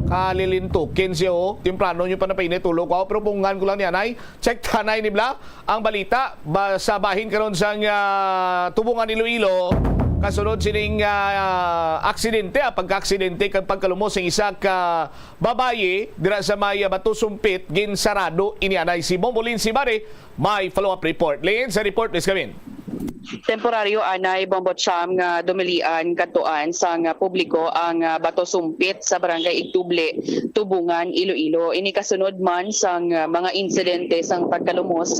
Kalilintukin siya, oh. Temprano nyo pa napainit ulo ko, pero pungan ko lang niya, nay. Check tanay ni Bla ang balita ba, sa bahin karon sang, ah, Tubungan, Iloilo. Kasunod sining, ah, aksidente, ah, pagka-aksidente kag pagkalumos sing isa ka babayi dira sa may, ah, Bato Sumpit, ginsarado ini anay si Bombo Lindsay Bari. May follow-up report. Lin, sa report, please, come in. Temporaryo anay, Bombo Cham, nga dumilian kadtuan sang publiko ang, ah, Bato Sumpit sa Barangay Igtuble, Tubungan, Iloilo. Ini kasunod man sang, ah, mga insidente sang pagkalumos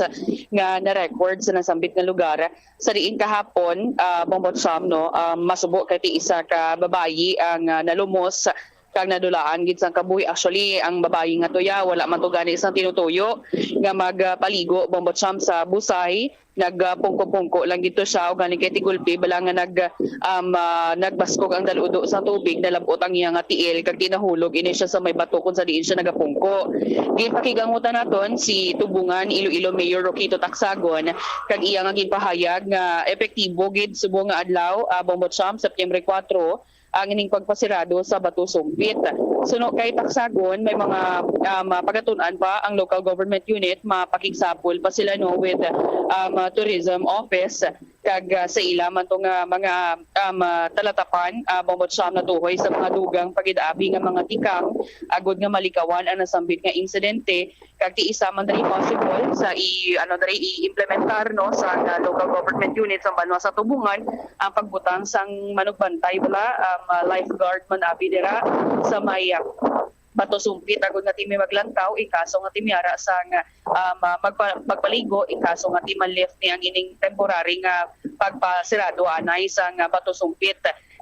nga na-record sa nasambit nga lugar, sa diin kahapon, ah, Bombo Cham, no, ah, masubo kay ti isa ka babayi ang, ah, nalumos kag nadulaan gid sang kabuhi. Actually, ang babayi nga tuya, wala man to gani sang tinutuyo nga magpaligo, Bombo Cham, sa busay. Nagpungko-pungko lang gid to siya, o gani kay ti gulpi bala nga nag, um, ah, nagbaskog ang daludo sa tubig, nalab-ot ang iya nga tiil, kag tinahulog ini siya sa may bato kung sa diin siya nagapungko. Ginpakigangutan naton si Tubungan, Iloilo Mayor Roquito Tacsagon, kag iya nga ginpahayag nga epektibo gid subong nga adlaw, ah, Bombo Cham, Septyembre kuwatro, ang ining pagpasirado sa Bato Sumpit. Suno kay Tacsagon, may mga, um, pagatun-an pa ang local government unit, mapakigsapol pa sila, no, with, um, tourism office, kag, ah, sa ila man to nga mga, um, ah, talatapan, ah, Bombo Cham, natuhoy sa mga dugang pagid-abi nga mga tikang, agud nga malikawan ang nasambit nga insidente. Kag ti isa man diri possible sa i-, ano diri, i-implementar, no, sa, ah, local government unit sa banwa sa Tubungan ang pagbutang sang manugbantay bala, um, ah, lifeguard man abi dira sa may, ah, Bato Sumpit, agud nga ti may maglantaw in kaso nga ti may ara sang, um, ah, magpa-, magpaligo in kaso nga ti ma-lift ni ang ining temporary nga pagpasirado anay sang, ah, Bato Sumpit.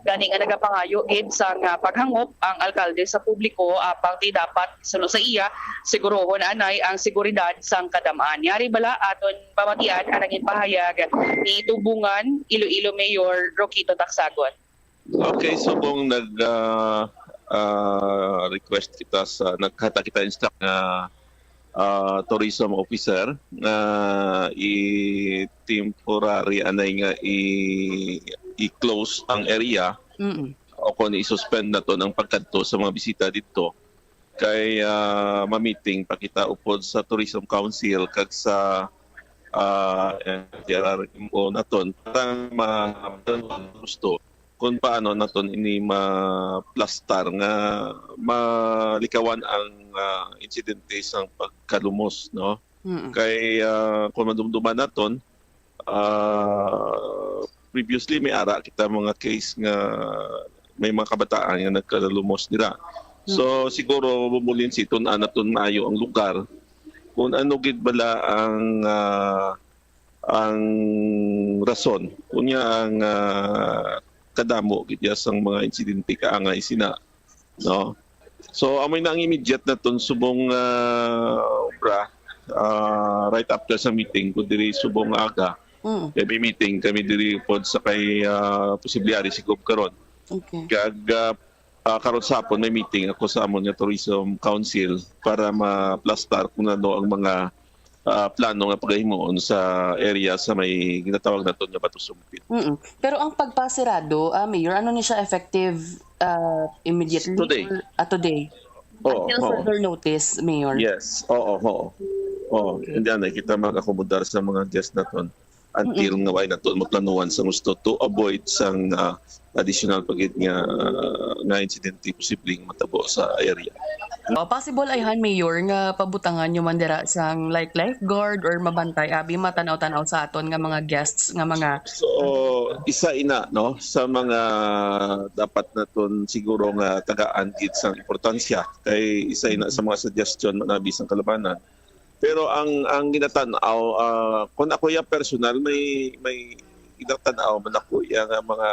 Gani nga nagapangayo gid sang, ah, paghangop ang alkalde sa publiko, apang ti dapat, suno sa iya, sigurohon anay ang seguridad sang kadam-an. Yari bala aton pamatian ang naging pahayag ni Tubungan, Iloilo Mayor Roquito Tacsagon. Okay, subong nag, ah, ah, request kita sa, nagkata kita instruct nga, ah, tourism officer nga i-temporary anay nga i-, i-close ang area Mm-mm. o kung i-suspend naton ang pagkadto sa mga bisita didto. Kay, ah, ma-meeting pa kita upod sa Tourism Council kag sa, ah, N T R R M O naton para ma-, gusto kung paano naton ini ma-plastar nga malikawan ang, ah, insidente sang pagkalumos, no? Mm. Kay, ah, kung madumduman naton, ah, previously may ara kita mga case nga may mga kabataan nga nagkalumos dira. So, Mm. siguro bumulin si tun-an naton maayo ang lugar kung ano gid bala ang, ah, ang rason unya ang, ah, kadamo gid ya sang mga insidente kaangay sina, no? So, amoy na ang immediate naton subong, ah, obra, ah, right after sa meeting, kung diri subong aga, Mm. kay may meeting kami diri pod sa kay, ah, posible ari si Gob karon. Okay. Kag, ah, ah, karon sa hapon may meeting ako sa amon nga Tourism Council para ma-plastar kung ano ang mga, ah, plano nga pagahimuon sa area sa may ginatawag naton nga Bato Sumpit. Mm-mm. Pero ang pagpasirado, ah, Mayor, ano ni siya, effective, ah, immediately Today. or, ah, today? Oo, Until oo. further notice, Mayor? Yes, oo, oo. Oo, Okay. hindi na kita mag-akomodar sa mga guest naton until Mm-mm. nga way naton maplanuhan sa gusto to avoid sang, ah, additional pa gid nga, nga insidente posibleng matabo sa area. Oh, possible ayhan, Mayor, nga pabutangan nyo man dira sang, like, lifeguard or mabantay abi matanaw-tanaw sa aton nga mga guests nga mga So, isa ina, no, sa mga dapat naton siguro nga tagaan gid sang importansya kay isa ina sa mga suggestion man abi sang kalabanan. Pero ang, ang ginatan-aw, ah, kung ako ya personal, may, may ginatan-aw man ako ya nga mga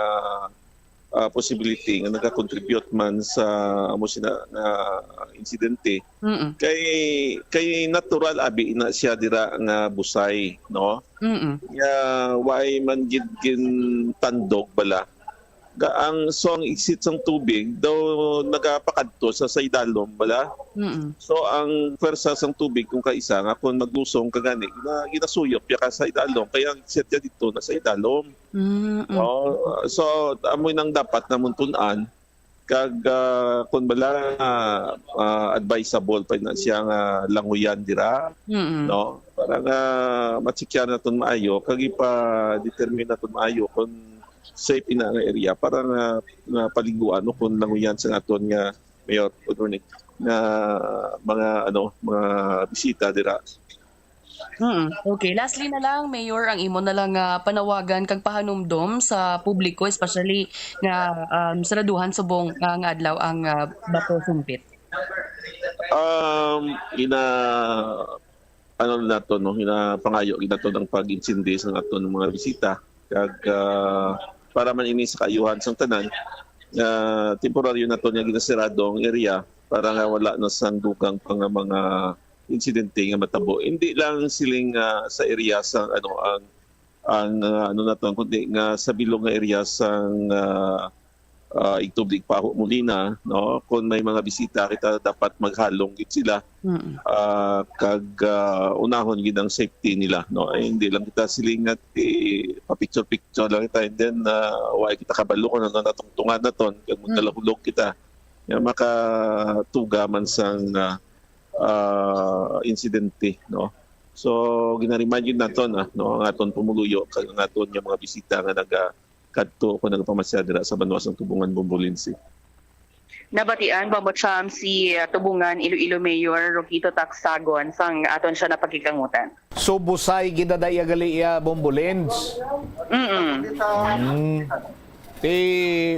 ah, possibility nga nagakontribute man sa amo sina nga insidente. Mm-mm. Kay kay natural abi na siya dira nga busay, no? Mm-mm. Nga why man gid gintandog bala. Ga ang so ang exit sang tubig daw nagapakadto sa sa idalom bala. Mm-mm. So ang pwersa sang tubig kung kaisa nga kung maglusong ka gani na ginasuyop ya ka sa idalom kaya ang exit ya dito na sa idalom. Mm-mm. Oh, so amoy nang dapat namon tun-an kag ah, kun bala ah, advisable pa na siya nga languyan dira, Mm-mm. no? Para nga ma-checkyan naton maayo kag ipa-determine naton maayo kung safe ina nga area para nga, nga paliguan o kung languyan sa naton nga mayor, attorney, nga mga ano, mga bisita dira. Mm, okay. Lastly na lang, Mayor, ang imo na lang nga panawagan kag pahanumdom sa publiko, especially nga um, saraduhan subong nga, nga adlaw ang ah, Bato Sumpit. Um, ina ano nato, no, ina pangayo gid nato ang pag-intindi sa aton mga bisita kag ah, para man ini sa kaayuhan sang tanan nga temporaryo nato nga ginasirado ang area para nga wala na sang dugang pa nga mga insidente nga matabo. Hindi lang siling ah, sa area sa ano ang ang ah, ano nato kundi nga sa bilog nga area sang ah, ah, Igtublig Paho Molina, no? Kung may mga bisita kita dapat maghalong gid sila Mm. ah, kag ah, unahon gid ang safety nila, no? Ay, hindi lang kita siling nga eh, pa-picture-picture lang kita and then ah, wa kita kabalo kung ano natungtungan naton kag magkalahulog kita nga makatuga man sang ah, ah, insidente, no? So ginaremind yun naton ah, no, ang aton pumuluyo kag ang aton nga mga bisita nga naga kadto ko nagapamasyal dira sa banwa sang Tubungan, Bombo Lindsay. Nabatian, Bombo Cham, si uh, Tubungan, Iloilo Mayor Roquito Tacsagon sang aton siya napakigkangutan. So busay ginadaya gali iya, Bombo Lens. Mm. Hmm. Ti,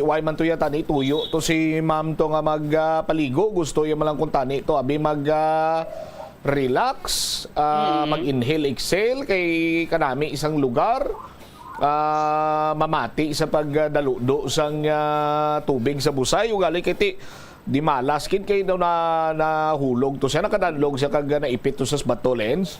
why man to ya tani tuyo to si ma'am to nga magpaligo? Gusto iya malang kung tani to abi mag ah, relax, ah, Mm. mag-inhale, exhale kay kanami isang lugar ah, mamati sa pagdaludo sang ah, tubig sa busay. Ugali kay ti, di malas gid kay daw na nahulog to siya, nakadanlog siya kag naipit to sa bato, Lens.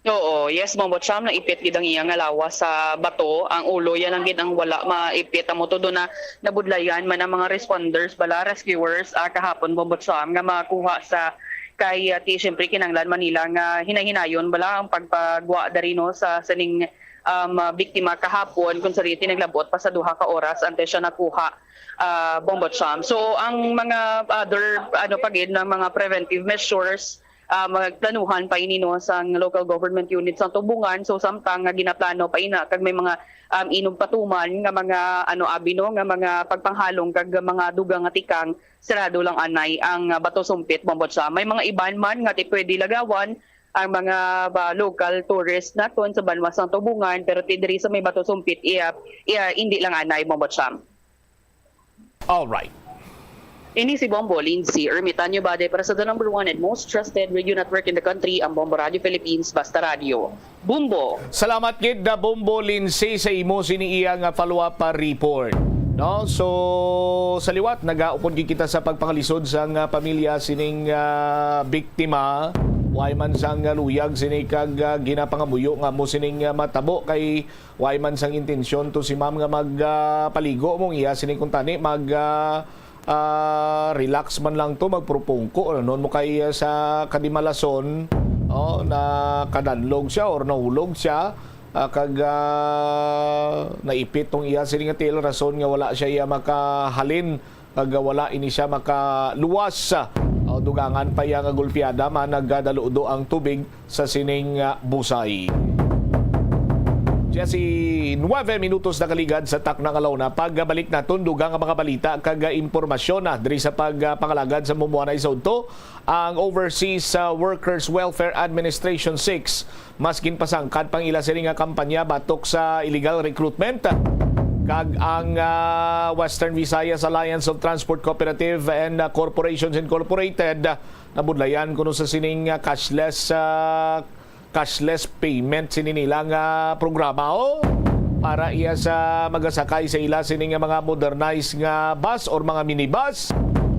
Oo, yes, Bombo Cham, naipit gid ang iya nga lawas sa bato. Ang ulo, yan lang gid ang wala maipit. Amo to, doon na nabudlayan man ang mga responders, bala, rescuers, ah, kahapon, Bombo Cham, nga makakuha sa kay, ah, ti, siyempre, kinanglan man nila nga hinay-hinayon, bala, ang pagpagwa dari, no, sa sining um, ah, biktima kahapon, kung sa riti naglabot pa sa duha ka oras antes siya nakuha, ah, Bombo Cham. So, ang mga other, ano pa gid, ng mga preventive measures, ah, magplanuhan pa ini, no, sang local government unit sa Tubungan. So, samtang nga ginaplano pa ina, kag may mga um, inom patuman nga mga, ano, abi, no, nga mga pagpanghalong kag mga dugang nga tikang, sarado lang anay ang ah, Bato Sumpit, Bombo Cham. May mga iban man nga ti pwede lagawan ang mga ba, local tourist naton sa banwa sang Tubungan, pero ti diri sa may Bato Sumpit, iya, iya, hindi lang anay, Bombo Cham. All right. Ini si Bombo Lindsay Ermitanyo Bade para sa the number one and most trusted radio network in the country, ang Bombo Radio Philippines, Basta Radio. Bombo! Salamat gid da Bombo Lindsay sa imo sini iya nga follow-up pa report. No? So sa liwat nagaupod gid kita sa pagpangalisod sa nga pamilya sining ah, biktima. Way man sang luyag sini kag ah, ginapangamuyo nga mo sining ah, matabo kay way man sang intensyon to si ma'am nga magpaligo mong iya sini kung tani mag ah, ah, relax man lang to, magpurupungko, ano, nun mo kay ah, sa kadimalason, oh, na kadanlog siya or nahulog siya, ah, kag ah, naipit tong iya sini nga tiil, rason nga wala siya iya makahalin, kag ah, wala ini siya makaluwas. Oh, dugangan pa iya nga gulpiada man nagadaludo ang tubig sa sining ah, busay. Jesse, nuwebe minutos na kaligad sa takna nga launa. Pagbalik naton, dugang nga mga balita kag ah, impormasyon na diri sa pagpangalagad sa mumuanay sa udto, ang Overseas ah, Workers Welfare Administration six mas ginpasangkad pang ila sini nga kampanya batok sa illegal recruitment. Kag ang ah, Western Visayas Alliance of Transport Cooperative and ah, Corporations Incorporated, nabudlayan kuno sa sining ah, cashless ah, cashless payment sini nila nga programa. Oh, Para iya sa magasakay sa ila sini nga mga modernized nga bus or mga minibus.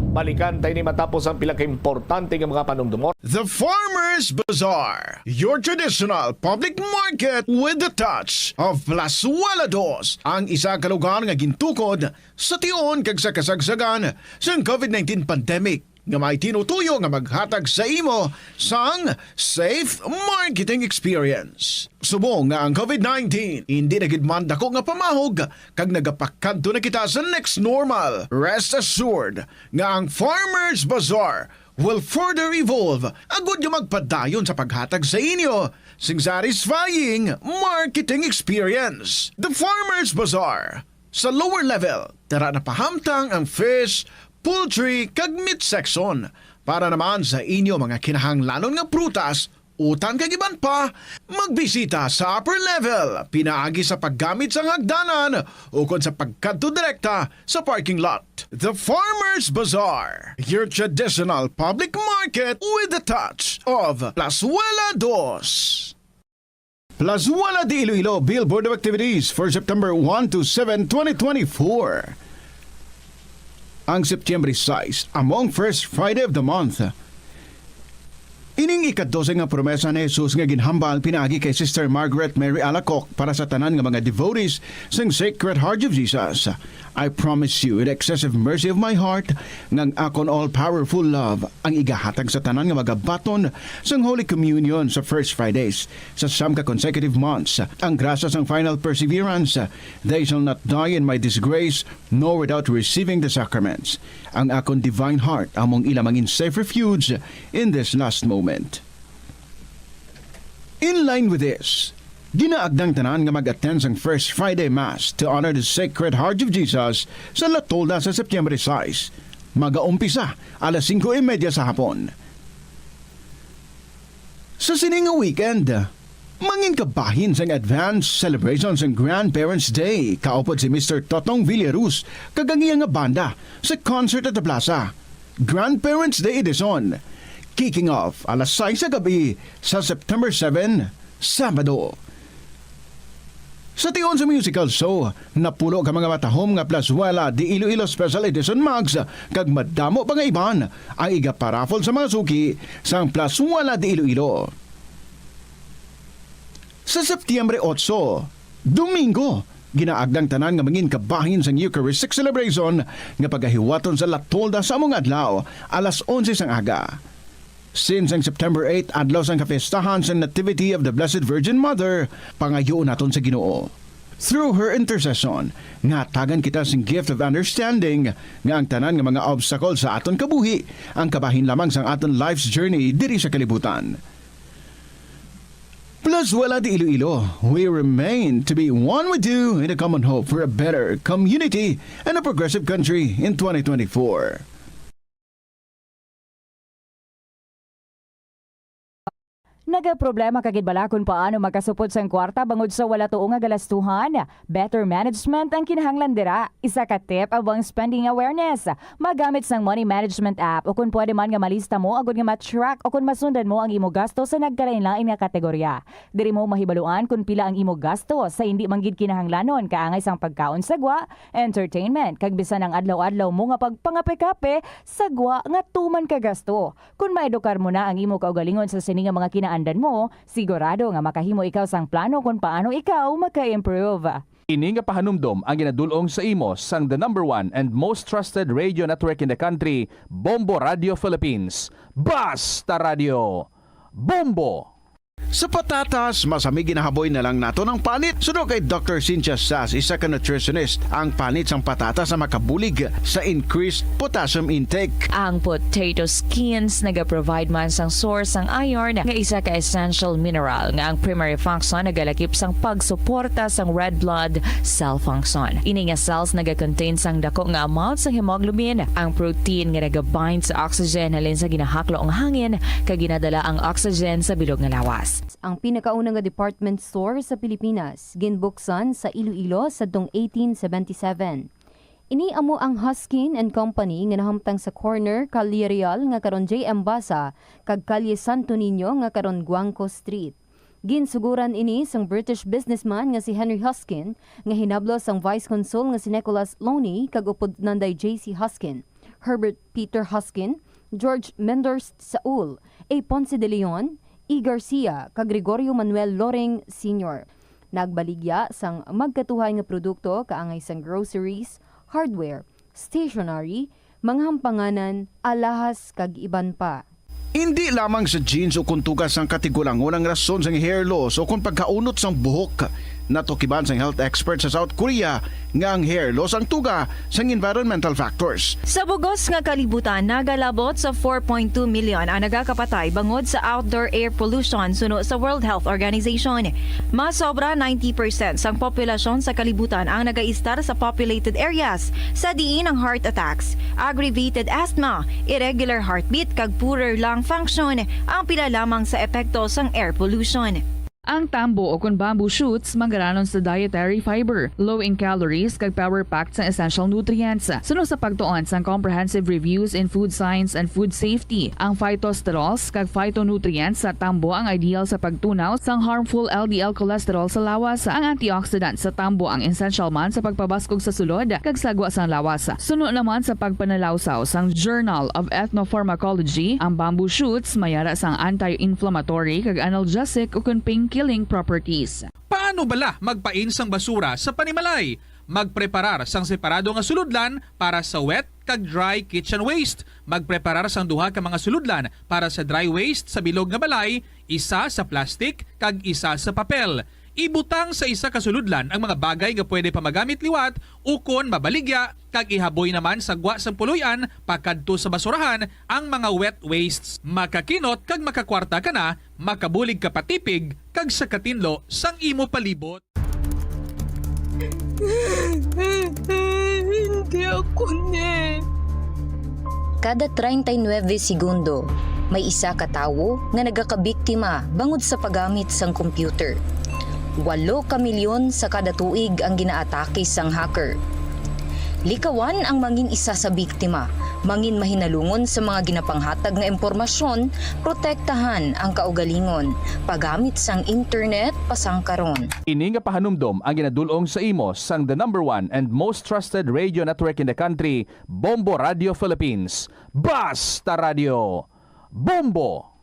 Balikan tayo ni matapos ang pila ka importante nga mga panumdumon. The Farmers Bazaar, your traditional public market with the touch of Plazuela Dos, ang isa ka lugar nga gintukod sa tion kag sa kasagsagan sang covid nineteen pandemic, nga may tinutuyo nga maghatag sa imo sang safe marketing experience. Subong nga ang covid nineteen hindi na gid man dako nga pamahog kag nagapakadto na kita sa next normal, rest assured nga ang Farmers Bazaar will further evolve agud nga magpadayon sa paghatag sa inyo sing satisfying marketing experience. The Farmers Bazaar, sa lower level, tara na pahamtang ang fish, poultry, kag meat section. Para naman sa inyo mga kinahanglanon nga prutas, utan kag iban pa, magbisita sa upper level pinaagi sa paggamit sang hagdanan ukon sa pagkadto direkta sa parking lot. The Farmers Bazaar, your traditional public market with the touch of Plazuela Dos. Plazuela de Iloilo Billboard of Activities for September one to seven, twenty twenty-four. Ang September sais, among first Friday of the month. Ining ikadose nga promesa ni Jesus nga ginhambal pinaagi kay Sister Margaret Mary Alacoc para sa tanan nga mga devotees sang Sacred Heart of Jesus. I promise you in excessive mercy of my heart nga ang akon all-powerful love ang igahatag sa tanan nga magabaton sang Holy Communion sa First Fridays sa siyam ka consecutive months. Ang grasya sang final perseverance, they shall not die in my disgrace, nor without receiving the sacraments. Ang akon divine heart among ila mangin safe refuge in this last moment. In line with this, ginaagdang tanan nga mag-attend sang First Friday Mass to honor the Sacred Heart of Jesus sa La Tolda sa September sais. Magaumpisa alas singko y media sa hapon. Sa sini nga weekend, mangin kabahin sang advance celebration sang Grandparents' Day, kaupod si Mister Totong Villaruz kag ang iya nga banda sa concert at the plaza. Grandparents' Day Edition, kicking off alas sais sa gabi sa September seven, Sabado. Sa tion sa musical show, napulo ka mga matahom nga Plazuela de Iloilo Special Edition mugs kag madamo pa nga iban ang igaparaffle sa mga suki sang Plazuela de Iloilo. Sa Septyembre otso, Domingo, ginaagdang tanan nga mangin kabahin sang Eucharistic celebration nga pagahiwaton sa La Tolda sa among adlaw, alas onse sang aga. Since ang September eight, adlaw sang kapiestahan sang Nativity of the Blessed Virgin Mother, pangayoon naton sa Ginoo. Through her intercession, nga hatagan kita sing gift of understanding nga ang tanan nga mga obstacle sa aton kabuhi ang kabahin lamang sang aton life's journey diri sa kalibutan. Plazuela de Iloilo, we remain to be one with you in a common hope for a better community and a progressive country in twenty twenty-four. Nagaproblema ka gid bala kon paano makasupod sang kwarta bangod sa wala tuo nga galastuhan? Better management ang kinahanglan dira. Isa ka tip amo ang spending awareness. Magamit sang money management app, o kon pwede man nga malista mo agod nga ma-track o kon masundan mo ang imo gasto sa nagkalainlain nga kategorya. Diri mo mahibaluan kon pila ang imo gasto sa indi man gid kinahanglanon, kaangay sang pagkaon sa gwa, entertainment, kag bisan ang adlaw-adlaw mo nga pagpangape-kape sa gwa nga tuman ka gasto. Kon maedukar mo na ang imo kaugalingon sa sini nga mga kinaandan mo, sigurado nga makahimo ikaw sang plano kon paano ikaw maka-improve. Ini nga pahanumdom ang ginadul-ong sa imo sang the number one and most trusted radio network in the country, Bombo Radio Philippines. Basta Radio Bombo! Sa patatas, masami ginahaboy na lang naton ang panit. Suno kay Doctor Cynthia Sas, isa ka nutritionist, ang panit sang patatas ang makabulig sa increased potassium intake. Ang potato skins nagaprovide man sang source sang iron, nga isa ka essential mineral nga ang primary function nagalakip sang pagsuporta sang red blood cell function. Ini nga cells nagacontain sang dako nga amount sang hemoglobin, ang protein nga nagabind sa oxygen halin sa ginahaklo nga hangin kag ginadala ang oxygen sa bilog nga lawas. Ang pinakauna nga department store sa Pilipinas, ginbuksan sa Iloilo sadtong eighteen seventy-seven. Ini amo ang Huskin and Company nga nahamtang sa corner Calle Real nga karon J M Basa kag Calle Santo Niño nga karon Guangco Street. Ginsuguran ini sang British businessman nga si Henry Hoskin, nga hinablos sang Vice Consul nga si Nicholas Loney kag upod Nanday J C Hoskin, Herbert Peter Hoskin, George Menders Saul, A. Ponce de Leon, E. Garcia, kag Gregorio Manuel Loring Senior. Nagbaligya sang magkatuhay nga produkto kaangay sang groceries, hardware, stationery, mga hampanganan, alahas, kag iban pa. Indi lamang sa jeans o kuntugas ang katigulangon ang rason sang hair loss o kon pagkaunot sang buhok. Natukiban sang health expert sa South Korea nga ang hair loss ang tuga sang environmental factors. Sa bugos nga kalibutan, nagalabot sa four point two million ang nagakapatay bangod sa outdoor air pollution suno sa World Health Organization. Mas sobra ninety percent sang populasyon sa kalibutan ang nagaistar sa populated areas, sa diin ang heart attacks, aggravated asthma, irregular heartbeat, kag poorer lung function ang pila lamang sa epekto sang air pollution. Ang tambo o kon bamboo shoots manggaranon sa dietary fiber, low in calories, kag power-packed sa essential nutrients. Suno sa pagtuon sang Comprehensive Reviews in Food Science and Food Safety, ang phytosterols kag phytonutrients sa tambo ang ideal sa pagtunaw sang harmful L D L cholesterol sa lawas. Ang antioxidant sa tambo ang essential man sa pagpabaskog sa sulod kag sagwa sang lawas. Suno naman sa pagpanalawsaw sang Journal of Ethnopharmacology, ang bamboo shoots may ara sang anti-inflammatory kag analgesic ukon pain-killing properties. Paano bala magpain sang basura sa panimalay? Magpreparar sang separado nga sulodlan para sa wet kag dry kitchen waste. Magpreparar sang duha ka mga sulodlan para sa dry waste sa bilog nga balay, isa sa plastic kag isa sa papel. Ibutang sa isa ka sulodlan ang mga bagay nga pwede pa magamit liwat ukon mabaligya, kag ihaboy naman sa gwa sang puloy-an pakadto sa basurahan ang mga wet wastes. Makakinot kag makakwarta ka na, makabulig ka pa tipig kag sa katinlo sang imo palibot. Hindi ako ni. Kada treinta y nueve segundo, may isa ka tawo nga nagakabiktima bangod sa paggamit sang computer. Walo ka milyon sa kada tuig ang ginaatake sang hacker. Likawan ang mangin isa sa biktima, mangin mahinalungon sa mga ginapanghatag nga impormasyon, protektahan ang kaugalingon, paggamit sang internet pasangkaron. Ini nga pahanumdom ang ginadul-ong sa imo sang the number one and most trusted radio network in the country, Bombo Radio Philippines. Basta Radio, Bombo!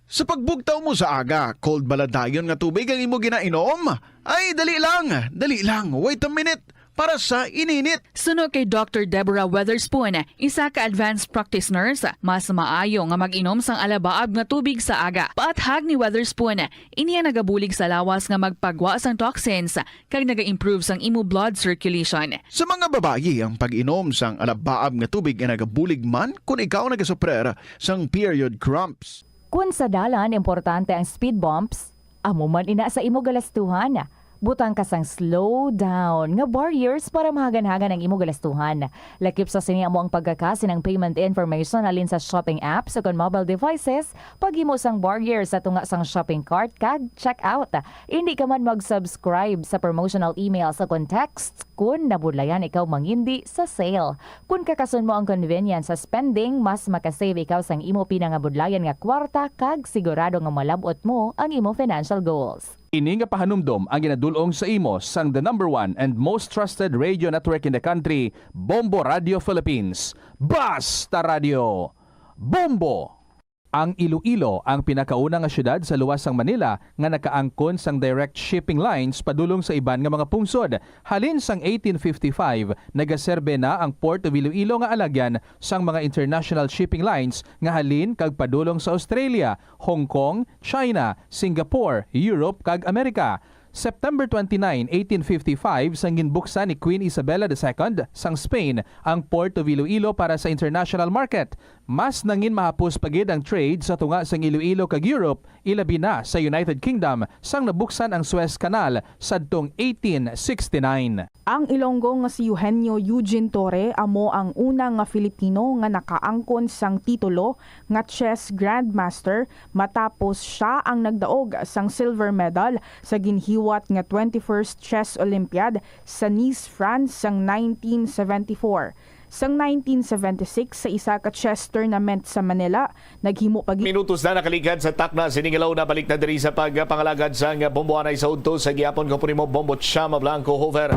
Sa pagbugtaw mo sa aga, cold bala dayon nga tubig ang imo ginainom? Ay, dali lang, dali lang, wait a minute. Para sa ininit. Suno kay Doctor Deborah Weatherspoon, isa ka advanced practice nurse, mas maayo nga mag-inom sang alabaab nga tubig sa aga. Paathag ni Weatherspoon, ini ang nagabulig sa lawas nga magpagwa sang toxins kag naga-improve sang imo blood circulation. Sa mga babayi, ang pag-inom sang alabaab nga tubig ay nagabulig man kon ikaw nagasuprer sang period cramps. Kon sa dalan importante ang speed bumps, amo man ina sa imo galastuhan. Butang ka sang slow down nga barriers para mahaganhagan ang imo galastuhan. Lakip sa sini amo ang pagkaka sang payment information halin sa shopping apps o kon mobile devices, paghimo sang barrier sa tunga sang shopping cart kag checkout. Indi ka man mag-subscribe sa promotional emails o kon texts kon nabudlayan ikaw mangindi sa sale. Kon kakason mo ang convenience sa spending, mas makasave ikaw sang imo pinangabudlayan nga kwarta kag sigurado nga malab-ot mo ang imo financial goals. Ini nga pahanumdom ang ginadul-ong sa imo sang the number one and most trusted radio network in the country, Bombo Radio Philippines. Basta Radio! Bombo! Ang Iloilo ang pinakauna nga siyudad sa luwas sang Manila nga nakaangkon sang direct shipping lines padulong sa iban nga mga pungsod. Halin sang eighteen fifty-five, nagaserbe na ang Port of Iloilo nga alagyan sang mga international shipping lines nga halin kag padulong sa Australia, Hong Kong, China, Singapore, Europe, kag Amerika. September twenty-nine, eighteen fifty-five, sang ginbuksan ni Queen Isabella the Second sang Spain ang Port of Iloilo para sa international market. Mas nangin mahapos pa gid ang trade sa tunga sang Iloilo kag Europe, ilabi na sa United Kingdom, sang nabuksan ang Suez Canal sadtong eighteen sixty-nine. Ang Ilonggo nga si Eugenio Eugene Torre amo ang una nga Filipino nga nakaangkon sang titulo nga chess grandmaster, matapos sia ang nagdaog sang silver medal sa ginhiwat nga twenty-first Chess Olympiad sa Nice, France sang nineteen seventy-four. Sang nineteen seventy-six, sa isa ka chess tournament sa Manila, naghimo pa gid. Minutos na nakaligad sa takna sini nga law. Nabalik na diri sa pagpangalagad sang bombohanay sa udto sa gihapon. Kaupod nimo, Bombo Chama Blanco Hover.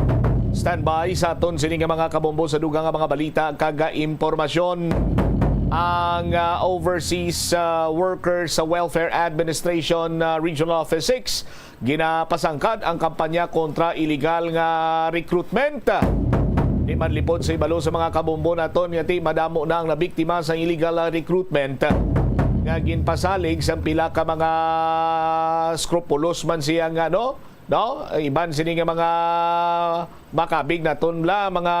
Standby sa aton sini nga mga kabombo sa dugang nga mga balita kag impormasyon. Ang, ah, Overseas, ah, Workers sa Welfare Administration, ah, Regional Office six, ginapasangkad ang kampanya kontra iligal nga recruitment. Di man lipod sa ibalo sa mga kabombo naton nga ti madamo na ang nabiktima sa illegal recruitment nga ginpasalig sang pila ka mga scrupulous man siya nga, no? No? Iban sini nga mga makabig naton bala, mga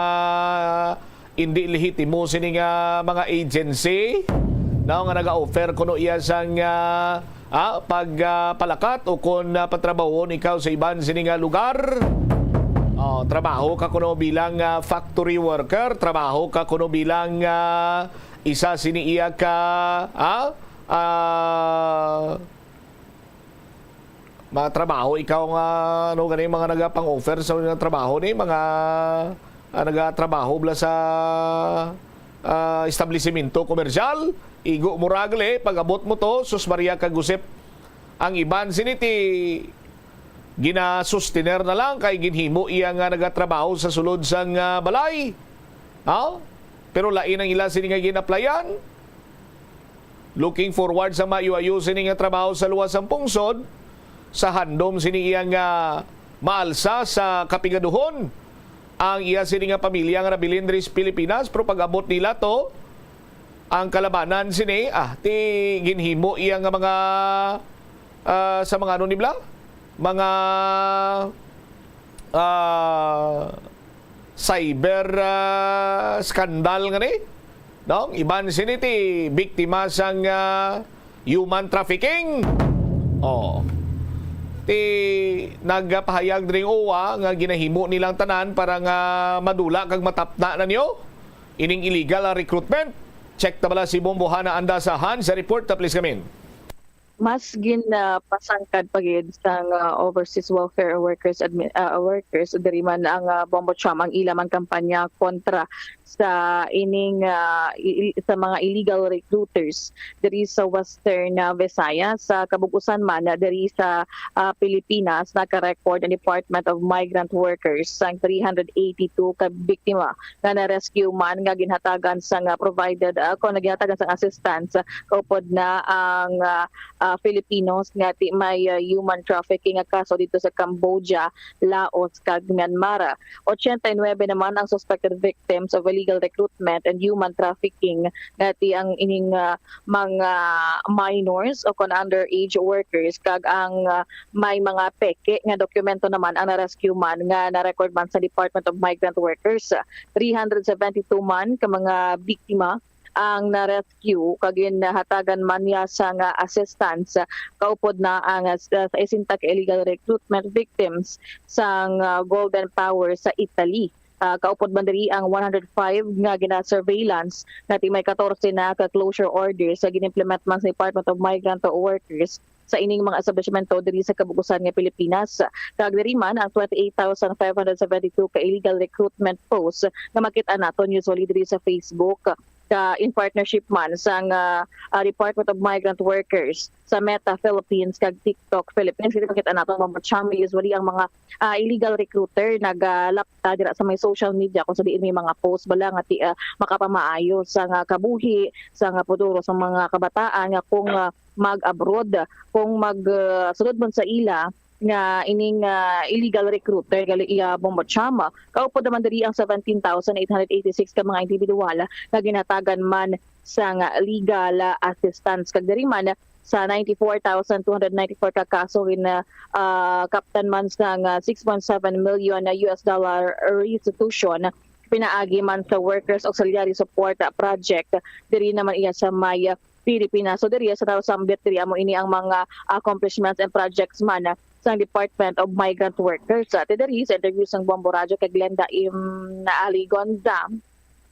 indi lehitimo sini nga mga agency, no, nga naga-offer kuno iya sang, ah, ah, pag, ah, palakat o kon, ah, patrabahon ikaw sa iban sini nga lugar. Oh, trabaho ka kuno bilang, ah, factory worker, trabaho ka kuno bilang, ah, isa sini iya ka, ah, ah, mga trabaho ikaw nga, ano, gani, mga nagapang-offer sa mga trabaho ni mga, ah, nagatrabaho bala sa, ah, establisimento komersyal. Igo mo ra gali, pag-abot mo to, sus Maria kag Josep, ang iban sini ti ginasustener na lang kay ginhimo iya nga nagatrabaho sa sulod sang, ah, balay. Ha? Pero lain ang ila sini nga gin-applyan. Looking forward sa maayo-ayo sini nga trabaho sa luwas sang pungsod, sa handom sini iya nga maalsa sa kapigaduhon ang iya sini nga pamilya nga nabilin diri sa Pilipinas, pero pag-abot nila to, ang kalabanan sini, ah, ti ginhimo iya nga mga, ah, sa mga ano ni bala? Mga, ah, cyber, ah, scandal nga ni, no? Iban sini ti biktima sang, ah, human trafficking. Oh. Ti nagapahayag diri ang O W A nga ginahimo nilang tanan para nga madula kag matapna na niyo ining illegal recruitment. Check ta bala si Bombo Hana Andasahan sa report ta, please, kamin. Mas ginapasangkad pa gid sang, ah, Overseas Welfare Workers Admi-, ah, Workers, diri man ang, ah, Bombo Cham ang ila man kampanya kontra sa ining, ah, i-, i-, sa mga illegal recruiters diri sa Western, ah, Visayas. Sa kabug-usan man, ah, diri sa, ah, Pilipinas, naka-record ang Department of Migrant Workers sang three hundred eighty-two ka biktima nga na-rescue man nga ginhatagan sang, ah, provided, ah, kon ginhatagan sang assistance, ah, kaupod na ang, ah, ah, Filipinos nga ti-, may, ah, human trafficking nga kaso dito sa Cambodia, Laos, kag Myanmar. Ochenta y nuebe naman ang suspected victims of illegal recruitment and human trafficking nga ti ang ining, ah, mga minors o kon underage workers, kag ang, ah, may mga peke nga dokumento naman ang na-rescue man nga na-record man sa Department of Migrant Workers. Three hundred seventy-two man ka mga biktima ang na-rescue kag ginhatagan man niya sang assistance. Kaupod na ang, ah, sesenta ka illegal recruitment victims sang, ah, Golden Power sa Italy. Ah, kaupod man diri ang one hundred five nga gina-surveillance nga ti may katorse na ka closure orders nga gin-implement man sa Department of Migrant Workers sa ining mga establishmento diri sa kabug-usan nga Pilipinas. Kag diri man ang twenty-eight thousand five hundred seventy-two ka illegal recruitment posts nga makit-an naton usually diri sa Facebook, ka in partnership man sang, ah, ah, Department of Migrant Workers, sa Meta Philippines kag TikTok Philippines. Diri makit-an naton, Ma'am Chami, usually ang mga, ah, illegal recruiter nagalapta dira sa may social media kung sa diin may mga post bala nga ti-, ah, makapamaayo sa nga kabuhi, sa nga futuro sa mga kabataan nga kung, ah, mag-abroad, kung mag, ah, sulod man sa ila nga ining, ah, illegal recruiter gali iya Bombo Cham. Kaupod naman diri ang seventeen thousand eight hundred eighty-six ka mga individual nga ginhatagan man sang legal, ah, assistance. Kag diri man sa ninety-four thousand two hundred ninety-four ka kaso gin, ah, ah, kaptan man sang, ah, six point seven million na U S dollar restitution pinaagi man sa Workers Auxiliary Support, ah, Project. Diri naman iya sa may, ah, Pilipinas. So, diri sa Tausambit, diri amo ini ang mga accomplishments and projects man, ah, sang Department of Migrant Workers. Sa diri sa interview sang Bombo Radyo kay Glenda Im Naaligonda,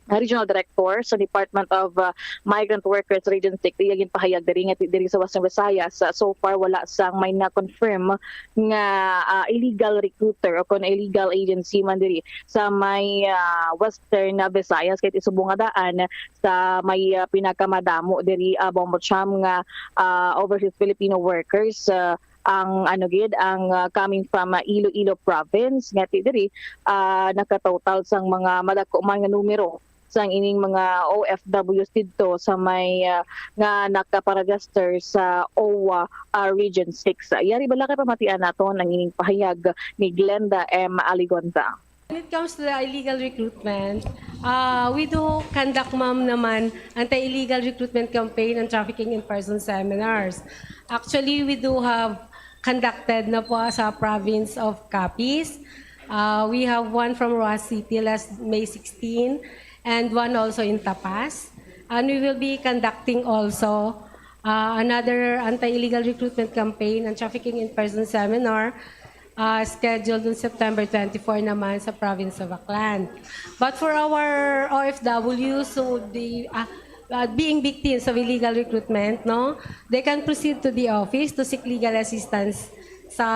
Regional Director sa Department of, uh, Migrant Workers Region six, iya ginpahayag diri nga ti-, diri sa Western Visayas, uh, so far wala sang may na-confirm nga, uh, illegal recruiter o kon illegal agency man diri sa may, uh, Western Visayas, kay ti subong nga daan sa may, uh, pinakamadamo diri, uh, Bombo Cham, nga, uh, overseas Filipino workers, uh, ang ano gid ang, uh, coming from, uh, Iloilo province, nga ti diri, uh, nakatotal sang mga madako man nga numero sang ining mga O F Ws didto sa may, ah, nga nakaparegister sa O W A, ah, Region six. Yari bala kay pamatian naton ang ining pahayag ni Glenda M Aligonza. When it comes to the illegal recruitment, uh, we do conduct, ma'am, naman anti-illegal recruitment campaign and trafficking in person seminars. Actually, we do have conducted na po sa province of Capiz. Uh, we have one from Roxas City last May sixteen and one also in Tapas. And we will be conducting also, uh, another anti-illegal recruitment campaign and trafficking in person seminar, uh, scheduled on September twenty-four naman sa province of Aklan. But for our O F Ws who would be, uh, uh, being victims of illegal recruitment, no, they can proceed to the office to seek legal assistance sa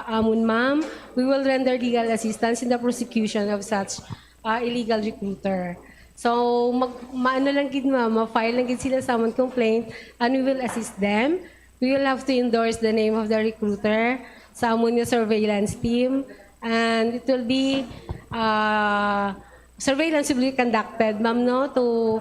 amon, ma'am. We will render legal assistance in the prosecution of such, uh, illegal recruiter. So, mag-, maano lang gid, ma'am, ma-file lang gid sila sa amon complaint and we will assist them. We will have to endorse the name of the recruiter sa amon nga surveillance team, and it will be, uh, surveillance will be conducted, ma'am, no, to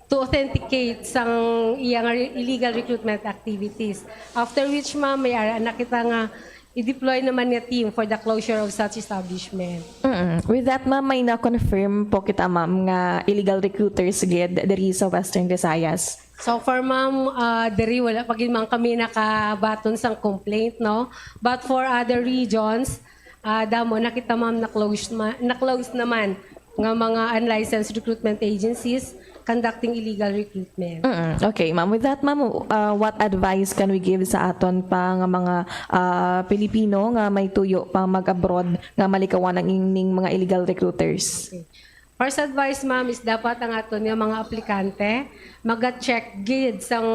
to authenticate sang iya nga re-, illegal recruitment activities. After which, ma'am, may ara na kita nga i-deploy naman nga team for the closure of such establishment. Mm. With that, ma'am, may na-confirm po kita, ma'am, nga illegal recruiters gid diri sa Western Visayas. So far, ma'am, ah, diri wala pa gid man kami nakabaton sang complaint, no? But for other regions, ah, damo na kita, ma'am, na-close ma-, na-close naman nga mga unlicensed recruitment agencies conducting illegal recruitment. Mm, okay, ma'am. With that, ma'am, uh, what advice can we give sa aton pa nga mga, uh, Pilipino nga may tuyo pa mag-abroad nga malikawan ang ining mga illegal recruiters? Okay. First advice, ma'am, is dapat ang aton nga mga aplikante maga-check gid sang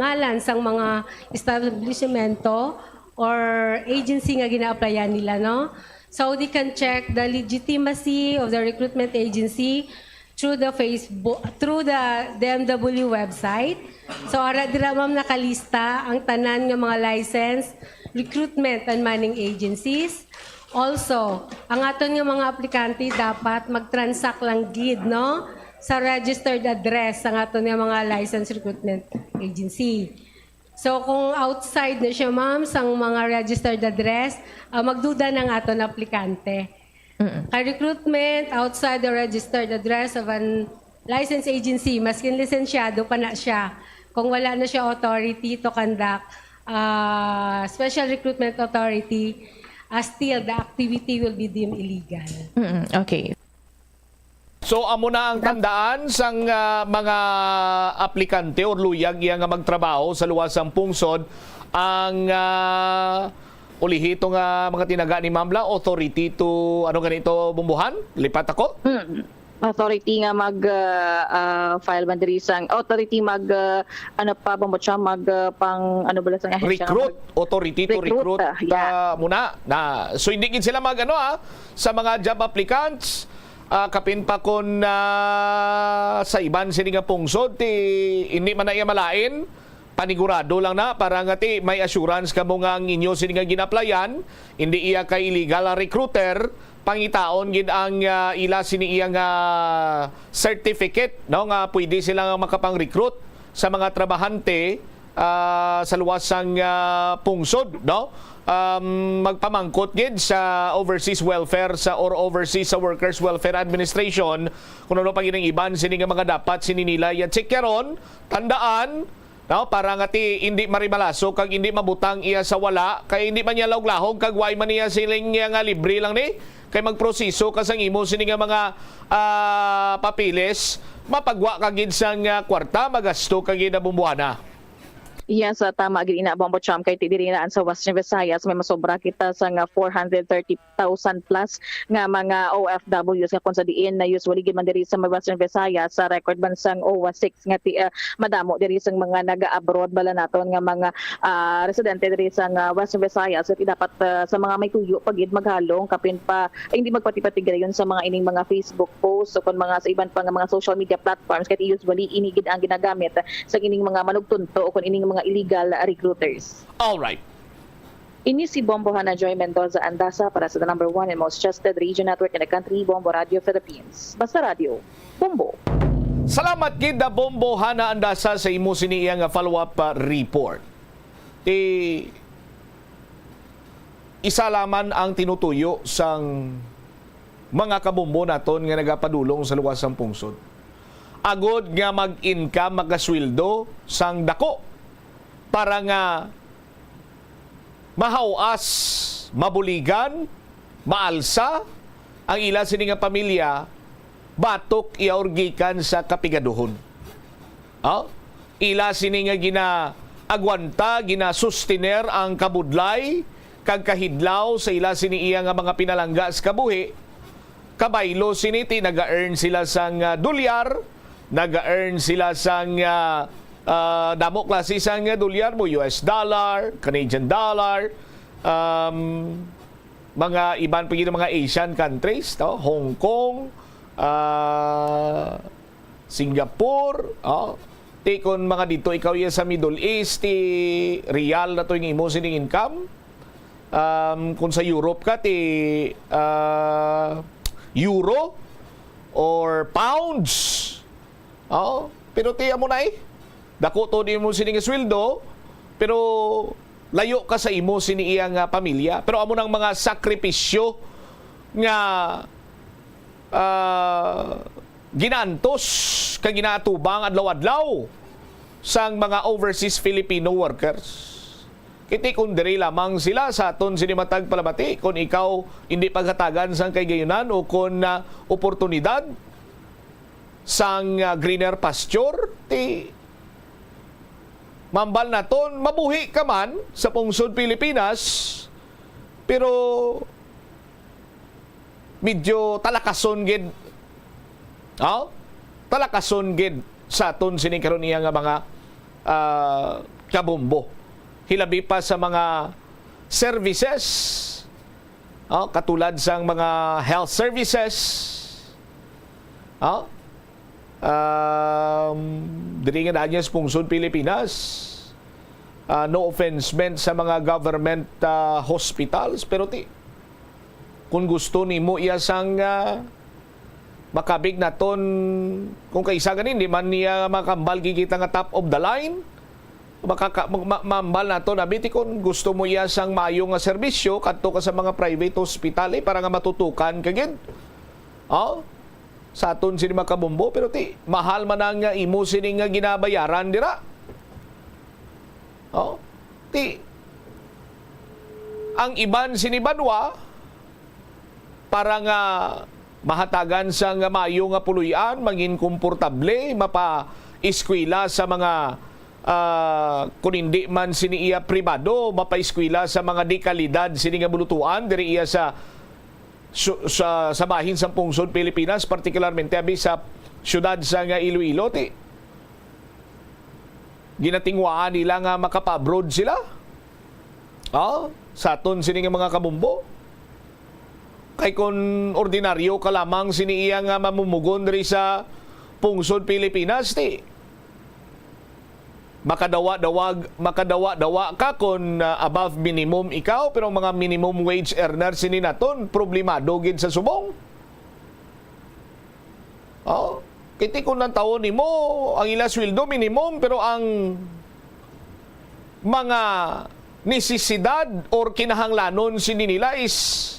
ngalan sang mga establishmento or agency nga gina-applyan nila, no? So they can check the legitimacy of the recruitment agency through the Facebook, through the D M W website. So ara dira, ma'am, nakalista ang tanan nga mga licensed recruitment and manning agencies. Also, ang aton nga mga aplikante dapat mag-transact lang gid, no, sa registered address sang aton nga mga licensed recruitment agency. So kung outside na siya, ma'am, sang mga registered address, ah, magduda na ang aton aplikante. Mm-mm. Kay recruitment outside the registered address of an licensed agency, maskin lisensyado pa na siya, kung wala na siya authority to conduct, ah, special recruitment authority, ah, still the activity will be deemed illegal. Mm-mm. Okay. So, amo na ang tandaan sang, ah, mga aplikante or luyag iya nga magtrabaho sa luwas sang pungsod ang, ah, ulihi ito nga mga tinaga ni Ma'am Bla, authority to, ano ganito, Bumbuhan? Lipat ako? Hmm. Authority nga mag, ah, ah, file man diri sang, authority mag, ah, ano pa, Bombo Cham, mag, ah, pang, ano bala sang ahensya nga Recruit, mag- authority to Recruit, recruit, ah, yeah. Ah, muna. Na, so, hindi gid sila mag, ano, ah, sa mga job applicants, ah, kapin pa kon, ah, sa iban sini nga pungsod, ti, hindi man na iya malain, panigurado lang na para nga ti may assurance kamo nga ang inyo sini nga gin-applyan, hindi iya kay illegal a recruiter, pangitaon gid ang, ah, ila sini iya nga certificate, no, nga pwede sila nga makapang-recruit sa mga trabahante, ah, sa luwas sang, ah, pungsod, no? Um, magpamangkot gid sa Overseas Welfare sa, or Overseas sa Workers Welfare Administration kung ano pa gid ang iban sini nga mga dapat sini nila iya check karon. Tandaan, no, para nga ti hindi marimalaso kag hindi mabutang iya sa wala, kay hindi man niya laog-lahog kag way man niya siling niya nga libre lang ni, kay magproseso ka sang imo sini nga mga, ah, papeles, mapagwa ka gid sang, ah, kwarta, magasto ka gid na bumbuhana. Yes, ah, tama gid ina, Bombo Cham, kay ti diri na sa Western Visayas may masobra kita sa nga four hundred thirty thousand plus nga mga O F Ws nga kung sa diin na usually gid man diri sa may Western Visayas, sa record man sang O W A six nga ti, ah, madamo diri sa mga naga-abroad bala naton nga mga, ah, residente diri sa nga Western Visayas, ti dapat, ah, sa mga may tuyo pa gid maghalong kapin pa, ay, hindi magpati-pati gid sa mga ining mga Facebook post o kon mga sa iban pa nga mga social media platforms, kay usually ini gid ang ginagamit sa ining mga manugtunto o kon ining mga illegal recruiters. All right. Ini si Bombo Hana Joy Mendoza Andasa para sa the number one and most trusted radio network in the country, Bombo Radio Philippines. Basta Radio, Bombo. Salamat gid na Bombo Hana Andasa sa imo sini iya nga follow-up, ah, report. Ti isa laman ang tinutuyo sang mga kabombo naton nga nagapadulong sa luwas sang pungsod. Agod nga mag-income, makasweldo sang dako para nga mahawas, mabuligan, maalsa ang ila sini nga pamilya batok iya or gikan sa kapigaduhon. Oh? Ila sini nga ginaagwanta, ginasustener ang kabudlay kag kahidlaw sa ila sini iya nga mga pinalangga sa kabuhi. Kabaylo sini ti naga-earn sila sang, ah, dolyar, naga-earn sila sang, ah, ah, damo klase sang, ah, dolyar mo, U S dollar, Canadian dollar, um, mga iban pa gid mga Asian countries, to, Hong Kong, ah, Singapore, oh. Ti kon mga dito ikaw iya sa Middle East, ti real na to yung imo sining income. Um, kung sa Europe ka, ti, ah, euro or pounds. Oh, pero ti amo na eh. Dako to di mo sining sweldo, pero layo ka sa imo sini iya nga pamilya. Pero amo nang mga sakripisyo nga, ah, ginaantos kag ginaatubang adlaw-adlaw sang mga overseas Filipino workers. Kiti kung diri lamang sila sa aton sini matag palamati, kung ikaw hindi paghatagan sang kahigayonan o kung, ah, oportunidad sang, ah, greener pasture, ti mambal naton, mabuhi ka man sa pungsod Pilipinas, pero medyo talakason gid. Oh? Talakason gid sa aton sini karon iya nga mga, ah, kabombo. Hilabi pa sa mga services, oh, katulad sang mga health services. Oh? Um, diri nga daan niya sa pungsod Pilipinas, ah, no offense meant sa mga government, ah, hospitals, pero ti, kung gusto nimo iya sang, ah, makabig naton, kung kaisa ganin, di man niya makambal gid kita nga top of the line, makaka-, ma-, ma-, mambal naton, abi ti, kung gusto mo iya sang maayo nga serbisyo, kadto ka sa mga private hospital, eh, para nga matutukan ka gid. Oh? Sa aton sini mga kabombo, pero ti, mahal man ang, ah, imo sini nga ginabayaran dira. Oh? Ti, ang iban sini banwa, para nga mahatagan sang maayo nga puloy-an, mangin komportable, mapa-eskwela sa mga, ah, kun hindi man sini iya pribado, mapa-eskwela sa mga de kalidad sini nga bulutuan diri iya sa, su-, sa, sa bahin sang pungsod Pilipinas, partikularmente abi sa siyudad sa nga Iloilo, ti ginatingwaan nila nga makapa-abroad sila. Ah, sa aton sini nga mga kabombo. Kay kun ordinaryo ka lamang sini iya nga mamumugon diri sa pungsod Pilipinas, ti makadawa-dawag, makadawa-dawa ka kun, ah, above minimum ikaw, pero mga minimum wage earner sini naton, problemado gid sa subong. Oh, kiti kun ang tawo nimo, ang ila sweldo minimum, pero ang mga nesesidad or kinahanglanon sini nila is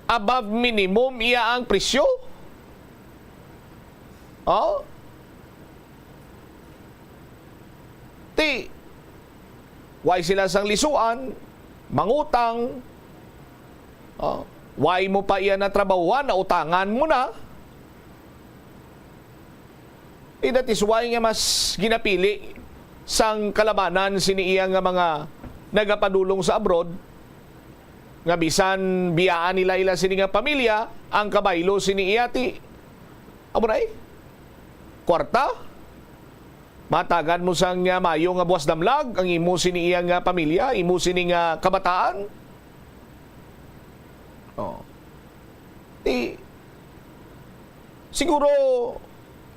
above minimum iya ang presyo. Oh? Ti, way sila sang lisuan, mangutang. Oh, way mo pa iya natrabahuan, nautangan mo na. Eh, that is why nga mas ginapili sang kalabanan sini iya nga mga nagapadulong sa abroad, nga bisan biyaan nila ila sini nga pamilya, ang kabaylo sini iya ti, amo na eh, kwarta. Matagan mo sang, ah, mayo nga buwas damlag ang imo sini iya nga pamilya, imo sini nga kabataan. Oh. Ti, siguro,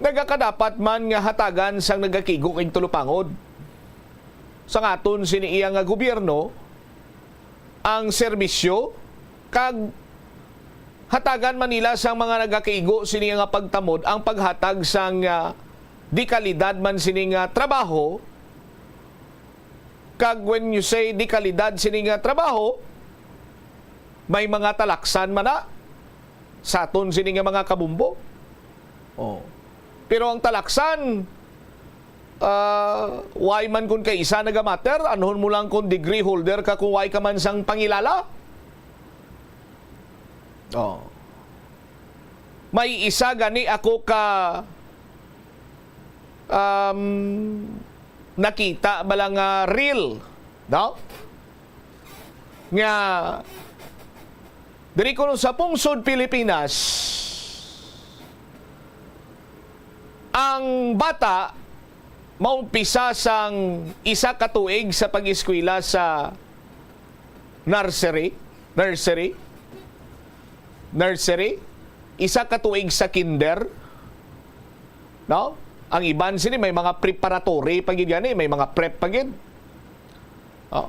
nagakadapat man nga hatagan sang nagakigo kay tulupangod sang aton sini iya nga gobyerno ang serbisyo, kag hatagan man nila sang mga nagakigo sini nga pagtamod ang paghatag sang, ah, di kalidad man sini nga trabaho. Kag when you say di kalidad sini nga trabaho, may mga talaksan man na sa aton sini nga mga kabumbo. Oh. Pero ang talaksan, ah, why man kun kay isa nagamatter, anhon mo lang kung degree holder ka kung why ka man sang pangilala? Oh. May isa gani ako ka, um, nakita bala nga reel, no? Nga diri kuno sa pungsod Pilipinas, ang bata maumpisa sang isa ka tuig sa pag-eskwela sa nursery, nursery, nursery, isa ka tuig sa kinder, no? Ang iban sini may mga preparatory pa gid gani, may mga prep pa gid. Oh.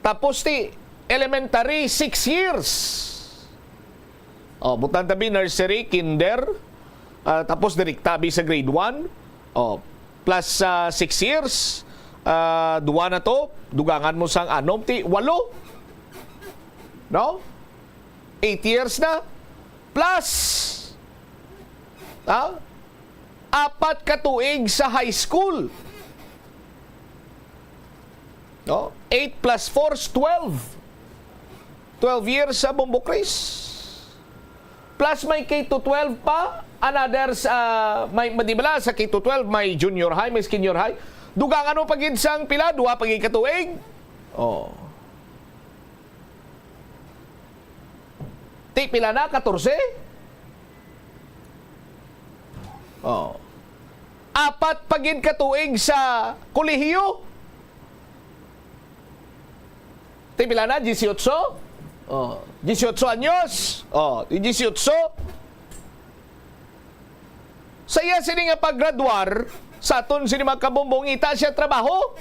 Tapos ti elementary, six years. Oh, butang tabi nursery, kinder, ah, tapos direkta bi sa grade one. Oh, plus sa six years, ah, duwa na to, dugangan mo sang anom, ti walo. No? Eight years na. Plus, ah, apat ka tuig sa high school. No? Eight plus four is twelve. Twelve years sa Bombo Chris. Plus may K to twelve pa, another sa, may, di ba, sa K to twelve, may junior high, may senior high. Dugangan mo pa gid sang pila, duha pa gid ka tuig. Oh. Ti pila na? Katorse? Oh. Apat pa gid ka tuig sa kolehiyo. Ti pila na? Dieciocho? Oh, dieciocho anyos. Oh, di dieciocho. Sa iya sini nga paggraduar, sa aton sini mga kabombo, ngita siya trabaho.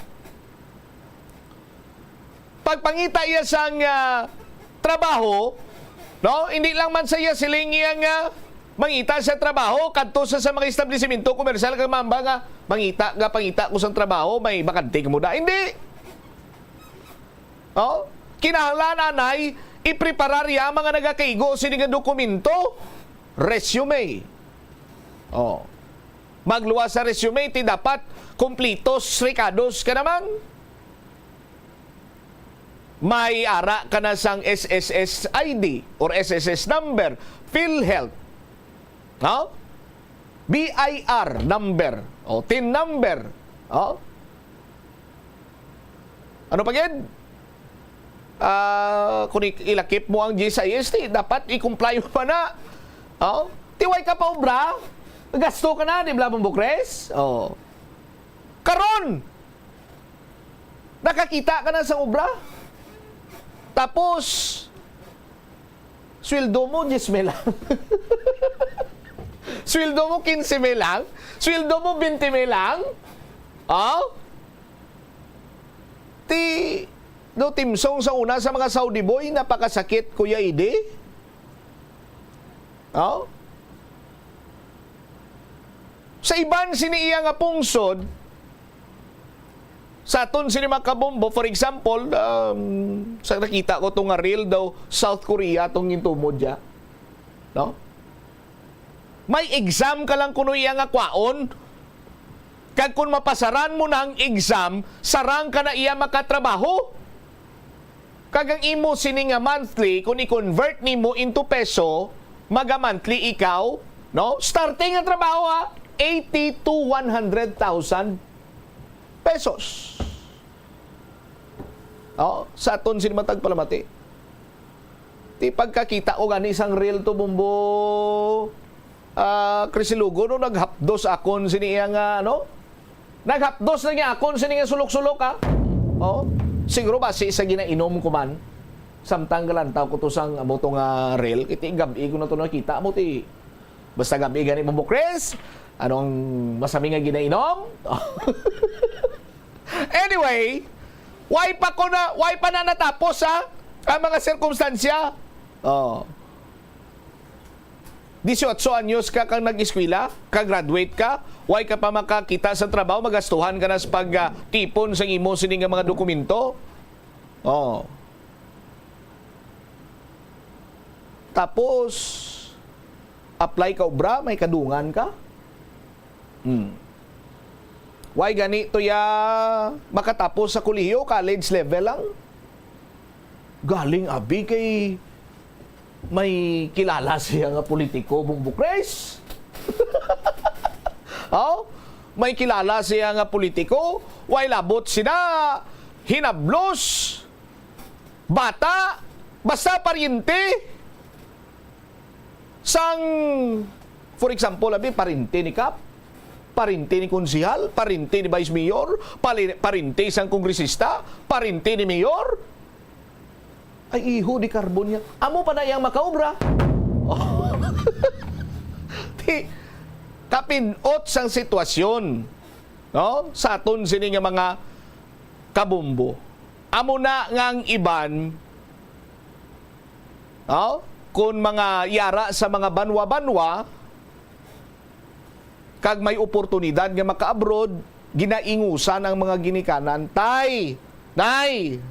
Pagpangita iya sang, ah, trabaho, no? Hindi lang man sa iya siling iya nga mangita siya trabaho, kadto sa, sa mga establisimento komersyal kag mamba nga mangita nga pangita ko sang trabaho, may bakante ka mo da. Hindi. Oh, kinahanglan anay ipreparar iya ang mga nagakaigo sini nga dokumento, resume. Oh. Magluwas sa resume, ti dapat kumplitos, rekados ka naman. May ara ka na sang S S S I D or S S S number, PhilHealth, no? B I R number, o TIN number, o. Ano pa gid? Ah, kung i-, ilakip mo ang G S I S T, dapat i-comply mo pa na. O, ti way ka pa obra, gasto ka na, di ba, Bambukres? O. Karon, nakakita ka na sa obra. Tapos, sweldo mo, diyes mil lang. Sweldo mo, quince mil lang. Sweldo mo, twenty mil lang. O? Ti, no, timsong sa una sa mga Saudi boy, napakasakit, Kuya Edi. O? Sa iban sini iya nga pungsod, sa aton sini mga kabombo, for example, um, sa nakita ko to nga reel daw, South Korea tong gintumod diya. No? May exam ka lang kuno iya nga kwaon, kag kung mapasaran mo na ang exam, sarang ka na iya makatrabaho. Kag ang imo sini nga monthly, kung i-convert nimo into peso, maga-monthly ikaw, no? Starting ang trabaho, ha, eighty to one hundred thousand. pesos. Oh, sa aton sini matag palamati. Ti pagkakita ko gani sang reel to, Bombo, ah, Chris Ilogo, no, naghapdos akon sini iya nga, ano? Naghapdos na niya akon sini nga sulok-sulok, ha? Oh, siguro basi sa ginainom ko man. Samtang galantaw ko to sang amo to nga reel, kay ti gab-i ko na to nakita mo ti. Basta gab-i gani, Bombo Chris, anong masami nga ginainom? Anyway, why pa ko na, why pa na natapos, ha? Ang mga sirkumstansya. Oh. Dieciocho anyos ka kang nag-eskwela, ka-graduate ka, why ka pa makakita sa trabaho, magastuhan ka na sa pag, ah, tipon sang imo sini nga mga dokumento? Oh. Tapos, apply ka obra, may kadungan ka? Hmm. Why gani to ya makatapos sa kolehiyo, college level lang? Galing abi kay may kilala siya nga politiko, Bombo Chris. Oh? May kilala siya nga politiko, why labot sina hinablos, bata, basta paryente. Sang, for example, abi, parente ni Kap, parente ni Konsihal, parente ni Vice Mayor, pali-, parente sang kongresista, parente ni Mayor. Ay, iho di karbon niya. Amo pa na iyang makaobra. Ti, kapinot sang sitwasyon, no? Sa aton sini nga mga kabumbo. Amo na nga ang iban, oh, kun mga yara sa mga banwa-banwa, kag may oportunidad nga maka-abroad, ginaingusan ang mga ginikanan, "Tay, Nay,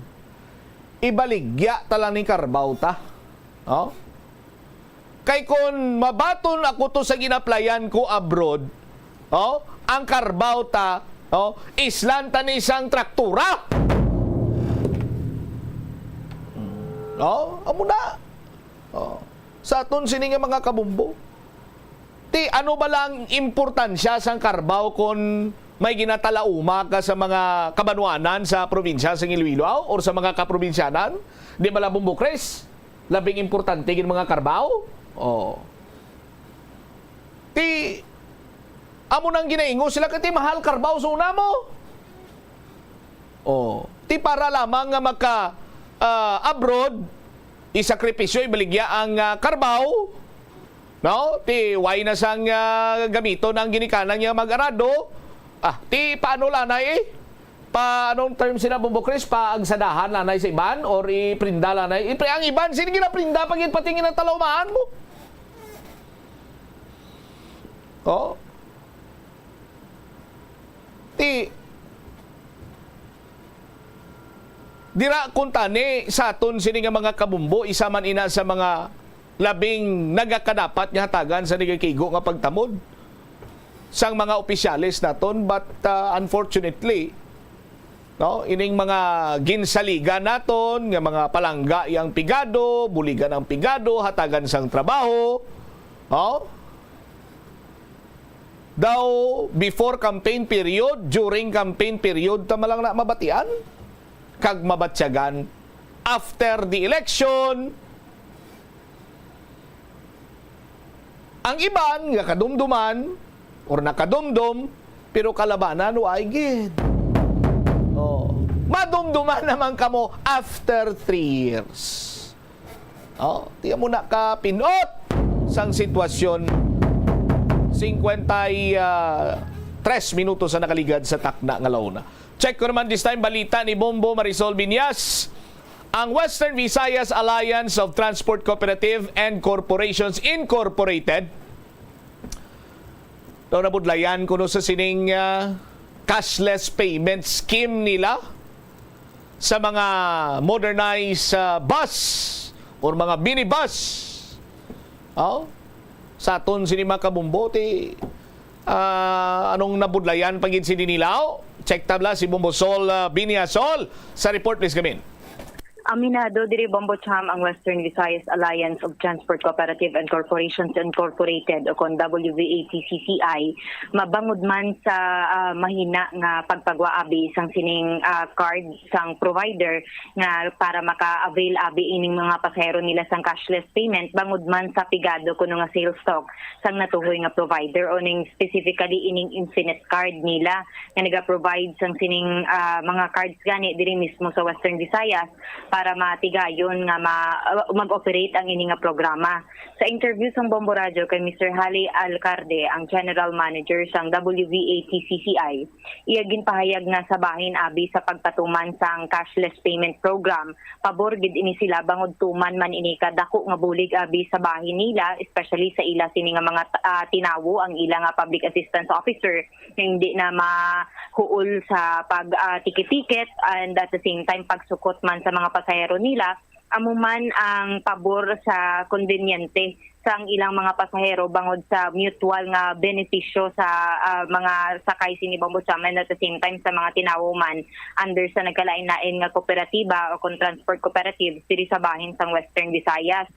ibaligya ta lang ni karbaw ta." Oh? Kay kun mabaton ako to sa ginaplayan ko abroad, oh, ang karbaw ta, oh, islan ta ni sang traktura. Oh, amo na. Oh. Sa aton sini nga mga kabumbo. Ti ano ba lang importansya sang karbaw kon may ginatalauma ka sa mga kabanwanan sa probinsya sang Iloilo or sa mga kaprobinsyanan? Di ba, Bombo Chris? Labing importante gid mga karbaw? Oh. Ti, amo nang ginaingon sila, kay ti mahal karbaw sa una mo. Oh, ti para lamang nga maka, ah, abroad, isakripisyo, ibaligya ang, ah, karbaw, no? Ti why na sang, ah, gamiton ang ginikanan nga mag-arado? Ah, ti paano lanay, eh? Pa, anong term sila, Bombo Chris? Paagsadahan lanay sa iban or iprinda lanay? Ipre-, ang iban, sige na, prinda pa gid pati ginatalaw-, maan mo. Oh. Ti, dira kuntani sa aton sini nga mga kabumbo, isa man ina sa mga labing nagakadapat nga hatagan sa nagakigo nga pagtamod sang mga opisyales naton, but, uh, unfortunately, no, ining mga ginsaligan naton nga mga palangga yang pigado, buligan ang pigado, hatagan sang trabaho, no? Daw before campaign period, during campaign period, ta man lang na mabatian kag mabatyagan after the election. Ang iban nga kadumduman or nakadumdom, pero kalabanan wa ay gid. Oh, madumduman naman kamo after three years. Oh, tiyan mo na ka pinot sang sitwasyon. Singkwenta y tres minutos ang nakaligad sa takna nga launa. Check ko naman this time, balita ni Bombo Marisol Binyas. Ang Western Visayas Alliance of Transport Cooperative and Corporations Incorporated, daw nabudlayan kuno sa sining, ah, cashless payment scheme nila sa mga modernized, ah, bus or mga minibus. Oh? Sa aton sini mga kabumbo, ti, ah, anong nabudlayan pa gid sini nila? Oh, check tabla si Bombo Sol, ah, Biniasol sa report, please, Gamin. Aminado diri, Bombo Cham, ang Western Visayas Alliance of Transport Cooperative and Corporations Incorporated, o kon W V A T C C I, mabangod man sa, ah, mahina nga pagpagwa abi sang sining, ah, card sang provider nga para maka-avail abi ining mga pasahero nila sang cashless payment, bangod man sa pigado kuno nga sales talk sang natuhoy nga provider, o ning specifically ining Infinite Card nila nga naga-provide sang sining, ah, mga cards gani diri mismo sa Western Visayas para matigayon nga ma-, ah, mag-operate ang ini nga programa. Sa interview sang Bombo Radyo kay Mister Hali Alcarde, ang General Manager sang W V A T C C I, iya ginpahayag nga sa bahin abi sa pagpatuman sang cashless payment program, pabor gid ini sila bangod tuman man ini ka dako nga bulig abi sa bahin nila, especially sa ila sini nga mga, ah, tinawo, ang ila nga public assistance officer nga hindi na mahuol sa pag, ah, ticket-ticket, and at the same time pagsukot man sa mga pasahero nila, amo man ang pabor sa konbenyente sang ilang mga pasahero bangod sa mutual nga benepisyo sa, ah, mga sakay sini Bombo Cham, and at the same time sa mga tinawo man under sa nagkalain-lain nga kooperatiba o kon transport cooperatives diri sa bahin sang Western Visayas.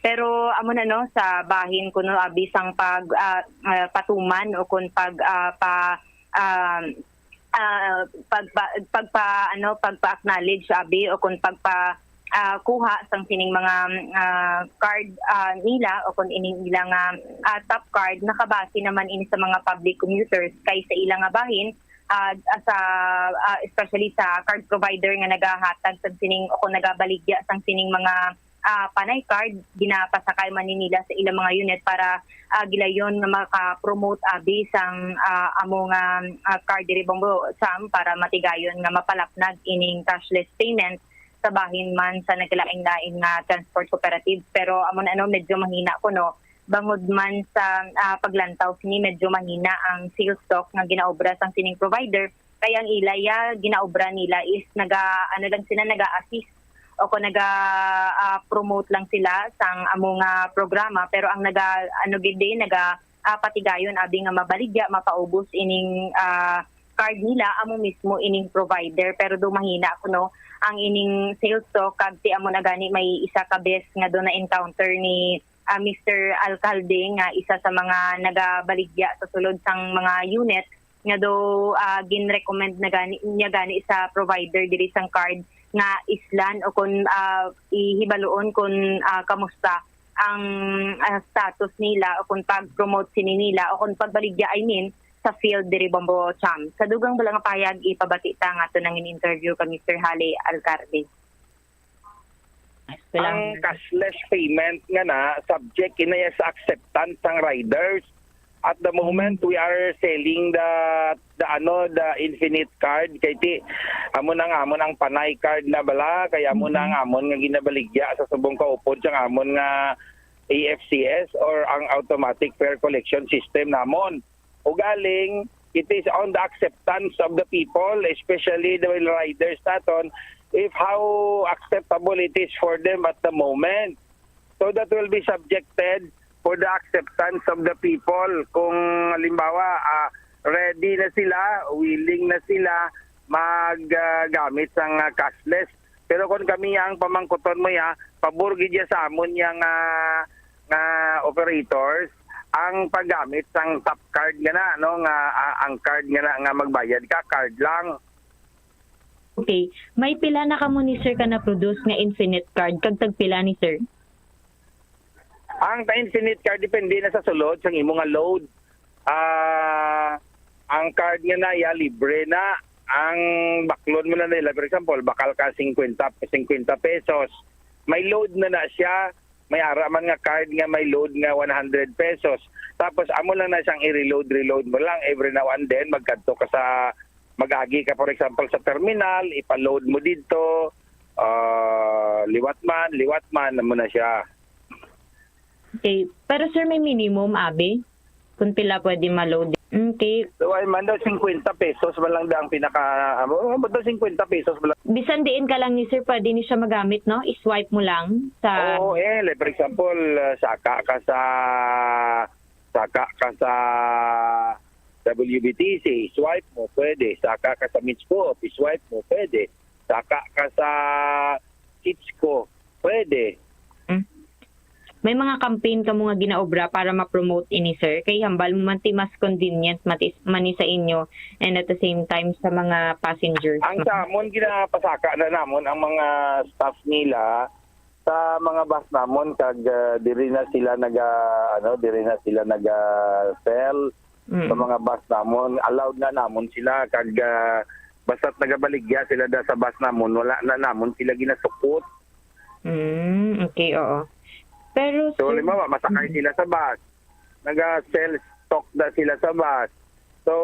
Pero amo na, no, sa bahin kuno abi sang pag, ah, ah, patuman o kon pag, ah, pa, ah, ah, pagpa-, pagpa-, ano, pagpa-acknowledge abi o kon pagpa, ah, kuha sang sining mga, ah, card, ah, nila o kon ining ilang, ah, ah, top card, nakabase naman ini sa mga public commuters kay sa ila nga bahin, ah, sa, ah, especially sa card provider nga nagahatag sang sining o kon nagabaligya sang sining mga, ah, panay card, ginapasakay man ni nila sa ilang mga unit para, ah, gilayon nga maka-promote abi sang, ah, amo nga, ah, card diri Bombo Cham para matigayon nga mapalapnag ining cashless payment sa bahin man sa nagkalain-lain nga transport cooperatives. Pero amo na, ano, medyo mahina kuno bangod man sa, ah, paglantaw sini, medyo mahina ang sales talk nga ginaobra sang sining provider, kay ang ila ya ginaobra nila is naga, ano lang sila, naga-assist o kon naga, ah, promote lang sila sang amo nga programa, pero ang naga, ano gid din, naga, ah, patigayon abi nga mabaligya, mapaubos ining, ah, card nila, amo mismo ining provider. Pero do mahina kuno ang ining sales talk, kag ti amo na gani may isa ka beses nga do na-encounter ni, ah, Mister Alcalde nga isa sa mga nagabaligya sa sulod sang mga unit nga do, ah, gin-recommend na gani, niya gani sa provider diri sang card nga islan o kon, ah, ihibaluon kon, ah, kamusta ang, ah, status nila o kon pag-promote sini nila o kon pagbaligya, I mean, sa field diri Bombo Cham. Sa dugang bala nga pahayag, ipabati ta nga ato nang in-interview kay Mister Hale Alcarde. Ang cashless payment nga na, subject ina ya sa acceptance sang riders. At the moment, we are selling the, the, ano, the Infinite Card. Kay ti, amo nang amon ang Panay Card na bala, kay amo nang amon nga ginabaligya sa subong kaupod sang amon nga A F C S or ang automatic fare collection system namon. Ugaling, it is on the acceptance of the people, especially the riders naton, if how acceptable it is for them at the moment. So that will be subjected for the acceptance of the people. Kung halimbawa, ah, ready na sila, willing na sila mag, ah, gamit sang, ah, cashless. Pero kung kami ang pamangkuton mo ya, pabor gid ya sa amon yang, ah, nga operators ang paggamit sang tap card nga na, no, nga, ah, ang card nga na nga magbayad ka, card lang. Okay. May pila na kamo ni sir ka na-produce nga Infinite Card, kag tagpila ni sir? Ang ka-Infinite Card depende na sa sulod sang imo nga load. Ah, ang card nga na ya libre na. Ang baklon mo na nila, for example, bakal ka singkwenta, singkwenta pesos. May load na na siya. May ara man nga card nga may load nga one hundred pesos. Tapos amo lang na siyang i-reload, reload mo lang every now and then. Magkadto ka sa, mag-agi ka, for example, sa terminal, ipa-load mo didto, ah, liwat man, liwat man, amo na siya. Okay. Pero sir, may minimum, abi? Kung pila pwede ma-load? Okay. So, ay man daw, singkwenta pesos man lang daw ang pinaka, amo, amo daw, singkwenta pesos man lang. Bisan diin ka lang ni sir, pwede ni siya magamit, no? I-swipe mo lang sa Oo, eh, like, for example, ah, saka ka sa, saka ka sa W B T C, swipe mo, pwede. Saka ka sa Mitscoop, swipe mo, pwede. Saka ka sa, Kitsko. Pwede. Mm. May mga campaign kamo nga ginaobra para ma-promote ini, sir? Kay hambal mo man ti mas convenient mati-, man ni sa inyo and at the same time sa mga passengers. Ang sa amon, ginapasaka na namon ang mga staff nila sa mga bus namon kag, ah, diri na sila naga, ano, diri na sila naga-sell Mm. sa mga bus namon. Allowed na namon sila kag, ah, basta't nagabaligya sila da sa bus namon, wala na namon sila ginasukot. Mm, okay, oo. Pero, So, sir, halimbawa, masakay mm. sila sa bus, naga-sell stock na sila sa bus. So,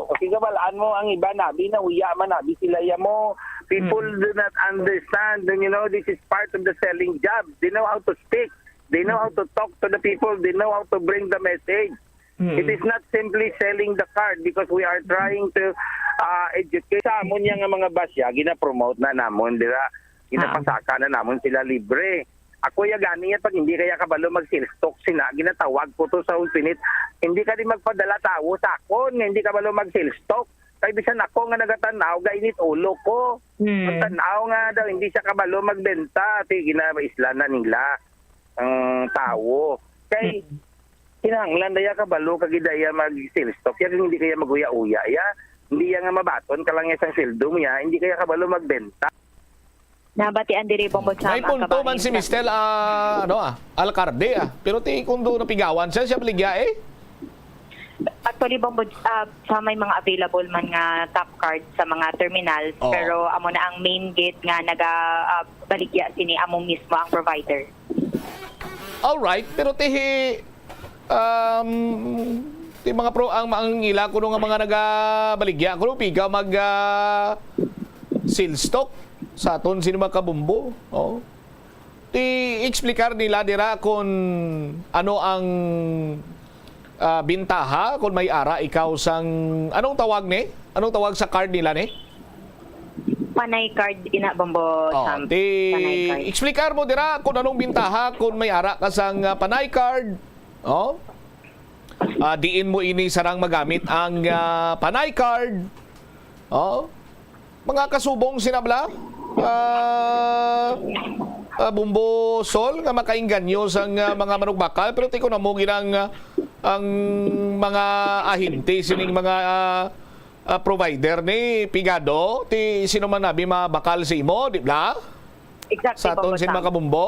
okay, kabalaan mo ang iba, nabi na uya man, nabi sila ya mo. People Mm. do not understand, you know, this is part of the selling job. They know how to speak. They know how to talk to the people. They know how to bring the message. Mm. It is not simply selling the card because we are trying to, ah, educate. Sa amon niya nga mga bus ya, gina-promote na namon, dira. Ginapasaka na namon sila libre. Ako ya gani ya, pag hindi kaya kabalo mag-sales talk, sina, ginatawag ko to sa Ulpinit. Hindi ka di magpadala tawo sa akon, nga hindi kabalo mag-sales talk. Kay bisan ako nga nagatan-aw, gainit ulo ko. Hmm. Ang tan-aw nga daw, hindi siya kabalo magbenta, ti ginaisla na nila ang tawo. Kay, Hmm. kinahanglan daya kabalo ka gid daya mag-sales talk. Ya, hindi kaya mag-uya-uya, ya. Hindi ya nga mabaton ka lang ya sang sweldo mo, ya. Hindi kaya kabalo magbenta. Nabatian diri, Bongbong Sam, May ang punto kabahin man si sa Mister, ah, ano, ah, Alcalde, ah. Pero ti kung do napigawan siya, siya baligya, eh. Actually, Bongbong, ah, sa may mga available man nga tap card sa mga terminals, Oh. pero amo na ang main gate nga naga, ah, baligya sini, amo mismo ang provider. Alright, pero ti, um, ti mga pro, ang, ang ila kuno nga mga nagabaligya kuno, piga mag, ah, sales talk sa aton sini mga kabumbo. Oh. Ti explicar nila dira kung ano ang, ah, bintaha kung may ara ikaw sang, anong tawag ni? Anong tawag sa card nila ni? Panay card, ina, Bombo Oh, Sam. ti Panay card. explicar mo dira kung anong bintaha kung may ara ka sang, ah, Panay card. Oh? Ah, diin mo ini sarang magamit ang, ah, Panay card. Oh? Mga kasubong sina bala, ah, ah, Bombo Sol, nga makaingganyo sang, ah, mga manugbakal, pero ti ko na mo ginang, ah, ang mga ahente sining mga, ah, ah, provider ni pigado, ti sino man nabi mabakal sa imo, di bala? Exactly, Sa aton Bombo sin Sam. mga kabumbo.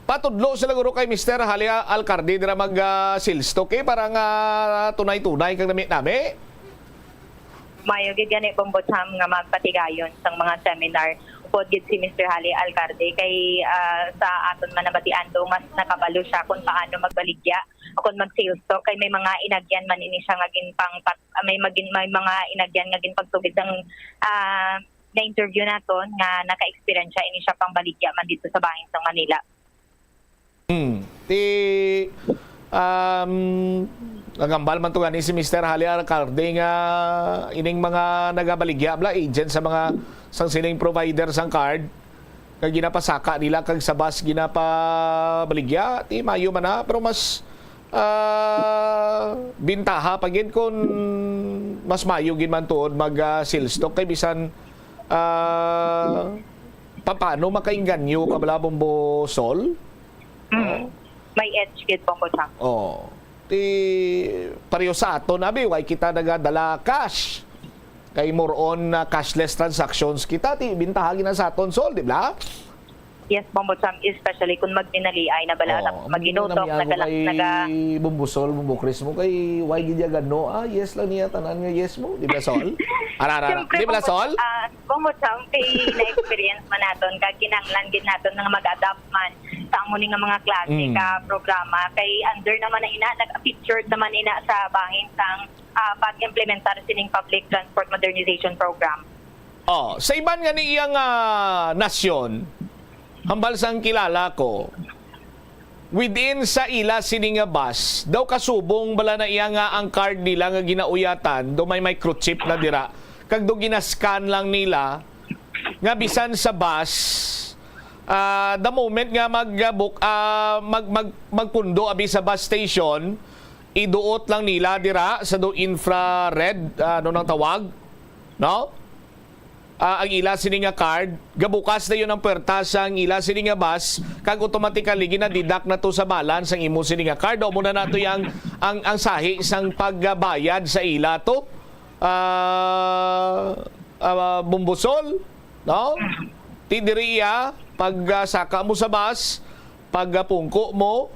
Patudlo sila guro kay Mister Halia Alcalde dira mag, ah, sales talk, eh, para nga tunay-tunay kag nami-nami. Mayo gid gani, Bombo Sam, nga magpatigayon sang mga seminar. Upod gid si Mister Hali Alcalde kay, ah, sa aton man nabatian do, mas nakabalo siya kung paano magbaligya o kung mag-sales talk, kay may mga inagyan man ini siya nga ginpang-, may magin-, may mga inagyan nga ginpagtugid sang, ah, na-interview naton nga naka-experience siya ini siya pangbaligya man dito sa bahin sang Manila. Hmm. Ti, um, nagambal man to gani si Mister Hali Alcalde nga ining mga nagabaligya, bala, agent sa mga sang sining provider sang card, nga ginapasaka nila kag sa bus ginapabaligya, ti mayo man na, pero mas, ah, bintaha pa gid kung mas mayo gid man tuod mag, ah, sales talk kay bisan, ah, pa-, paano makaingganyo ka bala, Bombo Sol? Mm. Oh. May edge gid, Bombo Sam. Oh. Ti, pareho sa aton, abi, way kita nagadala cash. Kay more on, ah, cashless transactions kita, ti bintaha gid na sa aton, Sol, di ba? Yes, Bombo Sam, especially kung magminaliay na bala, Oh, tapos ang mag-ino-talk, namiyago nagala-, kay naga- Bombo Sol, Bombo Chris mo, kay way gid ya gano, ah, yes lang niya tanan nga yes mo, di ba, Sol? Arara, Siyempre, di ba, Bombo, Sol? ah, Bombo Sam, kay na-experience man naton, kag kinahanglan gid naton nga mag-adapt man sa amo ni nga mga klase Mm. ka programa. Kay under naman na ina, nag-featured naman ina sa bahin sang, ah, pag-implementar sining Public Transport Modernization Program. Oh, sa iban nga ni iyang, ah, nasyon, hambal sang kilala ko, within sa ila sini nga bus, daw kasubong bala na iya nga ang card nila nga ginauyatan, do may microchip na dira, kag do ginascan lang nila, nga bisan sa bus, ah, the moment nga mag, ah, book, ah, mag, mag, magpundo abi sa bus station, iduot lang nila dira sa do infrared, ah, ano nang tawag? No? ah, ang ila sini nga card, gabukas na yun ang puwerta sang ila sini nga bus, kag automatically ginadeduct na to sa balance ang imo sini nga card. O, muna na to yang ang, ang sahi sang pagbayad sa ila to. Ah, ah, Bumbusol, no? Ti diri iya, pag, ah, saka mo sa bus, pag, ah, pungko mo,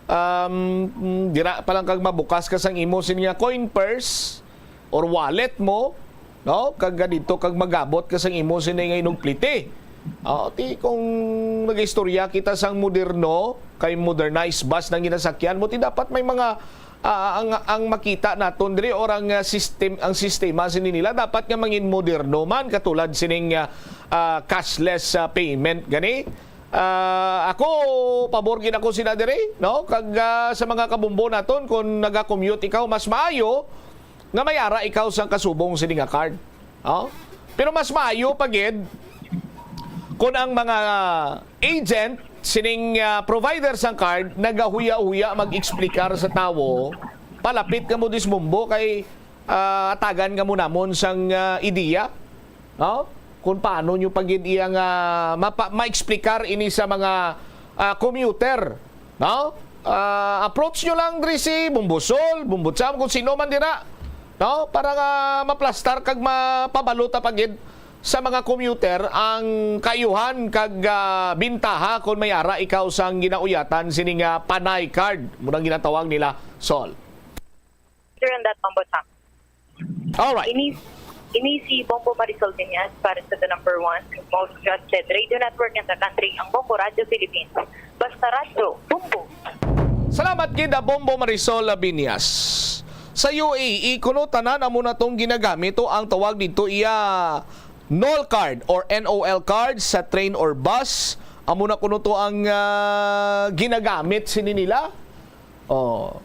um, mm, dira pa lang kag mabukas ka sang imo sini nga coin purse or wallet mo, no? Kag dito kag magabot ka sang imo sini nga inugpliti. Ah, ti kung nagaistorya kita sang moderno, kay modernized bus nang ginasakyan mo, ti dapat may mga, ah, ang, ang makita naton diri or ang, ah, system, ang sistema sini nila dapat nga mangin moderno man katulad sining, ah, ah, cashless, ah, payment gani. Ah, ako, pabor gid ako sila diri, no? Kag, ah, sa mga kabumbo naton, kung naga-commute ikaw, mas maayo nga may ara ikaw sang kasubong sini nga card. Oh? Pero mas maayo pa gid kung ang mga agent sining, ah, provider sang card nagahuya-huya mag-explicar sa tawo, palapit ka mo dismumbo kay, ah, atagan ka mo namon sang, ah, ideya, no? Kung paano nyo pa gid iya nga mapa-, ma-explicar ini sa mga, ah, commuter, no? Ah, approach nyo lang diri si Bumbusol, Bumbutsam, kung sino man dira, no? Para nga maplastar kag mapabalo ta pa gid sa mga commuter ang kaayuhan kag, ah, bintaha kon may ara ikaw sang ginauyatan sini nga Panay card, murang ginatawag nila, Sol. Sir, on that, Mambo Sam. All right. Ini, ini si Bombo Marisol Viñas para sa the number one most trusted radio network in the country, ang Bombo Radio Philippines. Basta radyo, Bombo. Salamat gid, ah, Bombo Marisol Viñas. Sa U A E kuno, tanan amo na tong ginagamit, o ang tawag dito iya NOL card or N O L card sa train or bus. Amo na kuno to ang, ah, ginagamit sini nila. Oh.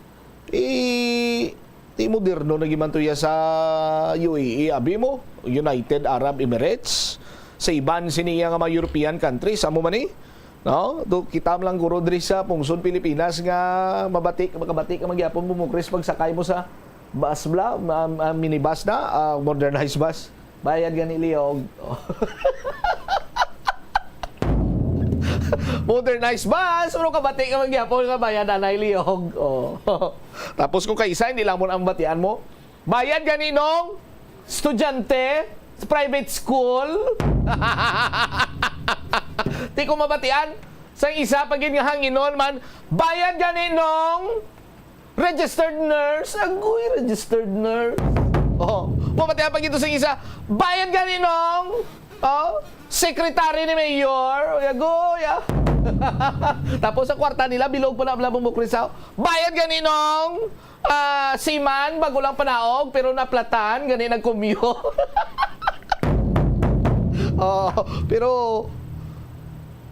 I, ti moderno na gid man to iya sa U A E, abi mo, United Arab Emirates. Sa iban sini iya nga mga European countries, amo man ni. No? Do kita man lang guro diri sa pungsod Pilipinas nga mabati, makabati ka man gyapon mo, Mukris, pagsakay mo sa bus bla, ma-, ma-, minibus na, ah, modernized bus. Bayad gani liyog. Modernized bus, pero kabati ka man gyapon nga bayad anay liyog. Oh. Tapos kung kaisa, hindi lang mo ang batian mo. Bayad gani nong estudyante sa private school. Ti ko mabatian, sang isa pa gid nga hanginon man, bayad gani nong registered nurse. Agoy, registered nurse. Oh, mabatian pa gid to sang isa, bayad gani nong, oh, secretary ni mayor. Oy, agoy, ah. Tapos sa kwarta nila, bilog pa na bla bumukrisaw. Bayad gani nong, ah, seaman, bago lang panaog, pero naplatan, gani nagkumyo. Oh, pero,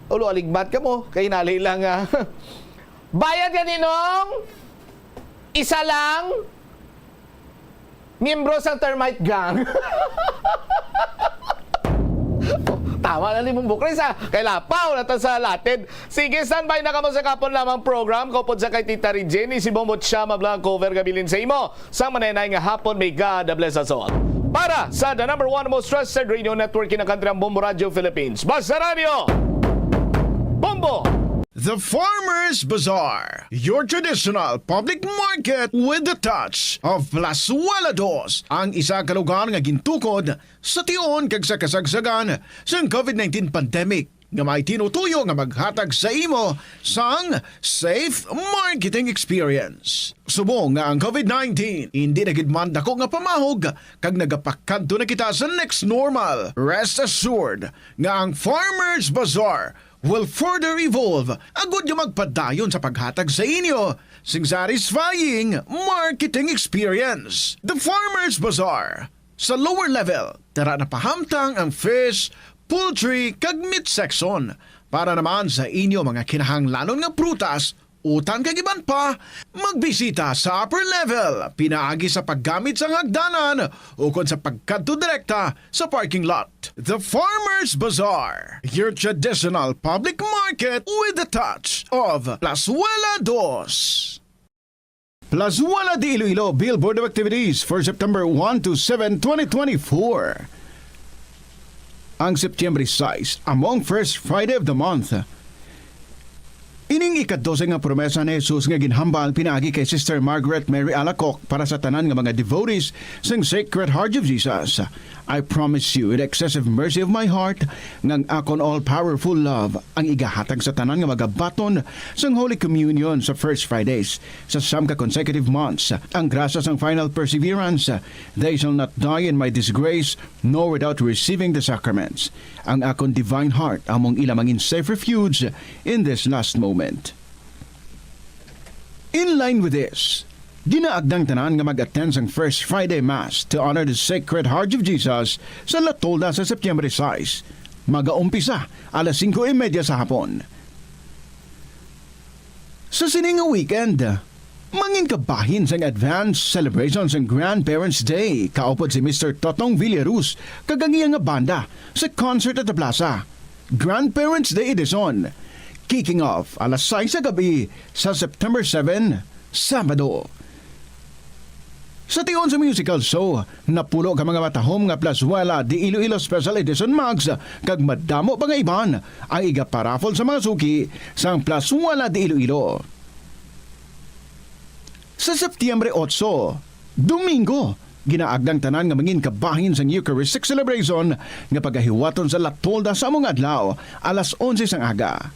ulo, aligmat ka mo. Kay hinali lang, ah. Bayad gani nong isa lang miyembro sang termite gang. Tama na ni Mong Bukris, ah. Kay lapaw na ta sa latid. Sige, standby na kamo sa kapon lamang program. Kaupod sa kay Tita Regine, si Bombo Chama Blanco, over gabilin sa imo. Sang manenay nga hapon, may God bless us all. Para sa the number one most trusted radio network in the country, ang Bombo Radio Philippines. Basta Radio! Bombo! The Farmers Bazaar, your traditional public market with the touch of Plazuela Dos, ang isa ka lugar nga gintukod sa tion kag sa kasagsagan sang COVID nineteen pandemic, nga may tinutuyo nga maghatag sa imo sang safe marketing experience. Subong nga ang COVID nineteen hindi na gid man dako nga pamahog kag nagapakadto na kita sa next normal, rest assured nga ang Farmers Bazaar will further evolve agud nga magpadayon sa paghatag sa inyo sing satisfying marketing experience. The Farmers Bazaar. Sa lower level, tara na pahamtang ang fish, poultry, kag meat section. Para naman sa inyo mga kinahanglanon nga prutas, utan kag iban pa, magbisita sa upper level, pinaagi sa paggamit sang hagdanan ukon sa pagkadto direkta sa parking lot. The Farmers Bazaar, your traditional public market with the touch of Plazuela Dos. Plazuela de Iloilo Billboard of Activities for September one to seven, twenty twenty-four. Ang September sais, among first Friday of the month. Ining ikadose nga promesa ni Jesus nga ginhambal pinaagi kay Sister Margaret Mary Alacoque para sa tanan nga mga devotees sang Sacred Heart of Jesus. "I promise you in the excessive mercy of my heart nga ang akon all-powerful love ang igahatag sa tanan nga magabaton sang Holy Communion sa first Fridays sa siyam ka consecutive months. Ang grasya sang final perseverance, they shall not die in my disgrace, nor without receiving the sacraments. Ang akon divine heart among ila mangin safe refuge in this last moment." In line with this, ginaagdang tanan nga mag-attend sang First Friday Mass to honor the Sacred Heart of Jesus sa La Tolda sa September sais. Magaumpisa alas singko y media sa hapon. Sa sini nga weekend, mangin kabahin sang advance celebration sang Grandparents' Day, kaupod si Mister Totong Villaruz kag ang iya nga banda sa Concert at the Plaza. Grandparents' Day Edition, kicking off alas sais sa gabi sa September seven, Sabado. Sa tion sa musical show, napulo ka mga matahom nga Plazuela de Iloilo Special Edition mugs kag madamo pa nga iban ang igaparaffle sa mga suki sang Plazuela de Iloilo. Sa Septyembre otso, Domingo, ginaagdang tanan nga mangin kabahin sang Eucharistic celebration nga pagahiwaton sa La Tolda sa among adlaw, alas onse sang aga.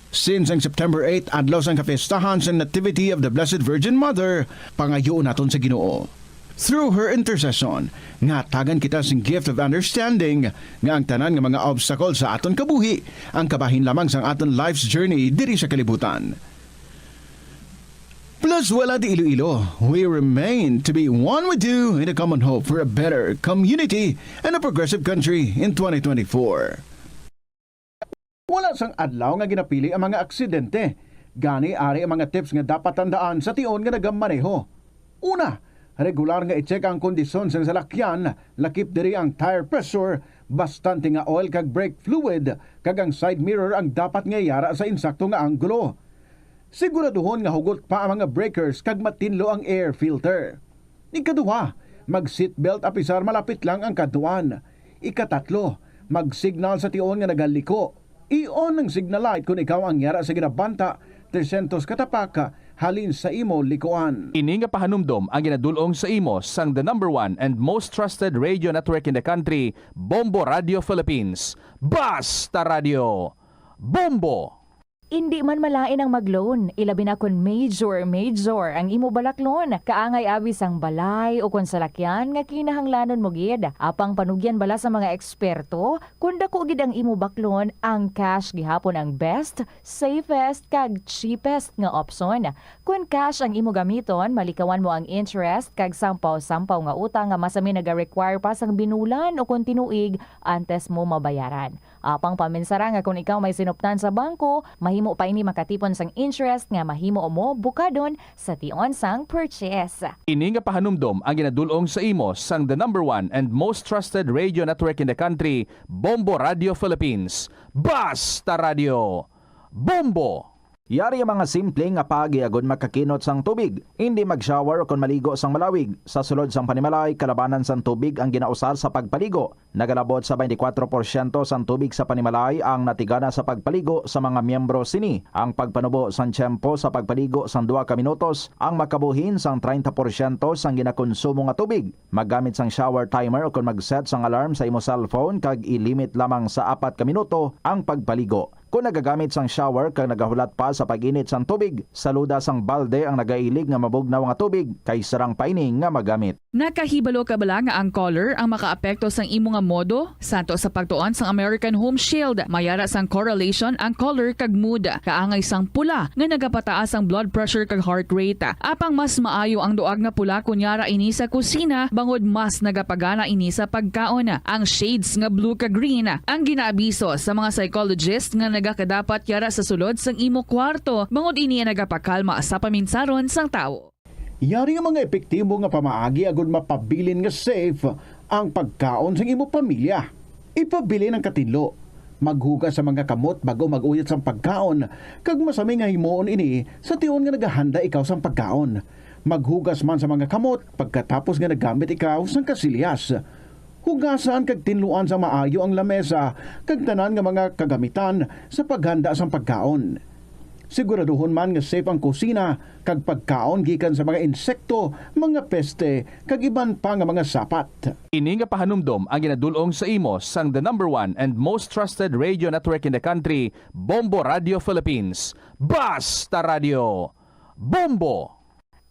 Since ang September eight, adlaw sang kapiestahan sang Nativity of the Blessed Virgin Mother, pangayoon naton sa Ginoo, through her intercession, nga hatagan kita sing gift of understanding nga ang tanan nga mga obstacle sa aton kabuhi ang kabahin lamang sang aton life's journey diri sa kalibutan. Plazuela de Iloilo, we remain to be one with you in a common hope for a better community and a progressive country in twenty twenty-four. Wala sang adlaw nga ginapili ang mga aksidente. Gani, ari ang mga tips nga dapat tandaan sa tion nga nagamaneho. Una, regular nga i-check ang kondisyon sang salakyan, lakip diri ang tire pressure, bastante nga oil kag brake fluid, kag ang side mirror ang dapat nga yara sa insakto nga anggulo. Siguraduhon nga hugot pa ang mga breakers kag matinlo ang air filter. Ikaduha, mag-seatbelt apisar malapit lang ang kadtuan. Ikatatlo, mag-signal sa tion nga nagaliko. I-on ang signal light kon ikaw ang yara sa ginabanta tresyentos ka tapak halin sa imo likuan. Ini nga pahanumdom ang ginadul-ong sa imo sang the number one and most trusted radio network in the country, Bombo Radio Philippines. Basta Radio, Bombo! Indi man malain ang mag-loan, ilabi na kon major, major ang imo balaklon. Kaangay abi sang balay o kon salakyan nga kinahanglanon mo gid. Apang panugyan bala sa mga eksperto, kon dako gid ang imo baklon, ang cash gihapon ang best, safest, kag cheapest nga opsyon. Kon cash ang imo gamiton, malikawan mo ang interest kag sampaw-sampaw nga utang nga masami naga-require pa sang binulan o kon tinuig antes mo mabayaran. Apang paminsara nga kon ikaw may sinuptan sa bangko, mahimo pa ini makatipon sang interest nga mahimo mo bukadon sa tion sang purchase. Ini nga pahanumdom ang ginadul-ong sa imo sang the number one and most trusted radio network in the country, Bombo Radio Philippines. Basta Radio, Bombo! Yari ang mga simple nga paagi agud makakinot sang tubig. Indi mag-shower ukon maligo sang malawig. Sa sulod sang panimalay, kalabanan sang tubig ang ginausar sa pagpaligo. Nagalabot sa twenty-four porsyento sang tubig sa panimalay ang natigana sa pagpaligo sa mga miyembro sini. Ang pagpanubo sang tiyempo sa pagpaligo sang duha ka minutos ang makabuhin sang treinta porsyento sang ginakonsumo nga tubig. Maggamit sang shower timer ukon mag-set sang alarm sa imo cellphone kag i-limit lamang sa apat ka minuto ang pagpaligo. Kon nagagamit sang shower kag nagahulat pa sa pag-init sang tubig, saluda sang balde ang nagailig nga mabugnaw nga tubig kay sarang pa ini nga magamit. Nakahibalo ka bala nga ang color ang makaapekto sang imo nga modo? Santo sa pagtuon sang American Home Shield, mayara sang correlation ang color kag mood. Kaangay sang pula nga nagapataas ang blood pressure kag heart rate. Apang mas maayo ang duag nga pula kon yara ini sa kusina, bangod mas nagapagana ini sa pagkaon. Ang shades nga blue kag green ang ginaabiso sa mga psychologist nga nagakadapat yara sa sulod sang imo kwarto, bangod ini ang nagapakalma sa paminsaron sang tawo. Yari nga mga epektibo nga pamaagi agud mapabilin nga safe ang pagkaon sang imo pamilya. Ipabilin ang katinlo. Maghugas sa mga kamot bag-o mag-uyot sang pagkaon, kag masami nga himuon ini sa tion nga nagahanda ikaw sang pagkaon. Maghugas man sa mga kamot pagkatapos nga nagamit ikaw sang kasilyas. Hugasan kag tinluan sa maayo ang lamesa kag tanan nga mga kagamitan sa paghanda sang pagkaon. Siguraduhon man nga safe ang kusina kag pagkaon gikan sa mga insekto, mga peste, kag iban pa nga mga sapat. Ini nga pahanumdom ang ginadul-ong sa imo sang the number one and most trusted radio network in the country, Bombo Radio Philippines. Basta Radio! Bombo!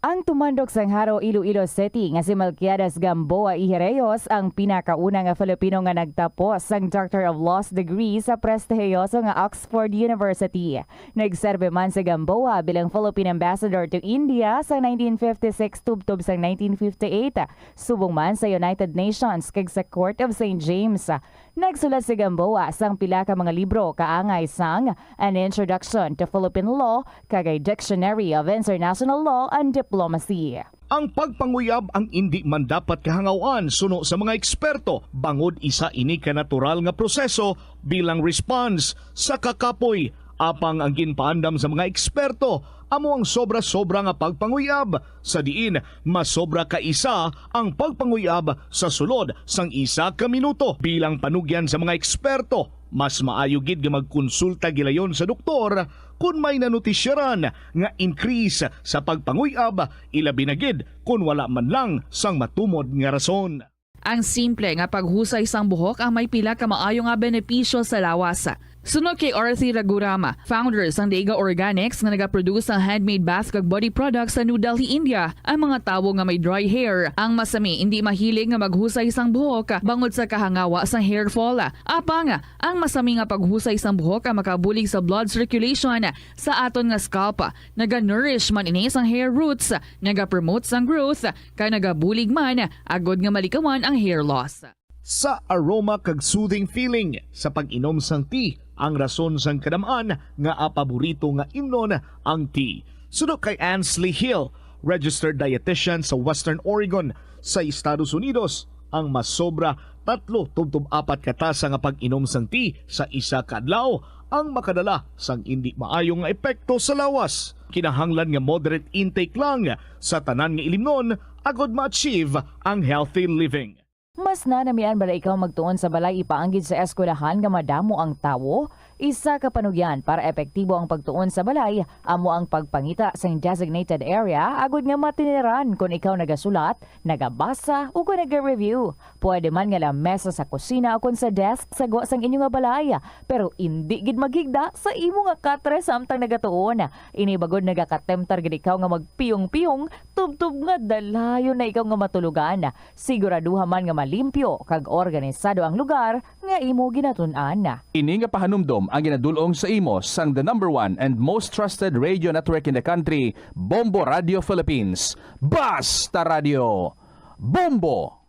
Ang tumandok sang Jaro, Iloilo City nga si Melquiades Gamboa Ijereyos ang pinakauna nga Filipino nga nagtapos sang Doctor of Laws degree sa prestihiyoso nga Oxford University. Nagserbi man si Gamboa bilang Philippine Ambassador to India sa nineteen fifty-six tubtob sang nineteen fifty-eight, subong man sa United Nations kag sa Court of Saint James. Nagsulat si Gamboa sang pila ka mga libro kaangay sang An Introduction to Philippine Law kag a Dictionary of International Law and Diplomacy. Ang pagpanguyab ang indi man dapat kahangaw-an suno sa mga eksperto, bangod isa ini ka natural nga proseso bilang response sa kakapoy. Apang ang ginpaandam sa mga eksperto amo ang sobra-sobra nga pagpanguyab, sa diin masobra ka isa ang pagpanguyab sa sulod sang isa ka minuto. Bilang panugyan sa mga eksperto, mas maayo gid nga magkonsulta gilayon sa doktor kon may nanutisyaran nga increase sa pagpanguyab, ilabi na gid kon wala man lang sang matumod nga rason. Ang simple nga paghusay sang buhok ang may pila ka maayo nga benepisyo sa lawas. Suno kay Arthi Raghuram, founder sang Daiga Organics nga nagaproduce sang handmade bath kag body products sa New Delhi, India, ang mga tawo nga may dry hair ang masami indi mahilig nga maghusay sang buhok bangod sa kahangawa sang hair fall. Apang ang masami nga paghusay sang buhok ang makabulig sa blood circulation sa aton nga scalp. Naga-nourish man ini sang hair roots, nagapromote sang growth, kag nagabulig man agod nga malikawan ang hair loss. Sa aroma kag soothing feeling sa pag-inom sang tea ang rason sang kadam-an nga paborito nga imnon ang tea. Suno kay Ansley Hill, registered dietitian sa Western Oregon sa Estados Unidos, ang masobra tatlo tubtob apat ka tasa nga pag-inom sang tea sa isa ka adlaw ang makadala sang indi maayo nga epekto sa lawas. Kinahanglan nga moderate intake lang sa tanan nga ilimnon agod ma-achieve ang healthy living. Mas nanamian bala ikaw magtuon sa balay ipaanggid sa eskwelahan nga madamo ang tawo? Isa ka panugyan para epektibo ang pagtuon sa balay amo ang pagpangita sing designated area agud nga matiniran kon ikaw nagasulat, nagabasa, ukon naga-review. Pwede man nga lamesa sa kusina ukon sa desk sa gwa sang inyo nga balay, pero indi gid maghigda sa imo nga katre samtang nagatuon. Ini bagod nagakatemtar gid ikaw nga magpiyong-piyong tubtob nga dalayon na ikaw nga matulogan. Siguraduha man nga malimpyo kag organisado ang lugar nga imo ginatun-an. Ini nga pahanumdom ang ginadul-ong sa imo sang the number one and most trusted radio network in the country, Bombo Radio Philippines. Basta Radio, Bombo!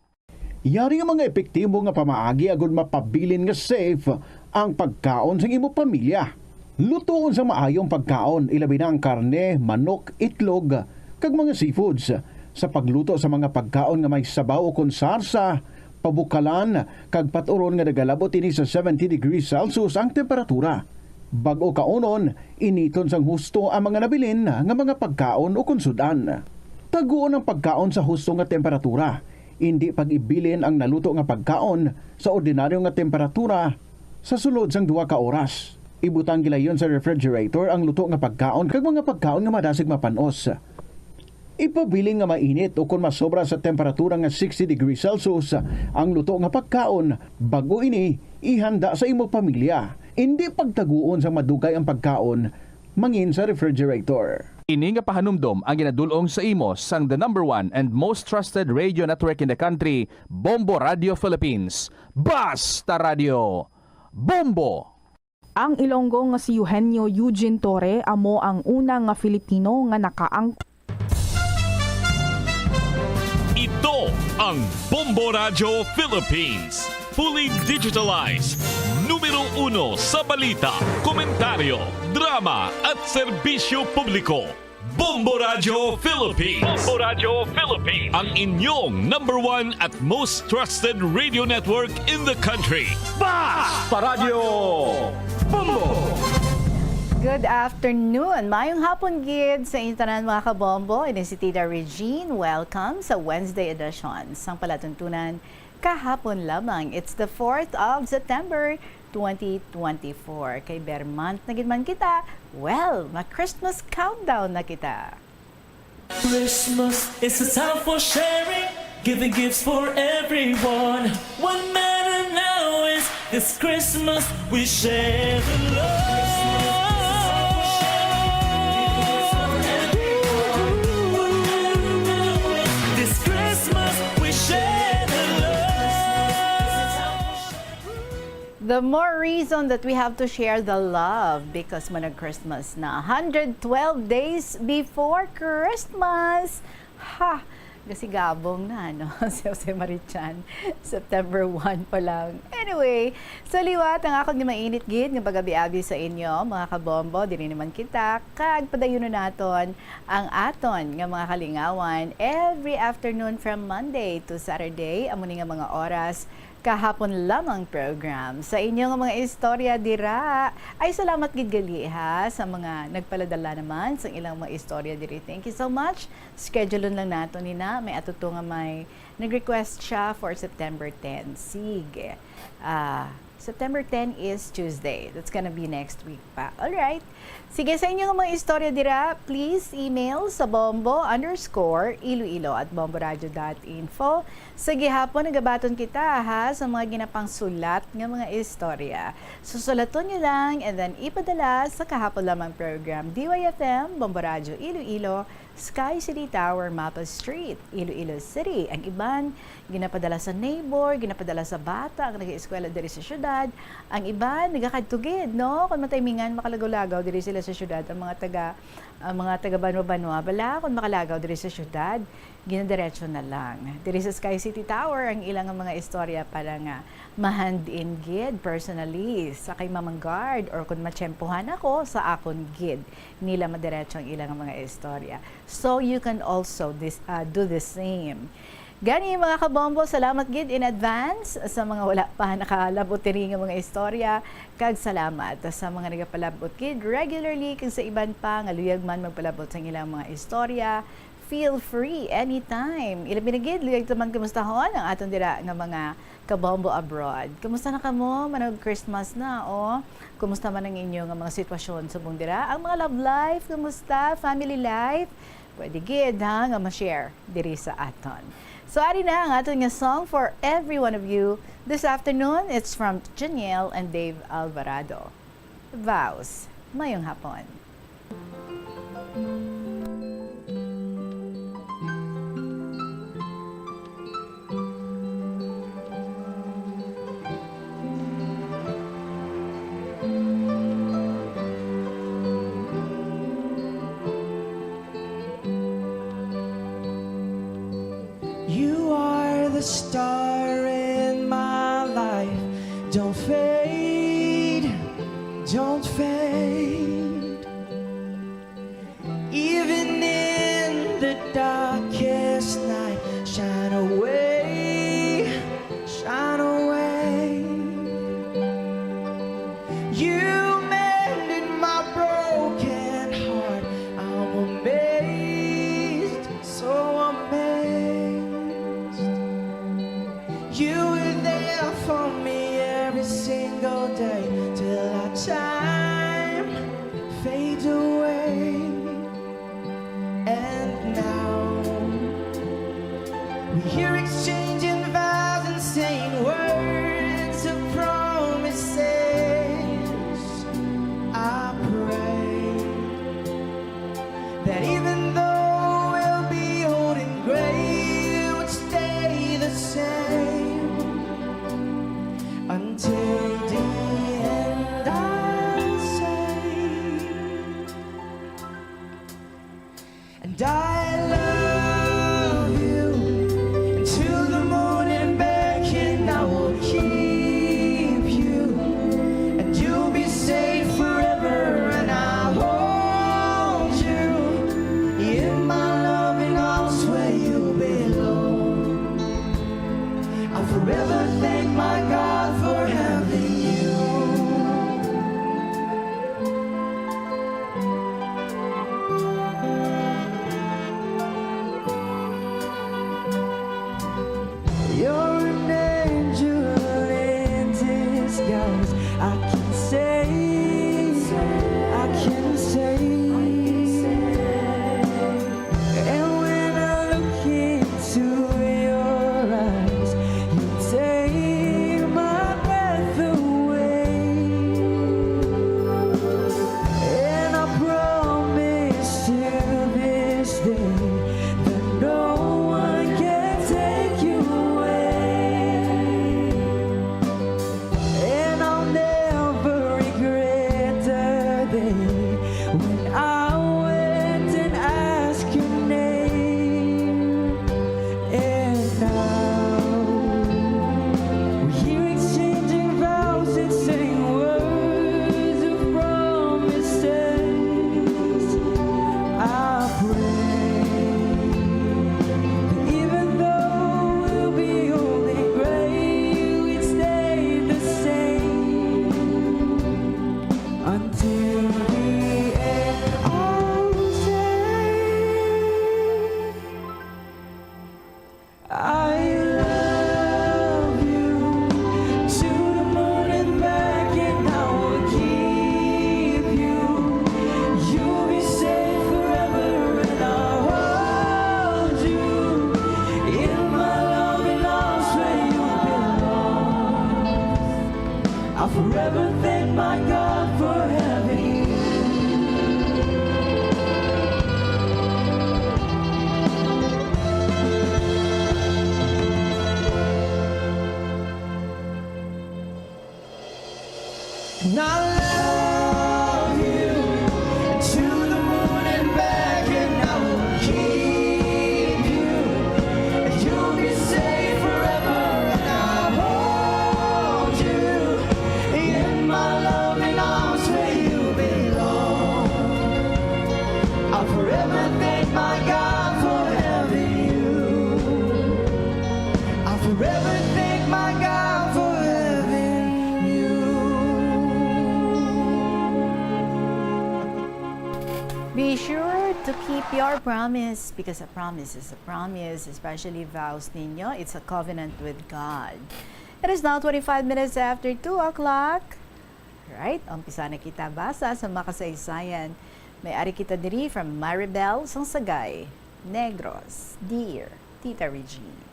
Yari nga mga epektibo nga pamaagi agud mapabilin nga safe ang pagkaon sang imo pamilya. Lutoon sa maayo ang pagkaon, ilabi na ang karne, manok, itlog, kag mga seafoods. Sa pagluto sa mga pagkaon nga may sabaw ukon sarsa, pabukalan, kag pat-uron nga nagalabot ini sa seventy degrees Celsius ang temperatura. Bag-o kaunon, initon sang husto ang mga nabilin nga mga pagkaon ukon sud-an. Taguon ang pagkaon sa husto nga temperatura. Indi pag-ibilin ang naluto nga pagkaon sa ordinaryo nga temperatura sa sulod sang duha ka oras. Ibutang gilayon sa refrigerator ang luto nga pagkaon kag mga pagkaon nga madasig mapan-os. Ipabilin nga mainit ukon masobra sa temperatura nga sixty degrees Celsius ang luto nga pagkaon bag-o ini ihanda sa imo pamilya. Indi pagtaguon sang madugay ang pagkaon mangin sa refrigerator. Ini nga pahanumdom ang ginadul-ong sa imo sang the number one and most trusted radio network in the country, Bombo Radio Philippines. Basta Radio, Bombo! Ang Ilonggo nga si Eugenio Eugene Torre amo ang una nga Filipino nga nakaangkon. Ito ang Bombo Radyo Philippines. Fully digitalized. Numero uno sa balita, komentaryo, drama at serbisyo publiko. Bombo Radyo Philippines. Bombo Radyo Philippines. Ang inyong number one at most trusted radio network in the country. Basta Radyo Bombo! Good afternoon. Mayong hapon gid sa inyo tanan, mga kabombo. Ini si Tita Regine. Welcome sa Wednesday edition sang palatuntunan Kahapon lamang, it's the fourth of September, twenty twenty-four. Kay ber month na gid man kita, well, ma-Christmas countdown na kita. Christmas is a time for sharing, giving gifts for everyone. What matter now is this Christmas we share the love. This Christmas we share the love. The more reason that we have to share the love because manag-Christmas na, hundred twelve days before Christmas. Ha! Gasigabong na, no? Si Jose Marichan, September one pa lang. Anyway, sa liwat ang akon nga mainit gid nga pag-abi-abi sa inyo, mga kabombo, diri naman kita, kag padayunon naton ang aton nga mga kalingawan every afternoon from Monday to Saturday. Amo ni nga mga oras, kahapon lamang program. Sa inyo nga mga istorya dira, ay salamat gid gali, ha, sa mga nagpaladala naman sa ilang mga istorya diri. Thank you so much. Schedule lang nato ni na. May ato to nga may nag-request siya for September ten. Sige. Ah, September ten is Tuesday. That's gonna be next week pa. All right. Sige, sa inyo nga mga istorya dira, please email sa bombo underscore iloilo at bomboradio dot info. Sa gihapon, nagabaton kita, ha, sa mga ginapangsulat nga mga istorya. Susulaton nyo lang and then ipadala sa kahapon lamang program, D Y F M, Bombo Radio Iloilo, Sky City Tower, Mapa Street, Iloilo City. Ang iban, ginapadala sa neighbor, ginapadala sa bata ang nag-eskwela diri sa syudad. Ang iban, nagakadto gid, no? Kung matimingan, makalagaw-lagaw diri sila sa syudad, ang mga taga, ang mga taga banwa-banwa. Bala, kung makalagaw diri sa syudad, ginadiretso na lang. Diri sa Sky City Tower, ang ilang mga istorya para nga ma-hand in gid personally sa kay Mamang Guard, or kung matiyempohan ako, sa akon gid nila madiretso ang ilang mga istorya. So you can also dis-, ah, do the same. Gani, mga kabombo, salamat gid in advance sa mga wala pa nakalabot diri nga mga istorya, kag salamat sa mga nagapalabot gid regularly, kag sa iban pa nga luyag man magpalabot sa ilang mga istorya. Feel free anytime. Ilabi na gid, luyag ta man kumustahon ang aton dira nga mga kabombo abroad. Kumusta na kamo? Manag-Christmas na, oh. Kumusta man ang inyo nga mga sitwasyon subong dira? Ang mga love life, kumusta? Family life? Pwede gid, ha, nga ma-share diri sa aton. So, ari na ang aton nga song for every one of you this afternoon. It's from Janiel and Dave Alvarado. Vows. Mayong hapon. You are the star in my life. Don't fade, don't fade. Even in the darkest night, shine away, shine away. You mended my broken heart. I'm amazed, so amazed. You were there for me every single day till our time fades away. And now we're here exchanging vows and saying words of promises. I pray that even though we'll be old and gray, it would stay the same until the end. I'll say, and I love you until the morning breaking. I will keep you, and you'll be safe forever. And I'll hold you in my loving arms where you belong. I'll forever thank my God for having you. Be sure to keep your promise, because a promise is a promise, especially vows ninyo. It's a covenant with God. It is now twenty-five minutes after two o'clock. Right, umpisa na kita basa sa mga kasaysayan. May ari kita diri from Maribel sang Sagay, Negros. Dear Tita Regine.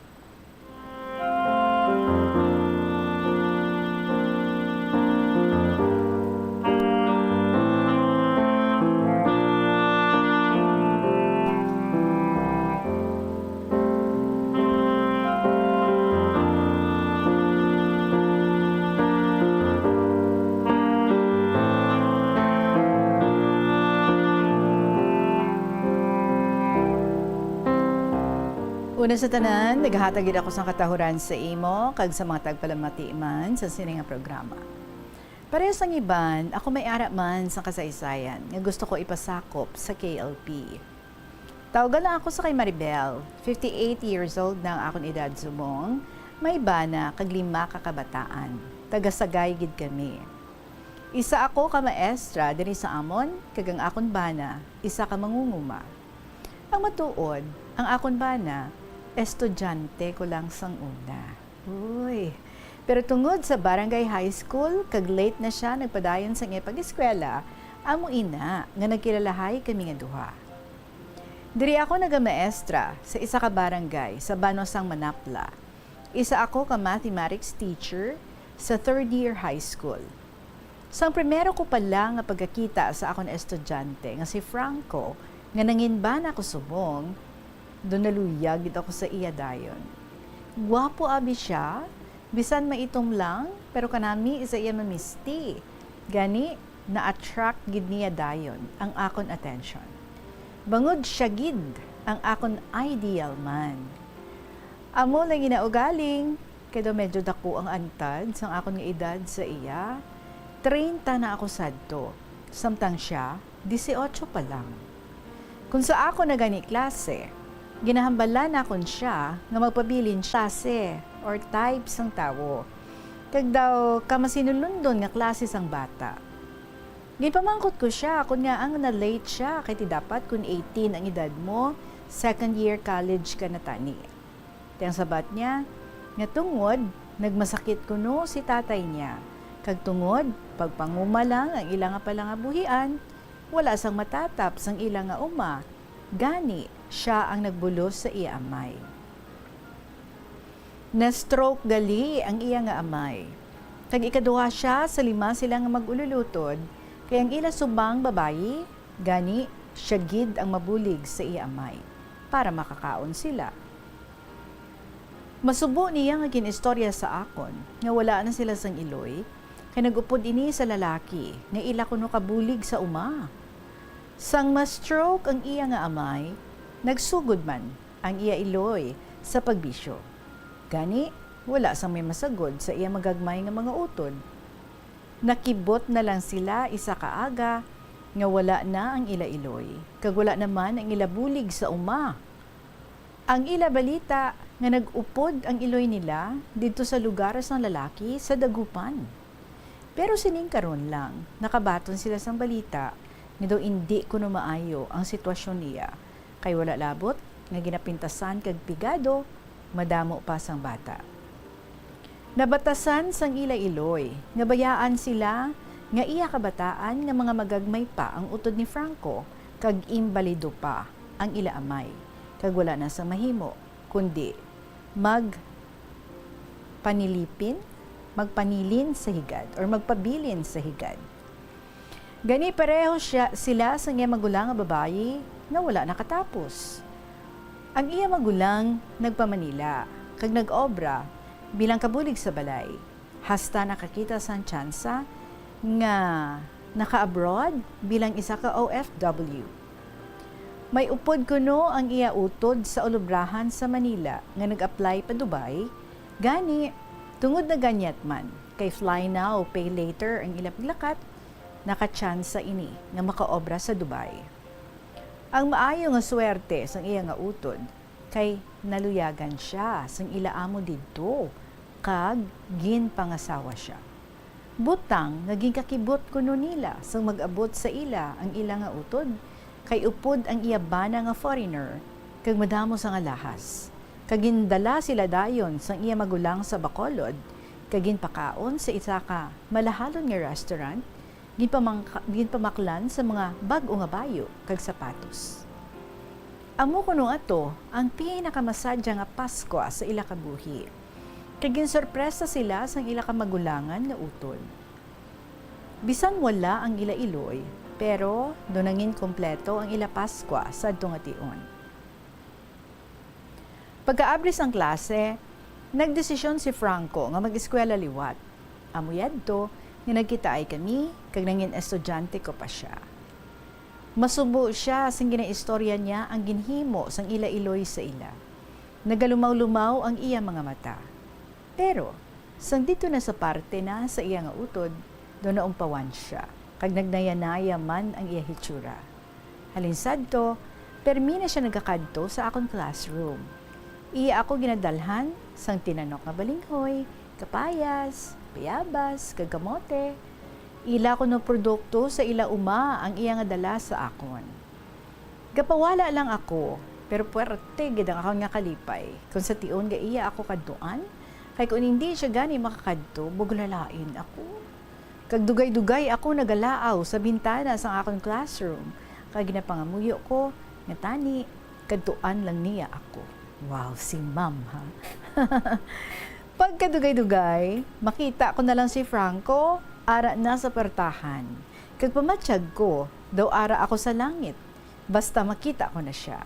Una sa tanan, naghatag gid ako sang katahuran sa imo kag sa mga tagpalamati man sa sini nga programa. Pareho sang iban, ako may ara man sang kasaysayan nga gusto ko ipasakop sa K L P. Tawga lang ako sa kay Maribel, fifty-eight years old na ang akon edad subong, may bana kag lima ka kabataan. Taga Sagay gid kami. Isa ako ka maestra diri sa amon, kag ang akon bana, isa ka mangunguma. Ang matuod, ang akon bana, estudyante ko lang sang una. Uy. Pero tungod sa barangay high school, kag late na sia nagpadayon sang iya pag-eskwela, amo ina nga nagkilalahay kami nga duha. Diri ako nagamaestra sa isa ka barangay sa Banosang Manapla. Isa ako ka mathematics teacher sa third year high school. Sang primero ko pa lang nga pagkakita sa akon estudyante nga si Franco, nga nangin bana ko subong, do naluyag gid ako sa iya dayon. Gwapo abi sia, bisan maitom lang, pero kanami sa iya mamisti. Gani, na-attract gid niya dayon ang akon attention. Bangod sia gid ang akon ideal man. Amo lang ina ugaling, kay daw medyo dako ang antad sang akon nga edad sa iya. Treinta na ako sadto, samtang sia, dieciocho pa lang. Kung sa akon na gani klase, ginahambalan nakon sia nga magpabilin sia klase or type sang tawo. Kag daw kamasinulundon nga klase sang bata. Ginpamangkot ko sia kon ngaa nga na-late sia, kay ti dapat kon eighteen ang edad mo, second year college ka na tani. Ti ang sabat niya, nga tungod nagmasakit kuno si tatay niya, kag tungod pagpanguma lang ang ila nga palangabuhian, wala sang matatap sang ila nga uma, gani sia ang nagbulos sa iya amay. Na-stroke gali ang iya nga amay, kag ikaduha sia sa lima sila nga mag-ululutod, kay ang ila subang babayi, gani sia gid ang mabulig sa iya amay, para makakaon sila. Masubo niya nga gin-istorya sa akon nga wala na sila sang iloy, kay nag-upod ini sa lalaki nga ila kuno kabulig sa uma. Sang ma-stroke ang iya nga amay, nagsugod man ang iya iloy sa pagbisyo. Gani, wala sang may masagod sa iya magagmay nga mga utod. Nakibot na lang sila isa ka aga nga wala na ang ila iloy, kag wala naman ang ila bulig sa uma. Ang ila balita nga nag-upod ang iloy nila didto sa lugar sang lalaki sa dagupan. Pero sining karon lang, nakabaton sila sang balita nga daw indi kuno maayo ang sitwasyon niya, kay wala labot nga ginapintasan kag pigado, madamo pa sang bata. Nabatasan sang ila iloy nga bayaan sila nga iya kabataan nga mga magagmay pa ang utod ni Franco kag imbalido pa ang ila amay, kag wala na sang mahimo kundi magpanilipin, magpanilin sa higad or magpabilin sa higad. Gani pareho siya, sila sang iya magulang nga babayi nga wala nakatapos. Ang iya magulang nagpa-Manila kag nag-obra bilang kabulig sa balay, hasta nakakita sang tsansa nga naka-abroad bilang isa ka O F W. May upod kuno ang iya utod sa ulubrahan sa Manila nga nag-apply pa Dubai, gani tungod naganyat man kay fly now, pay later ang ila paglakat, nakatsansa ini nga makaobra sa Dubai. Ang maayo nga swerte sang iya nga utod kay naluyagan sia sang ila amo didto kag ginpangasawa sia. Butang nga ginkakibot kuno nila sang mag-abot sa ila ang ila nga utod, kay upod ang iya bana nga foreigner, kag madamo sang alahas. Kag gindala sila dayon sang iya magulang sa Bacolod, kag ginpakaon sa isa ka malahalon nga restaurant, ginpamangka-, ginpamaklan sa mga bag-o nga bayo kag sapatos. Amo kuno ato ang pinakamasadya nga Paskwa sa ila kabuhi, kag ginsorpresa sila sang ila kamagulangan nga utod. Bisan wala ang ila iloy, pero daw nangin kompleto ang ila Paskwa sadto nga tion. Pagkaabri sang klase, nagdesisyon si Franco nga mag-eskwela liwat. Amo yadto nga nagkitaay kami, kag nangin estudyante ko pa sia. Masubo sia sing ginaistorya niya ang ginhimo sang ila iloy sa ila. Nagalumaw-lumaw ang iya mga mata. Pero, sang didto na sa parte na sa iya nga utod, daw naumpawan sia, kag nagnayanaya man ang iya hitsura. Halin sadto, permi na sia nagakadto sa akon classroom. Iya ako ginadalhan sang tinanok nga balinghoy, kapayas, bayabas, kag kamote. Ila kuno produkto sa ila uma ang iya nga dala sa akon. Gapawala lang ako, pero puwerte gid ang akon nga kalipay kon sa tion nga iya ako kadtuan, kay kon indi siya gani makakadto, buglalain ako. Kag dugay-dugay ako nagalaaw sa bintana sang akon classroom, kag ginapangamuyo ko nga tani kadtuan lang niya ako. Wow, si ma'am, ha? Pagkadugay-dugay, makita ko na lang si Franco ara na sa puwertahan. Kag pamatyag ko, daw ara ako sa langit, basta makita ko na sia.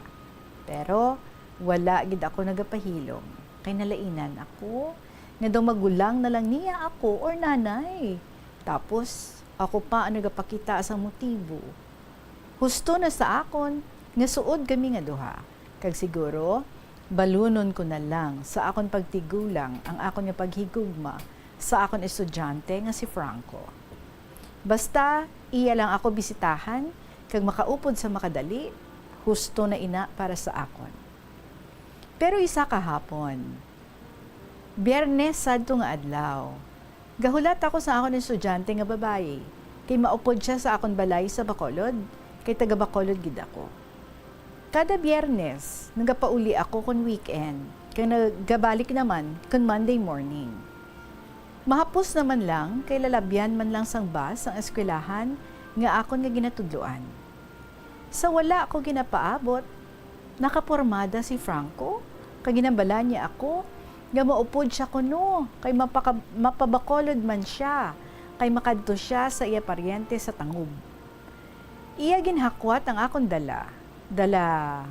Pero wala gid ako nagapahilom, kay nalainan ako nga daw magulang na lang niya ako or nanay. Tapos, ako pa ang nagapakita sang motibo. Husto na sa akon nga suod kami nga duha, kag siguro balunon ko na lang sa akon pagtigulang ang akon nga paghigugma sa akon estudyante nga si Franco. Basta iya lang ako bisitahan kag makaupod sa makadali, husto na ina para sa akon. Pero isa ka hapon, Biyernes sadto nga adlaw, gahulat ako sa akon estudyante nga babayi, kay maupod sia sa akon balay sa Bacolod, kay taga Bacolod gid ako. Kada Biyernes, nagapauli ako kon weekend, kag nagabalik naman kon Monday morning. Mahapos naman lang kay lalabyan man lang sang bus ang eskwelahan nga akon nga ginatudloan. Sa wala ko ginapaabot, nakapormada si Franco, kag ginambalan niya ako nga maupod sia kuno, kay mapaka-, mapabacolod man sia, kay makadto sia sa iya paryente sa Tangub. Iya ginhakwat ang akon dala, dala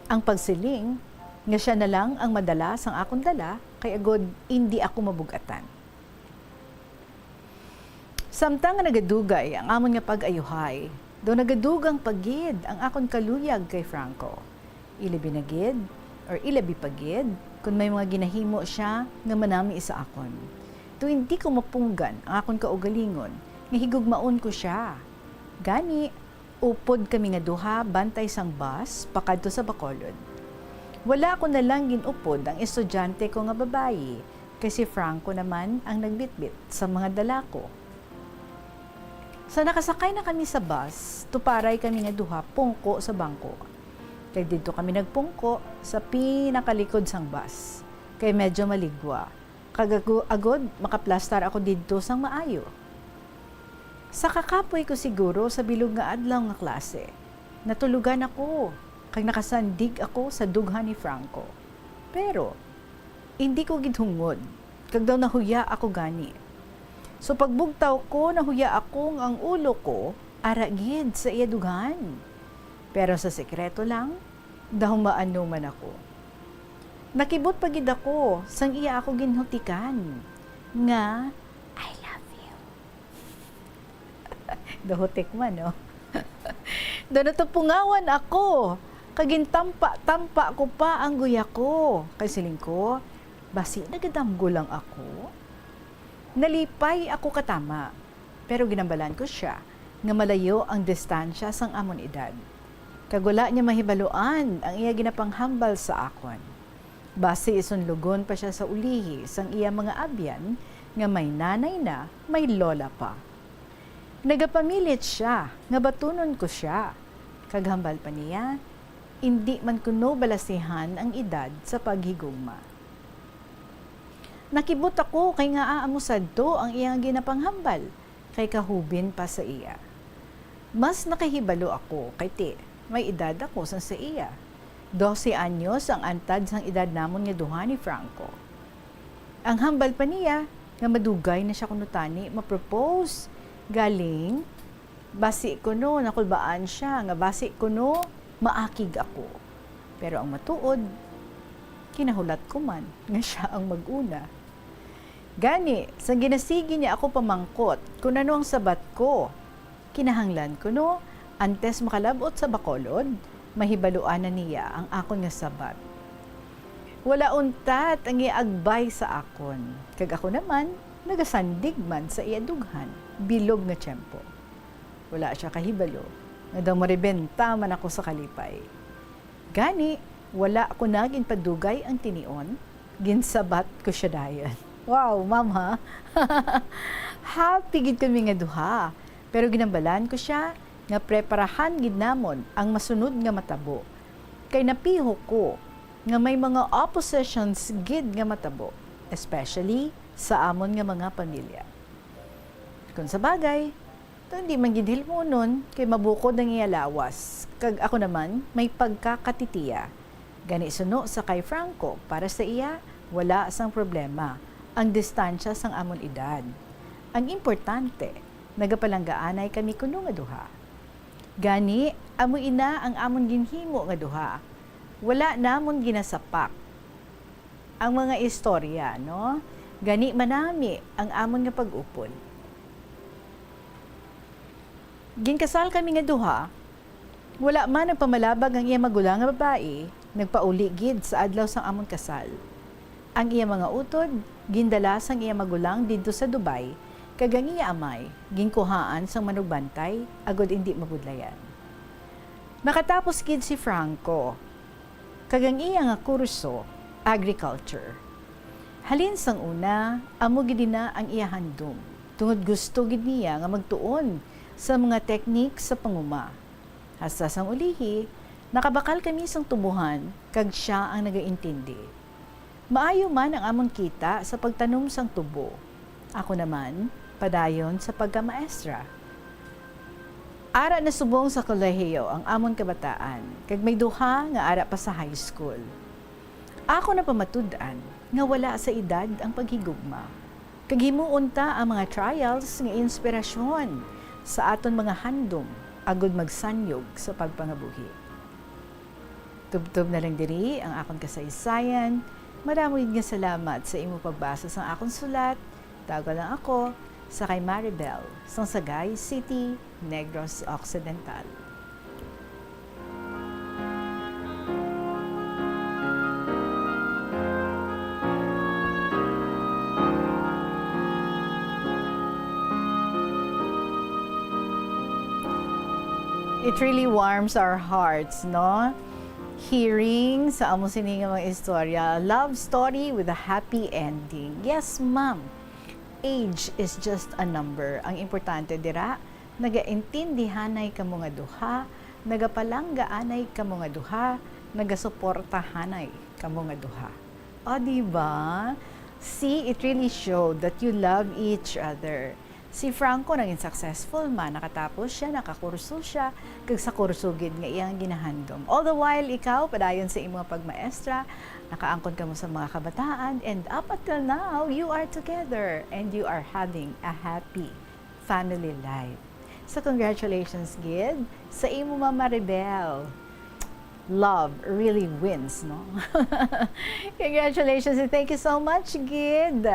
ang pagsiling nga sia na lang ang madala sang akon dala, kay agod indi ako mabug-atan. Samtang nga nagadugay ang amon nga pag-ayuhay, daw nagadugang pa gid ang akon kaluyag kay Franco. Ilabi na gid, or ilabi pa gid, kon may mga ginahimo sia nga manami sa akon. Daw indi ko mapunggan ang akon kaugalingon nga higugmaon ko sia. Gani, upod kami nga duha bantay sang bus pakadto sa Bacolod. Wala ko na lang gin-upod ang estudyante ko nga babayi, kay si Franco naman ang nagbitbit sa mga dala ko. Sa nakasakay na kami sa bus, tuparay kami nga duha pungko sa bangko. Kay didto kami nagpungko sa pinakalikod sang bus, kay medyo maligwa. Kag ago-, agod makaplastar ako didto sang maayo. Sa kakapoy ko siguro sa bilog nga adlaw nga klase, natulogan ako, kag nakasandig ako sa dughan ni Franco. Pero, indi ko gid hungod, kag daw nahuya ako gani. So, pagbugtaw ko, nahuya ako nga ang ulo ko ara gid sa iya dughan. Pero sa sekreto lang, daw maano man ako. Nakibot pa gid ako sang iya ako ginhutikan nga, "I love you." Dahutik man, no? Daw natupungawan ako, kag gintampa-tampa ko pa ang guya ko. Kay siling ko, "Basi nagadamgo lang ako?" Nalipay ako katama, pero ginambalan ko sia nga malayo ang distansya sang amon edad, kag wala niya mahibaluan ang iya ginapanghambal sa akon. Basi isunlugon pa sia sa ulihi sang iya mga abyan nga may nanay na, may lola pa. Nagapamilit sia nga batunon ko sia, Kag hambal pa niya, indi man kuno balasihan ang edad sa paghigugma. Nakibot ako kay ngaa amo sadto ang iyang ginapanghambal, kay kahubin pa sa iya. Mas nakahibalo ako kay ti, may edad ako sang sa iya. Dose anyos ang antad sang edad namon nga duha ni Franco. Ang hambal pa niya nga madugay na siya kuno tani ma-propose. Galing, basi kuno nakulbaan siya nga basi kuno maakig ako. Pero ang matuod, kinahulat ko man nga siya ang mag-una. Gani, sang ginasigi niya ako pamangkot kun ano ang sabat ko, kinahanglan kuno, antes makalab-ot sa Bacolod, mahibaluan na niya ang akon nga sabat. Wala untat ang iya agbay sa akon, kag ako naman nagasandig man sa iya dughan, bilog nga tiyempo. Wala siya kahibalo nga daw marebenta man ako sa kalipay. Gani, wala ko na ginpadugay ang tinion, ginsabat ko siya dayon. Wow, ma'am, ha? Happy gid kami nga duha, pero ginambalan ko siya nga preparahan gid namon ang masunod nga matabo. Kay napihok ko nga may mga oppositions gid nga matabo, especially sa amon nga mga pamilya. Kung sa bagay, daw hindi man gid hilmunon kay mabukod ang iya lawas, kag ako naman may pagkakatitiya. Gani suno sa kay Franco, para sa iya, wala sang problema ang distansya sang amon edad. Ang importante, nagapalanggaanay kami kuno nga duha. Gani, amo ina ang amon ginhimo nga duha. Wala namon ginasapak ang mga istorya, no? Gani manami ang amon nga pag-upod. Ginkasal kami nga duha, wala man nagpamalabag ang iya magulang nga babayi, nagpauli gid sa adlaw sang amon kasal. Ang iya mga utod gindala sang iya magulang didto sa Dubai, kag ang iya amay ginkuhaan sang manugbantay agod indi mabudlayan. Nakatapos gid si Franco, kag ang iya nga kurso, agriculture. Halin sang una, amo gid ina ang iya handom, tungod gusto gid niya nga magtuon sa mga teknik sa panguma. Hasta sang ulihi, nakabakal kami sang tubohan, kag sia ang nagaintindi. Maayo man ang amon kita sa pagtanom sang tubo. Ako naman, padayon sa pagkamaestra. Ara na subong sa kolehiyo ang amon kabataan, kag may duha nga ara pa sa high school. Ako napamatud-an nga wala sa edad ang paghigugma, kag himuon ta ang mga trials nga inspirasyon sa aton mga handom agud magsanyog sa pagpangabuhi. Tubtob na lang diri ang akon kasaysayan. Madamo gid nga salamat sa imo pagbasa sang akon sulat. Tawga lang ako sa kay Maribel, sang Sagay City, Negros Occidental. It really warms our hearts, no? Hearing sa amo sini nga mga istorya, love story with a happy ending. Yes, ma'am. Age is just a number. Ang importante dira, nagaintindihanay kamo nga duha, nagapalanggaanay kamo nga duha, nagasuportahanay kamo nga duha. O, di ba? See, it really showed that you love each other. Si Franco naging successful man, nakatapos siya, nakakurso siya, kag sa kurso gid nga iyang ginahandom. All the while, ikaw, padayon sa imo nga pagmaestra, nakaangkon kamo sa mga kabataan, and up until now, you are together, and you are having a happy family life. So, congratulations gid sa imo, Ma'am Maribel. Love really wins, no? Congratulations and thank you so much gid,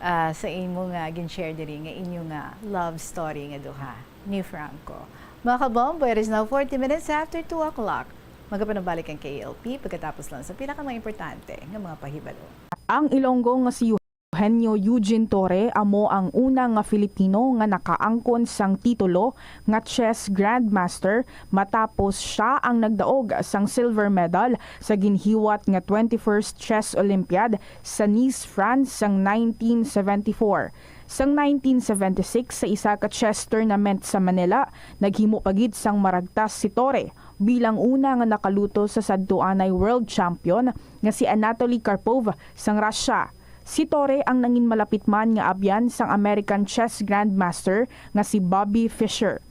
ah, sa imo nga gin-share diri nga inyo nga love story nga duha ni Franco. Mga kabombo, it is now forty minutes after two o'clock. Magapanabalik ang K L P pagkatapos lang sa pila ka mga importante nga mga pahibalo. Ang Ilonggo nga si Eugenio Eugene Torre amo ang una nga Filipino nga nakaangkon sang titulo nga chess grandmaster, matapos sia ang nagdaog sang silver medal sa ginhiwat nga twenty-first Chess Olympiad sa Nice, France sang nineteen seventy-four. Sang nineteen seventy-six, sa isa ka chess tournament sa Manila, naghimo pa gid sang maragtas si Torre bilang una nga nakaluto sa sadtuanay world champion nga si Anatoly Karpov sang Russia. Si Torre ang nangin malapit man nga abyan sang American chess grandmaster nga si Bobby Fischer.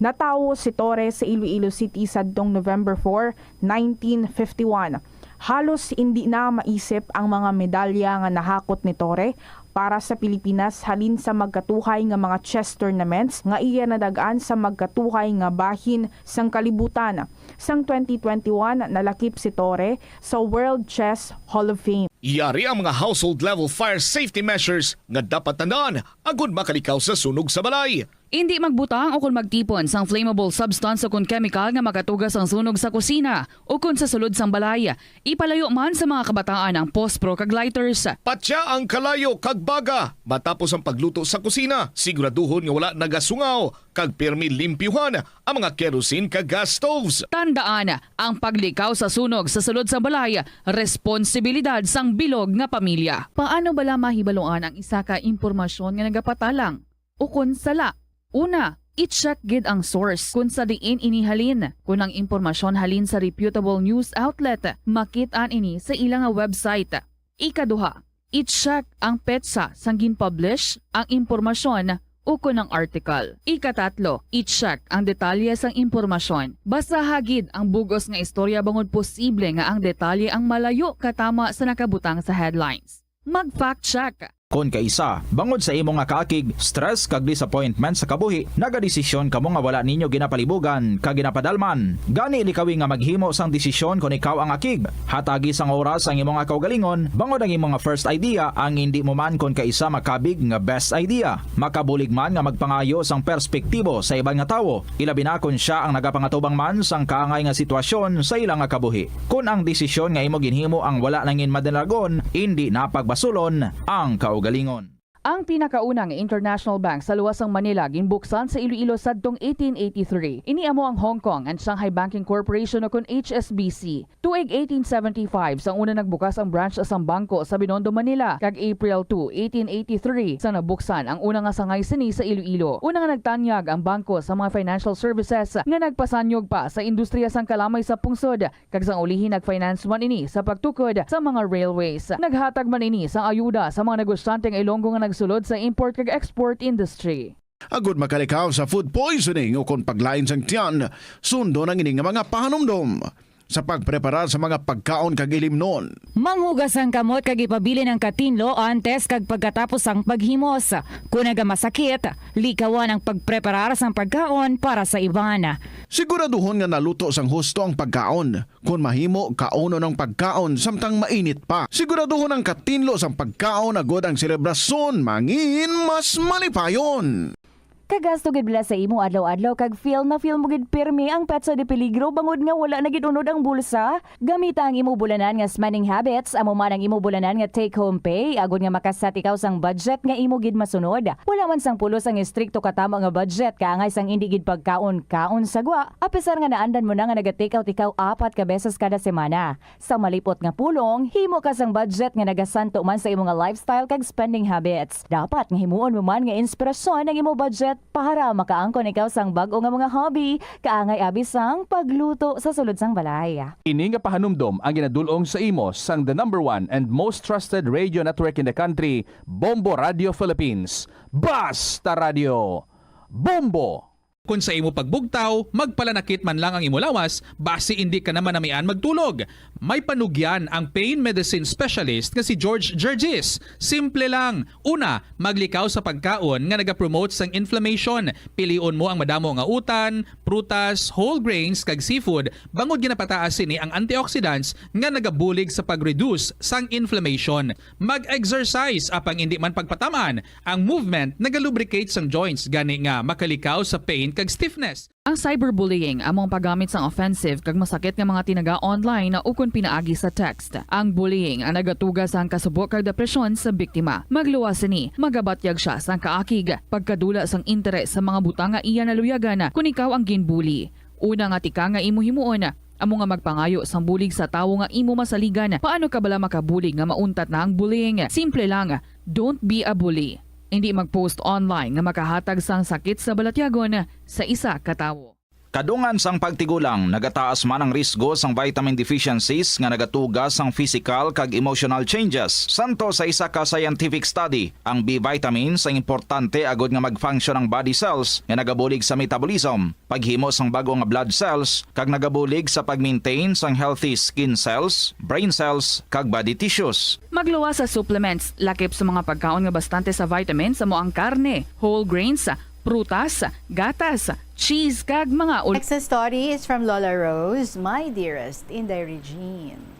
Natawo si Torre sa Iloilo City sadtong November four, nineteen fifty-one. Halos indi na maisip ang mga medalya nga nahakot ni Torre para sa Pilipinas halin sa magkatuhay nga mga chess tournaments nga iya nadag-an sa magkatuhay nga bahin sang kalibutan. Sang twenty twenty-one, nalakip si Torre sa World Chess Hall of Fame. Yari ang mga household level fire safety measures nga dapat tandaan agud makalikaw sa sunog sa balay. Indi magbutang o kon magtipon sang flammable substance o kon chemical nga makatuga sang sunog sa kusina o kon sa sulod sang balay. Ipalayo man sa mga kabataan ang pospro kag lighters. Patya ang kalayo kag baga matapos ang pagluto sa kusina. Siguraduhon nga wala nagasungaw kag pirmi limpyuhan ang mga kerosene kag gas stoves. Tandaan, ang paglikaw sa sunog sa sulod sang balay, responsibilidad sang bilog nga pamilya. Paano bala mahibaluan ang isa ka impormasyon nga nagapatalang ukon sala? Una, i-check gid ang source kon sa diin ini halin. Kon ang impormasyon halin sa reputable news outlet, makit-an ini sa ila nga website. Ikaduha, i-check ang petsa sang gin-publish ang impormasyon ukon ang article. Ikatatlo, i-check ang detalye sang impormasyon. Basaha gid ang bug-os nga istorya bangod posible nga ang detalye ang malayo katama sa nakabutang sa headlines. Mag-fact check. Kon kaisa, bangod sa imo nga kaakig, stress kag disappointment sa kabuhi, nagadesisyon kamo nga wala ninyo ginapalibugan kag ginapadalman. Gani, likawi nga maghimo sang desisyon kon ikaw ang akig. Hatagi sang oras ang imo nga kaugalingon, bangod ang imo nga first idea ang indi mo man kon kaisa makabig nga best idea. Makabulig man nga magpangayo sang perspektibo sa iban nga tawo, ilabi na kon sia ang nagapangatubang man sang kaangay nga sitwasyon sa ila nga kabuhi. Kon ang desisyon nga imo ginhimo ang wala nangin madalagon, indi na pagbasulon ang kaugalingon. Ang pinakauna nga international bank sa luwas sang Manila ginbuksan sa Iloilo sadtong eighteen eighty-three. Ini amo ang Hong Kong and Shanghai Banking Corporation o kon H S B C. Tuig eighteen seventy-five sang una nagbukas ang branch sang bangko sa Binondo, Manila, kag April two, eighteen eighty-three sang nabuksan ang una nga sangay sini sa Iloilo. Una nga nagtanyag ang bangko sa mga financial services nga nagpasanyog pa sa industriya sang kalamay sa pungsod, kag sang ulihi nag-finance man ini sa pagtukod sa mga railways. Naghatag man ini sang ayuda sa mga negosyante nga Ilonggo nga nagsulod sa import kag export industry. Agud makalikaw sa food poisoning o kon paglain sang tiyan, sundon ang ini nga mga pahanumdom sa pagpreparar sa mga pagkaon kag ilimnon. Manghugas ang kamot kag ipabilin ang katinlo antes kag pagkatapos sang paghimos. Kon nagamasakit, likawan ang pagpreparar sang pagkaon para sa iban. Siguraduhon nga naluto sang husto ang pagkaon. Kon mahimo, kaunon ang pagkaon samtang mainit pa. Siguraduhon ang katinlo sang pagkaon agud ang selebrasyon mangin mas malipayon. Kagasto gid bala sa imo adlaw-adlaw kag feel na feel mo gid pirmi ang petsa de peligro bangod nga wala na gid unod ang bulsa? Gamita ang imo bulanan nga spending habits, amo man ang imo bulanan nga take-home pay, agod nga maka-set ikaw sang budget nga imo gid masunod. Wala man sang pulos ang estrikto katama nga budget, kaangay sang indi gid pagkaon-kaon sa gwa, apisar nga naandan mo na nga naga-take out ikaw apat ka beses kada semana. Sa malipot nga pulong, himo ka sang budget nga nagasanto man sa imo nga lifestyle kag spending habits. Dapat nga himuon mo man nga inspirasyon ang imo budget para makaangkon ikaw sang bag-o nga mga hobby, kaangay abi sang pagluto sa sulod sang balay. Ini nga pahanumdom ang ginadul-ong sa imo sang the number one and most trusted radio network in the country, Bombo Radio Philippines. Basta Radio, Bombo! Kon sa imo pagbugtaw, magpalanakit man lang ang imo lawas, basi indi ka na manamian magtulog. May panugyan ang pain medicine specialist nga si George Gergis. Simple lang. Una, maglikaw sa pagkaon nga nagapromote sang inflammation. Pilion mo ang madamo nga utan, prutas, whole grains, kag seafood, bangod ginapataas sini ang antioxidants nga nagabulig sa pag-reduce sang inflammation. Mag-exercise, apang indi man pagpataman, ang movement nagalubricate sang joints, gani nga makalikaw sa pain kag stiffness. Ang cyberbullying amo ang paggamit sang offensive kag masakit nga mga tinaga online ukon pinaagi sa text. Ang bullying ang nagatuga sang kasubo kag depresyon sa biktima. Magluwas sini, magabatyag sia sang kaakig, pagkadula sang interes sa mga butang nga iya naluyagan kon ikaw ang ginbully. Una nga tika nga imo himuon, amo nga magpangayo sang bulig sa tawo nga imo masaligan. Paano ka bala makabulig nga mauntat na ang bullying? Simple lang, don't be a bully. Hindi mag-post online nga makahatag sang sakit sa balatyagon sa isa ka tawo. Kadungan sang pagtigulang, nagataas man ang risgo sang vitamin deficiencies nga nagatuga sang physical kag emotional changes. Santo sa isa ka scientific study, ang B vitamins ang importante agud nga mag-function ang body cells nga nagabulig sa metabolism, paghimo sang bag-o nga blood cells, kag nagabulig sa pag-maintain sang healthy skin cells, brain cells, kag body tissues. Magluwas sa supplements, lakip sa mga pagkaon nga bastante sa vitamins, amo ang karne, whole grains, prutas, gatas, cheese, kag mga ul- Next story is from Lola Rose, My Dearest Inday Regine.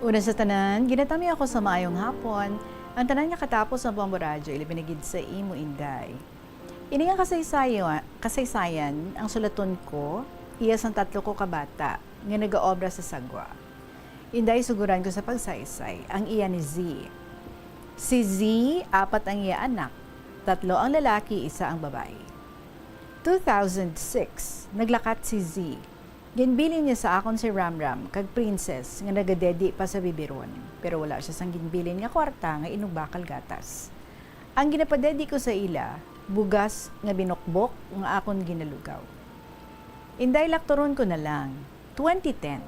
Una sa tanan, ginatami ako sa maayong hapon, ang tanan nga katapo sa Bombo Radyo, ilabi na gid sa imo, Inday. Ini nga kasaysayo-, kasaysayan, ang sulaton ko, iya sang tatlo ko ka bata nga nagaobra sa sagwa. Inday, suguran ko sa pagsaysay, ang iya ni Z. Si Z, apat ang iya anak, tatlo ang lalaki, isa ang babayi. Two thousand six, naglakat si Z. Ginbilin niya sa akon si Ramram kag Princess nga nagadedi pa sa bibiron, pero wala siya sang ginbilin nga kwarta nga inugbakal gatas. Ang ginapadedi ko sa ila, bugas nga binukbok nga akon ginalugaw. Inday, lakturon ko na lang. Twenty ten,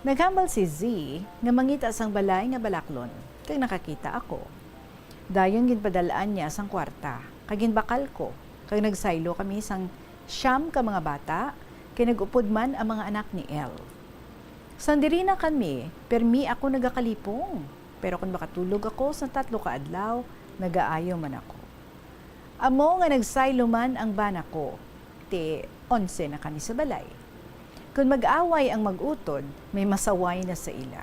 naghambal si Z nga mangita sang balay nga balaklon, kag nakakita ako. Dayon ginpadal-an niya sang kwarta, kag ginbakal ko, kag nagsaylo kami sang siyam ka mga bata, kay nag-upod man ang mga anak ni L. Sang diri na kami, pirmi ako nagakalipong, pero kon makatulog ako sa tatlo ka adlaw, nagaayo man ako. Amo nga nagsaylo man ang bana ko, ti onse na kami sa balay. Kon mag-away ang mag-utod, may masaway na sa ila.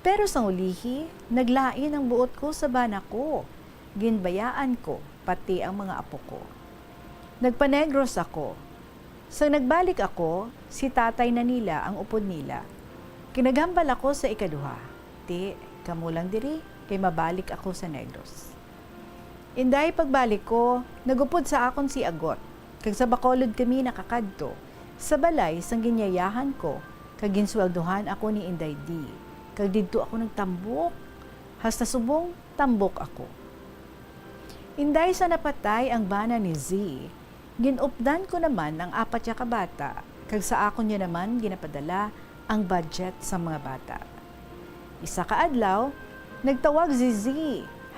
Pero sang ulihi, naglain ang buot ko sa bana ko. Ginbayaan ko pati ang mga apo ko. Nagpanegros ako. Sang nagbalik ako, si tatay na nila ang upod nila. Kinaghambal ako sa ikaduha, "Ti, kamo lang diri, kay mabalik ako sa Negros." Inday, pagbalik ko, nagupod sa akon si Agot, kag sa Bacolod kami nakakadto, sa balay sang ginyayahan ko, kag ginsweldohan ako ni Inday D, kag didto ako nagtambok. Hasta subong tambok ako. Inday, sa napatay ang bana ni Z, gin-updan ko naman ang apat ya ka bata, kag sa akon niya naman ginapadala ang budget sa mga bata. Isa ka adlaw, nagtawag si Z.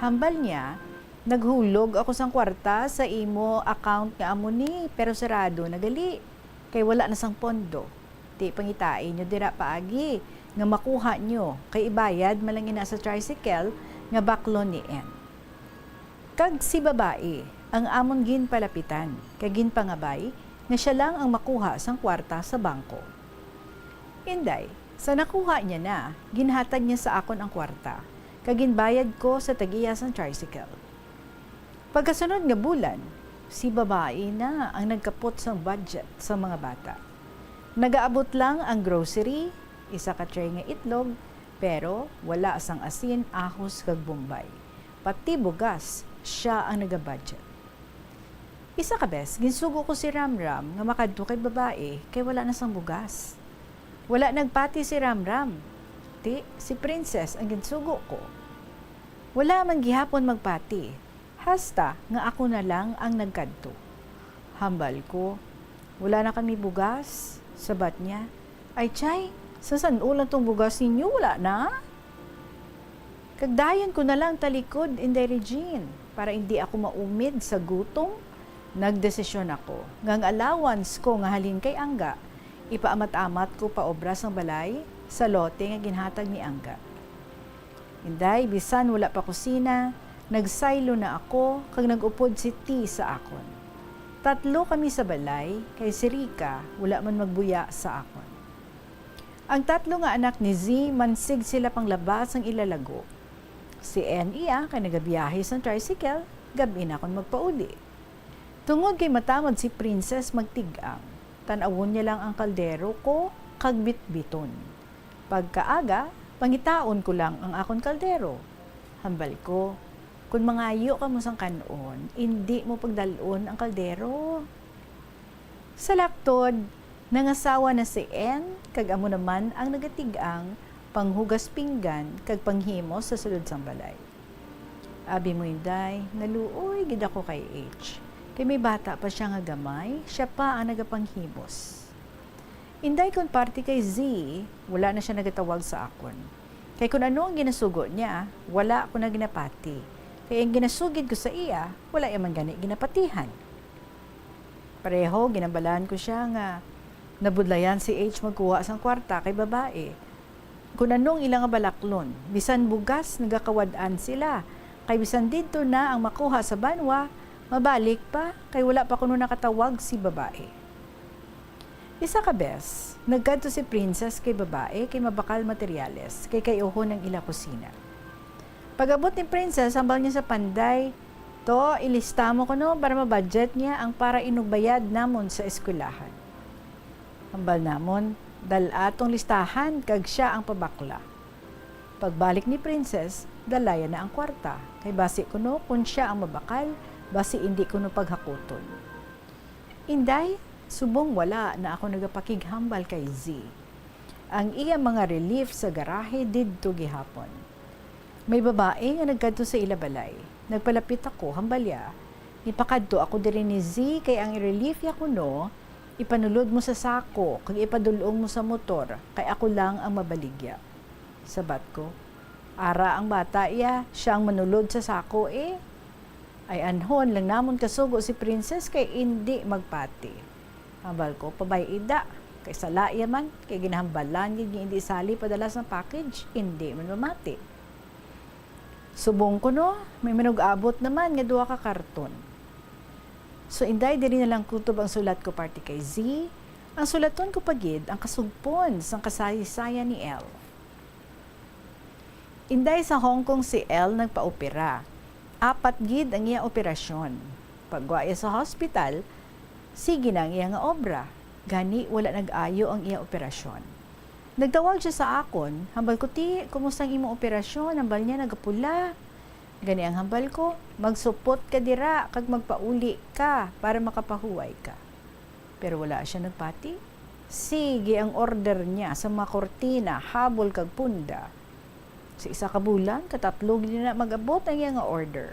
Hambal niya, "Naghulog ako sang kwarta sa imo account nga amo ni, pero sarado na gali, kay wala na sang pondo." Ti pangitai nyo dira paagi nga makuha nyo, kay ibayad man lang ina sa tricycle nga baklon ni N. Kag si babayi ang amon ginpalapitan, kag ginpangabay nga sia lang ang makuha sang kwarta sa bangko. Inday, sa nakuha niya na, ginhatag niya sa akon ang kwarta, kag ginbayad ko sa tag-iya sang tricycle. Pagkasunod nga bulan, si babayi na ang nagkapot sang budget sa mga bata. Nagaabot lang ang grocery, isa ka tray nga itlog, pero wala sang asin, ahos, kag bombay. Pati bugas, sia ang nagabudget. Isa ka bes, ginsugo ko si Ramram nga makadto kay babayi kay wala na sang bugas. Wala nagpati si Ramram. Ti, si Princess ang ginsugo ko. Wala man gihapon magpati, hasta nga ako na lang ang nagkadto. Hambal ko, "Wala na kami bugas," sabat niya. "Ay, chay, sa san-o lang tong bugas ninyo? Wala na?" Kag dayon ko na lang talikod, Inday Regine, para indi ako maumid sa gutom. Nagdesisyon ako nga ang allowance ko nga halin kay Angga, ipaamat-amat ko pa obra sang balay sa lote nga ginhatag ni Angga. Inday, bisan wala pa kusina, nagsaylo na ako kag nag-upod si T sa akon. Tatlo kami sa balay, kay si Rica wala man magbuya sa akon. Ang tatlo nga anak ni Z, mansig sila panglaba sang ila lago. Si N iya kay nagabiyahe sang tricycle, gab-i na kon magpauli. Tungod kay matamad si Princess magtig-ang, tan-awon niya lang ang kaldero ko kag bitbiton. Pagkaaga, pangitaon ko lang ang akon kaldero. Hambal ko, "Kon mangayo kamo sang kan-on, indi mo pagdal-on ang kaldero." Sa laktod, nangasawa na si N, kag amo naman ang nagatig-ang, panghugas pinggan, kag panghimos sa sulod sang balay. Abi mo, Inday, naluoy gid ako kay H, kay may bata pa sia nga gamay, sia pa ang nagapanghimos. Inday, kon parte kay Z, wala na sia nagatawag sa akon. Kay kon ano ang ginasugo niya, wala ko na ginapati. Kay ang ginasugid ko sa iya, wala iya man gani ginapatihan. Pareho, ginambalan ko sia nga nabudlayan si H magkuha sang kwarta kay babae. Kon ano ang ila nga balaklon, bisan bugas nagakawad-an sila, kay bisan didto na ang makuha sa banwa, mabalik pa, kay wala pa kuno nakatawag si babae. Isa ka bes, nagkadto si Princess kay babae kay mabakal materyales, kay kay-uhon ang ila kusina. Pag-abot ni Princess, hambal niya sa panday, "To, ilista mo kuno para ma-budget niya ang para inugbayad namon sa eskwelahan." Hambal namon, "Dal-a tong listahan kag sia ang pabakla." Pagbalik ni Princess, dala ya na ang kwarta, kay basi kuno kon sia ang mabakal, basi indi kuno paghakuton. Inday, subong wala na ako nagapakighambal kay Z. Ang iya mga relief sa garahe didto gihapon. May babae nga nagkadto sa ila balay. Nagpalapit ako, hambal ya, "Ipakadto ako diri ni Z, kay ang relief ya kuno, ipanulod mo sa sako, kag ipadul-ong mo sa motor, kay ako lang ang mabaligya." Sabat ko, "Ara ang bata iya, sia ang manulod sa sako, eh." Ay anhon lang namon kasugo si Princess kay indi magpati. Hambal ko, "Pabay-i da, kay sala iya man, kay ginahambalan gid nga indi sali padala sang package, indi man mamati." Subong kuno, may manug-abot naman nga duha ka karton. So, Inday, diri na lang kutob ang sulat ko parte kay Z, ang sulaton ko pa gid ang kasugpon sang kasaysayan ni L. Inday, sa Hong Kong si L nagpaopera. Apat gid ang iya operasyon. Paggwa iya sa hospital, sige na ang iya nga obra. Gani, wala nag-ayo ang iya operasyon. Nagtawag sia sa akon, hambal ko, "Ti, kumusta ang imong operasyon?" Hambal niya, "Nagapula." Gani ang hambal ko, "Magsupot ka dira, kag magpauli ka para makapahuway ka." Pero wala sia nagpati. Sige ang order niya sa mga kurtina, habol kag punda. Sa isa ka bulan, katatlo gid na mag-abot ang iya nga order.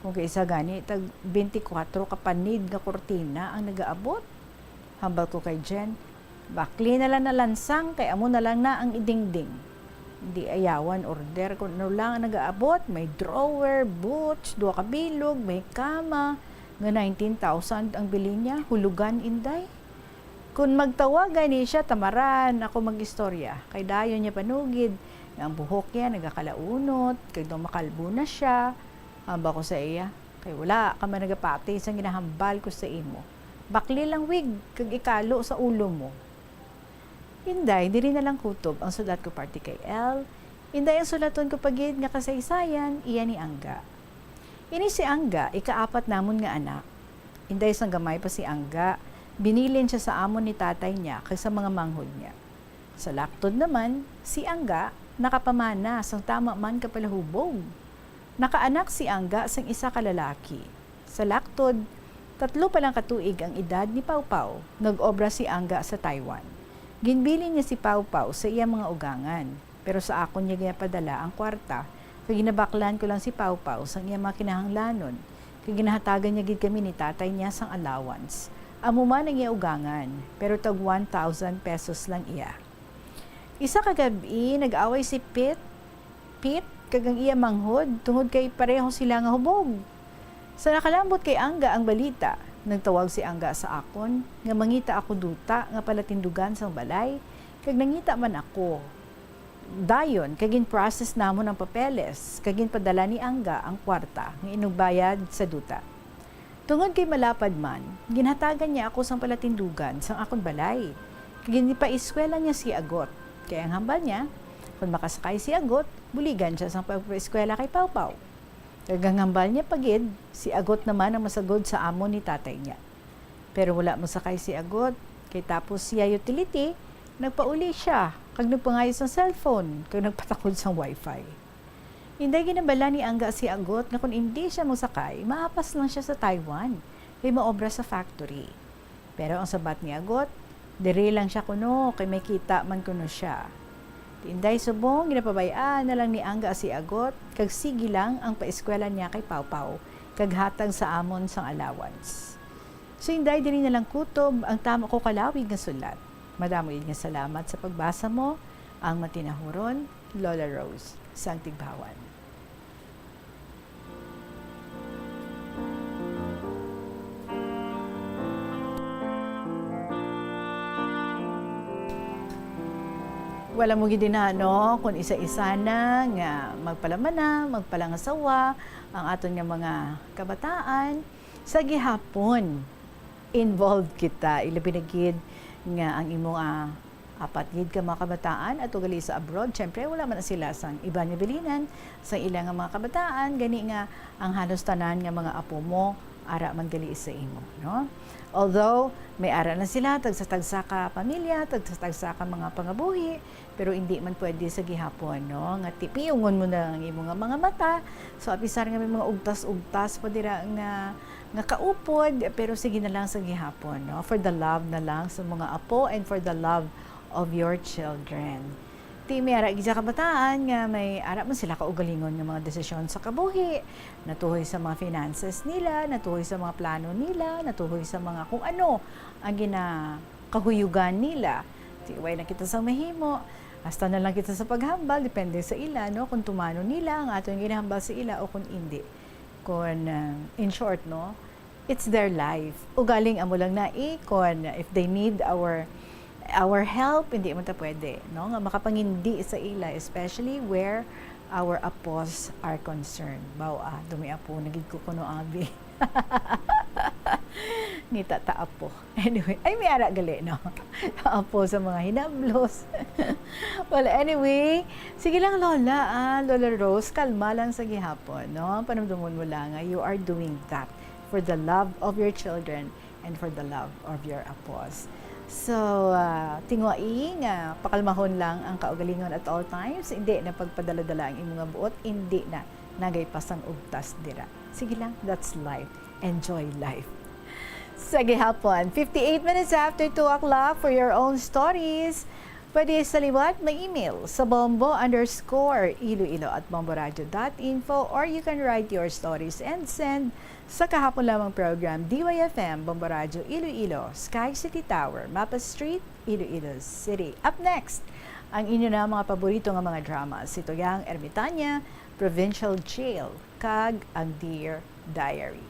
Kung kaisa gani, tag twenty-four ka panid nga kurtina ang nagaabot. Hambal ko kay Jen, "Bakli na lang na lansang, kay amo na lang na ang idingding." Di ayawan order kung ano lang ang nagaabot, may drawer, boots, duha ka bilog, may kama, nga nineteen thousand ang bilin niya, hulugan, Inday. Kung magtawag gani sia, tamaran ako mag-istorya. Kay dayon niya panugid nga ang buhok niya nagakalaunot, kay daw makalbo na sia. Hambal ko sa iya, "Kay wala ka man nagapati sang ginahambal ko sa imo. Bakli lang wig, kag ikalo sa ulo mo." Inday, diri na lang kutob ang sulat ko parte kay L. Inday, ang sulaton ko pa gid nga kasaysayan, iya ni Angga. Ini si Angga, ikaapat namon nga anak. Inday, sang gamay pa si Angga, binilin sia sa amon ni tatay niya kag sa mga manghod niya. Sa laktod naman, si Angga nakapamana sang tama man ka palahubog. Nakaanak si Angga sang isa ka lalaki. Sa laktod, tatlo pa lang ka tuig ang edad ni Pawpaw, nag-obra si Angga sa Taiwan. Ginbilin niya si Pawpaw sa iya mga ugangan, pero sa akon niya ginapadala ang kwarta, kay ginabaklan ko lang si Pawpaw sang iya mga kinahanglanon, kay ginahatagan niya gid kami ni tatay niya sang allowance. Amo man ang iya ugangan, pero tag one thousand pesos lang iya. Isa ka gab-i, nag-away si Pit, Pit, kag ang iya manghod, tungod kay pareho sila nga hubog. Sa nakalambot kay Angga ang balita, nagtawag si Angga sa akon nga mangita ako duta nga palatindugan sang balay, kag nangita man ako. Dayon, kag gin-process namon ang papeles, kag ginpadala ni Angga ang kwarta nga inugbayad sa duta. Tungod kay malapad man, ginhatagan niya ako sang palatindugan sang akon balay, kag ginpaeskwela niya si Agot. Kay ang hambal niya, kon makasakay si Agot, buligan sia sang pagpaeskwela kay Pawpaw. Kag ang hambal niya pa gid, si Agot naman ang masagod sa amo ni tatay niya. Pero wala masakay si Agot, kay tapos siya utility, nagpauli siya, kag nagpangayo sang cellphone, kag nagpatakod sang wifi. Inday ginabala ni Angga si Agot nga kung indi siya magsakay, maapas lang siya sa Taiwan, kay maobra sa factory. Pero ang sabat ni Agot, diri lang siya kuno, kay may kita man kuno siya. Ti inday subong, ginapabay-an na lang ni Angga si Agot, kag sige lang ang paeskwela niya kay Pawpaw, kag hatag sa amon sang allowance. So, inday, diri na lang kutob ang tama ko kalawig nga sulat. Madamo gid nga salamat sa pagbasa mo, ang matinahuron, Lola Rose, sang Tigbawan. Wala mo gid na, no, kung isa-isa na nga magpalama na, magpalangasawa ang aton nga mga kabataan. Sa gihapon, involved kita, ilabi na gid nga ang imo, ah, apat gid ka mga kabataan ato gali sa abroad. Siyempre, wala man na sila sang iban nga bilinan sa ila nga mga kabataan, gani nga ang halos tanan nga mga apo mo ara man gali sa imo, no? Although may ara na sila, tagsa-tagsa ka pamilya, tagsa-tagsa ka mga pangabuhi, pero hindi man pwede sa gihapon, no? Nga ti-, piyungon mo na ang imo nga mga mata. So, apisar nga may mga ugtas-ugtas pa dira nga, nga kaupod, pero sige na lang sa gihapon, no? For the love na lang sa mga apo and for the love of your children. Ti may ara gid sa kabataan nga may ara man sila kaugalingon nga mga desisyon sa kabuhi, natuhoy sa mga finances nila, natuhoy sa mga plano nila, natuhoy sa mga kung ano ang ginakahuyugan nila. Ti way na kita sa mahimo, hasta na lang kita sa paghambal, depende sa ila, no, kung tumano nila ang aton ginahambal sa ila o kung indi. Kung, ah, in short, no, it's their life. Ugaling amo lang na i-, kung if they need our, our help, hindi man ta pwede, no, nga makapangindi sa ila, especially where our apos are concerned. Baw, ah, dumi apo na gid ko kuno, abi. Ngita ta apo. Anyway, ay, may ara gali, no? Apo sa mga hinablos. Well, anyway, sige lang, Lola, ah, Lola Rose, kalma lang sa gihapon, no? Panumdumon mo lang nga you are doing that for the love of your children and for the love of your apos. So, ah, tingwai nga pakalmahon lang ang kaugalingon at all times, hindi na pagpadala-dala ang imo nga buot, hindi na nagay pasang ugtas dira. Sige lang, that's life. Enjoy life. Sa gihapon, fifty-eight minutes after two o'clock for your own stories. Pwede sa liwat mag-email sa bombo underscore iloilo at bomboradio dot info, or you can write your stories and send sa kahapon lamang program, D Y F M, Bombo Radio Iloilo, Sky City Tower, Mapa Street, Iloilo City. Up next, ang inyo na mga paborito nga mga drama, si Tuyang Ermitanya, Provincial Jail, kag ang Dear Diary.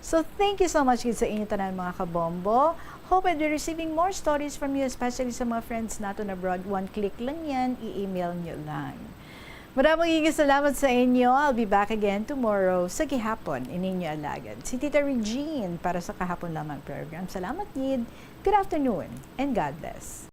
So, thank you so much gid sa inyo tanan, mga kabombo. Hope I'll be receiving more stories from you, especially sa mga friends naton abroad. One click lang yan, i-email nyo lang. Maraming salamat sa inyo. I'll be back again tomorrow sa gihapon. Ininyo alagad, si Tita Regine, para sa kahapon lamang program. Salamat gid. Good afternoon and God bless.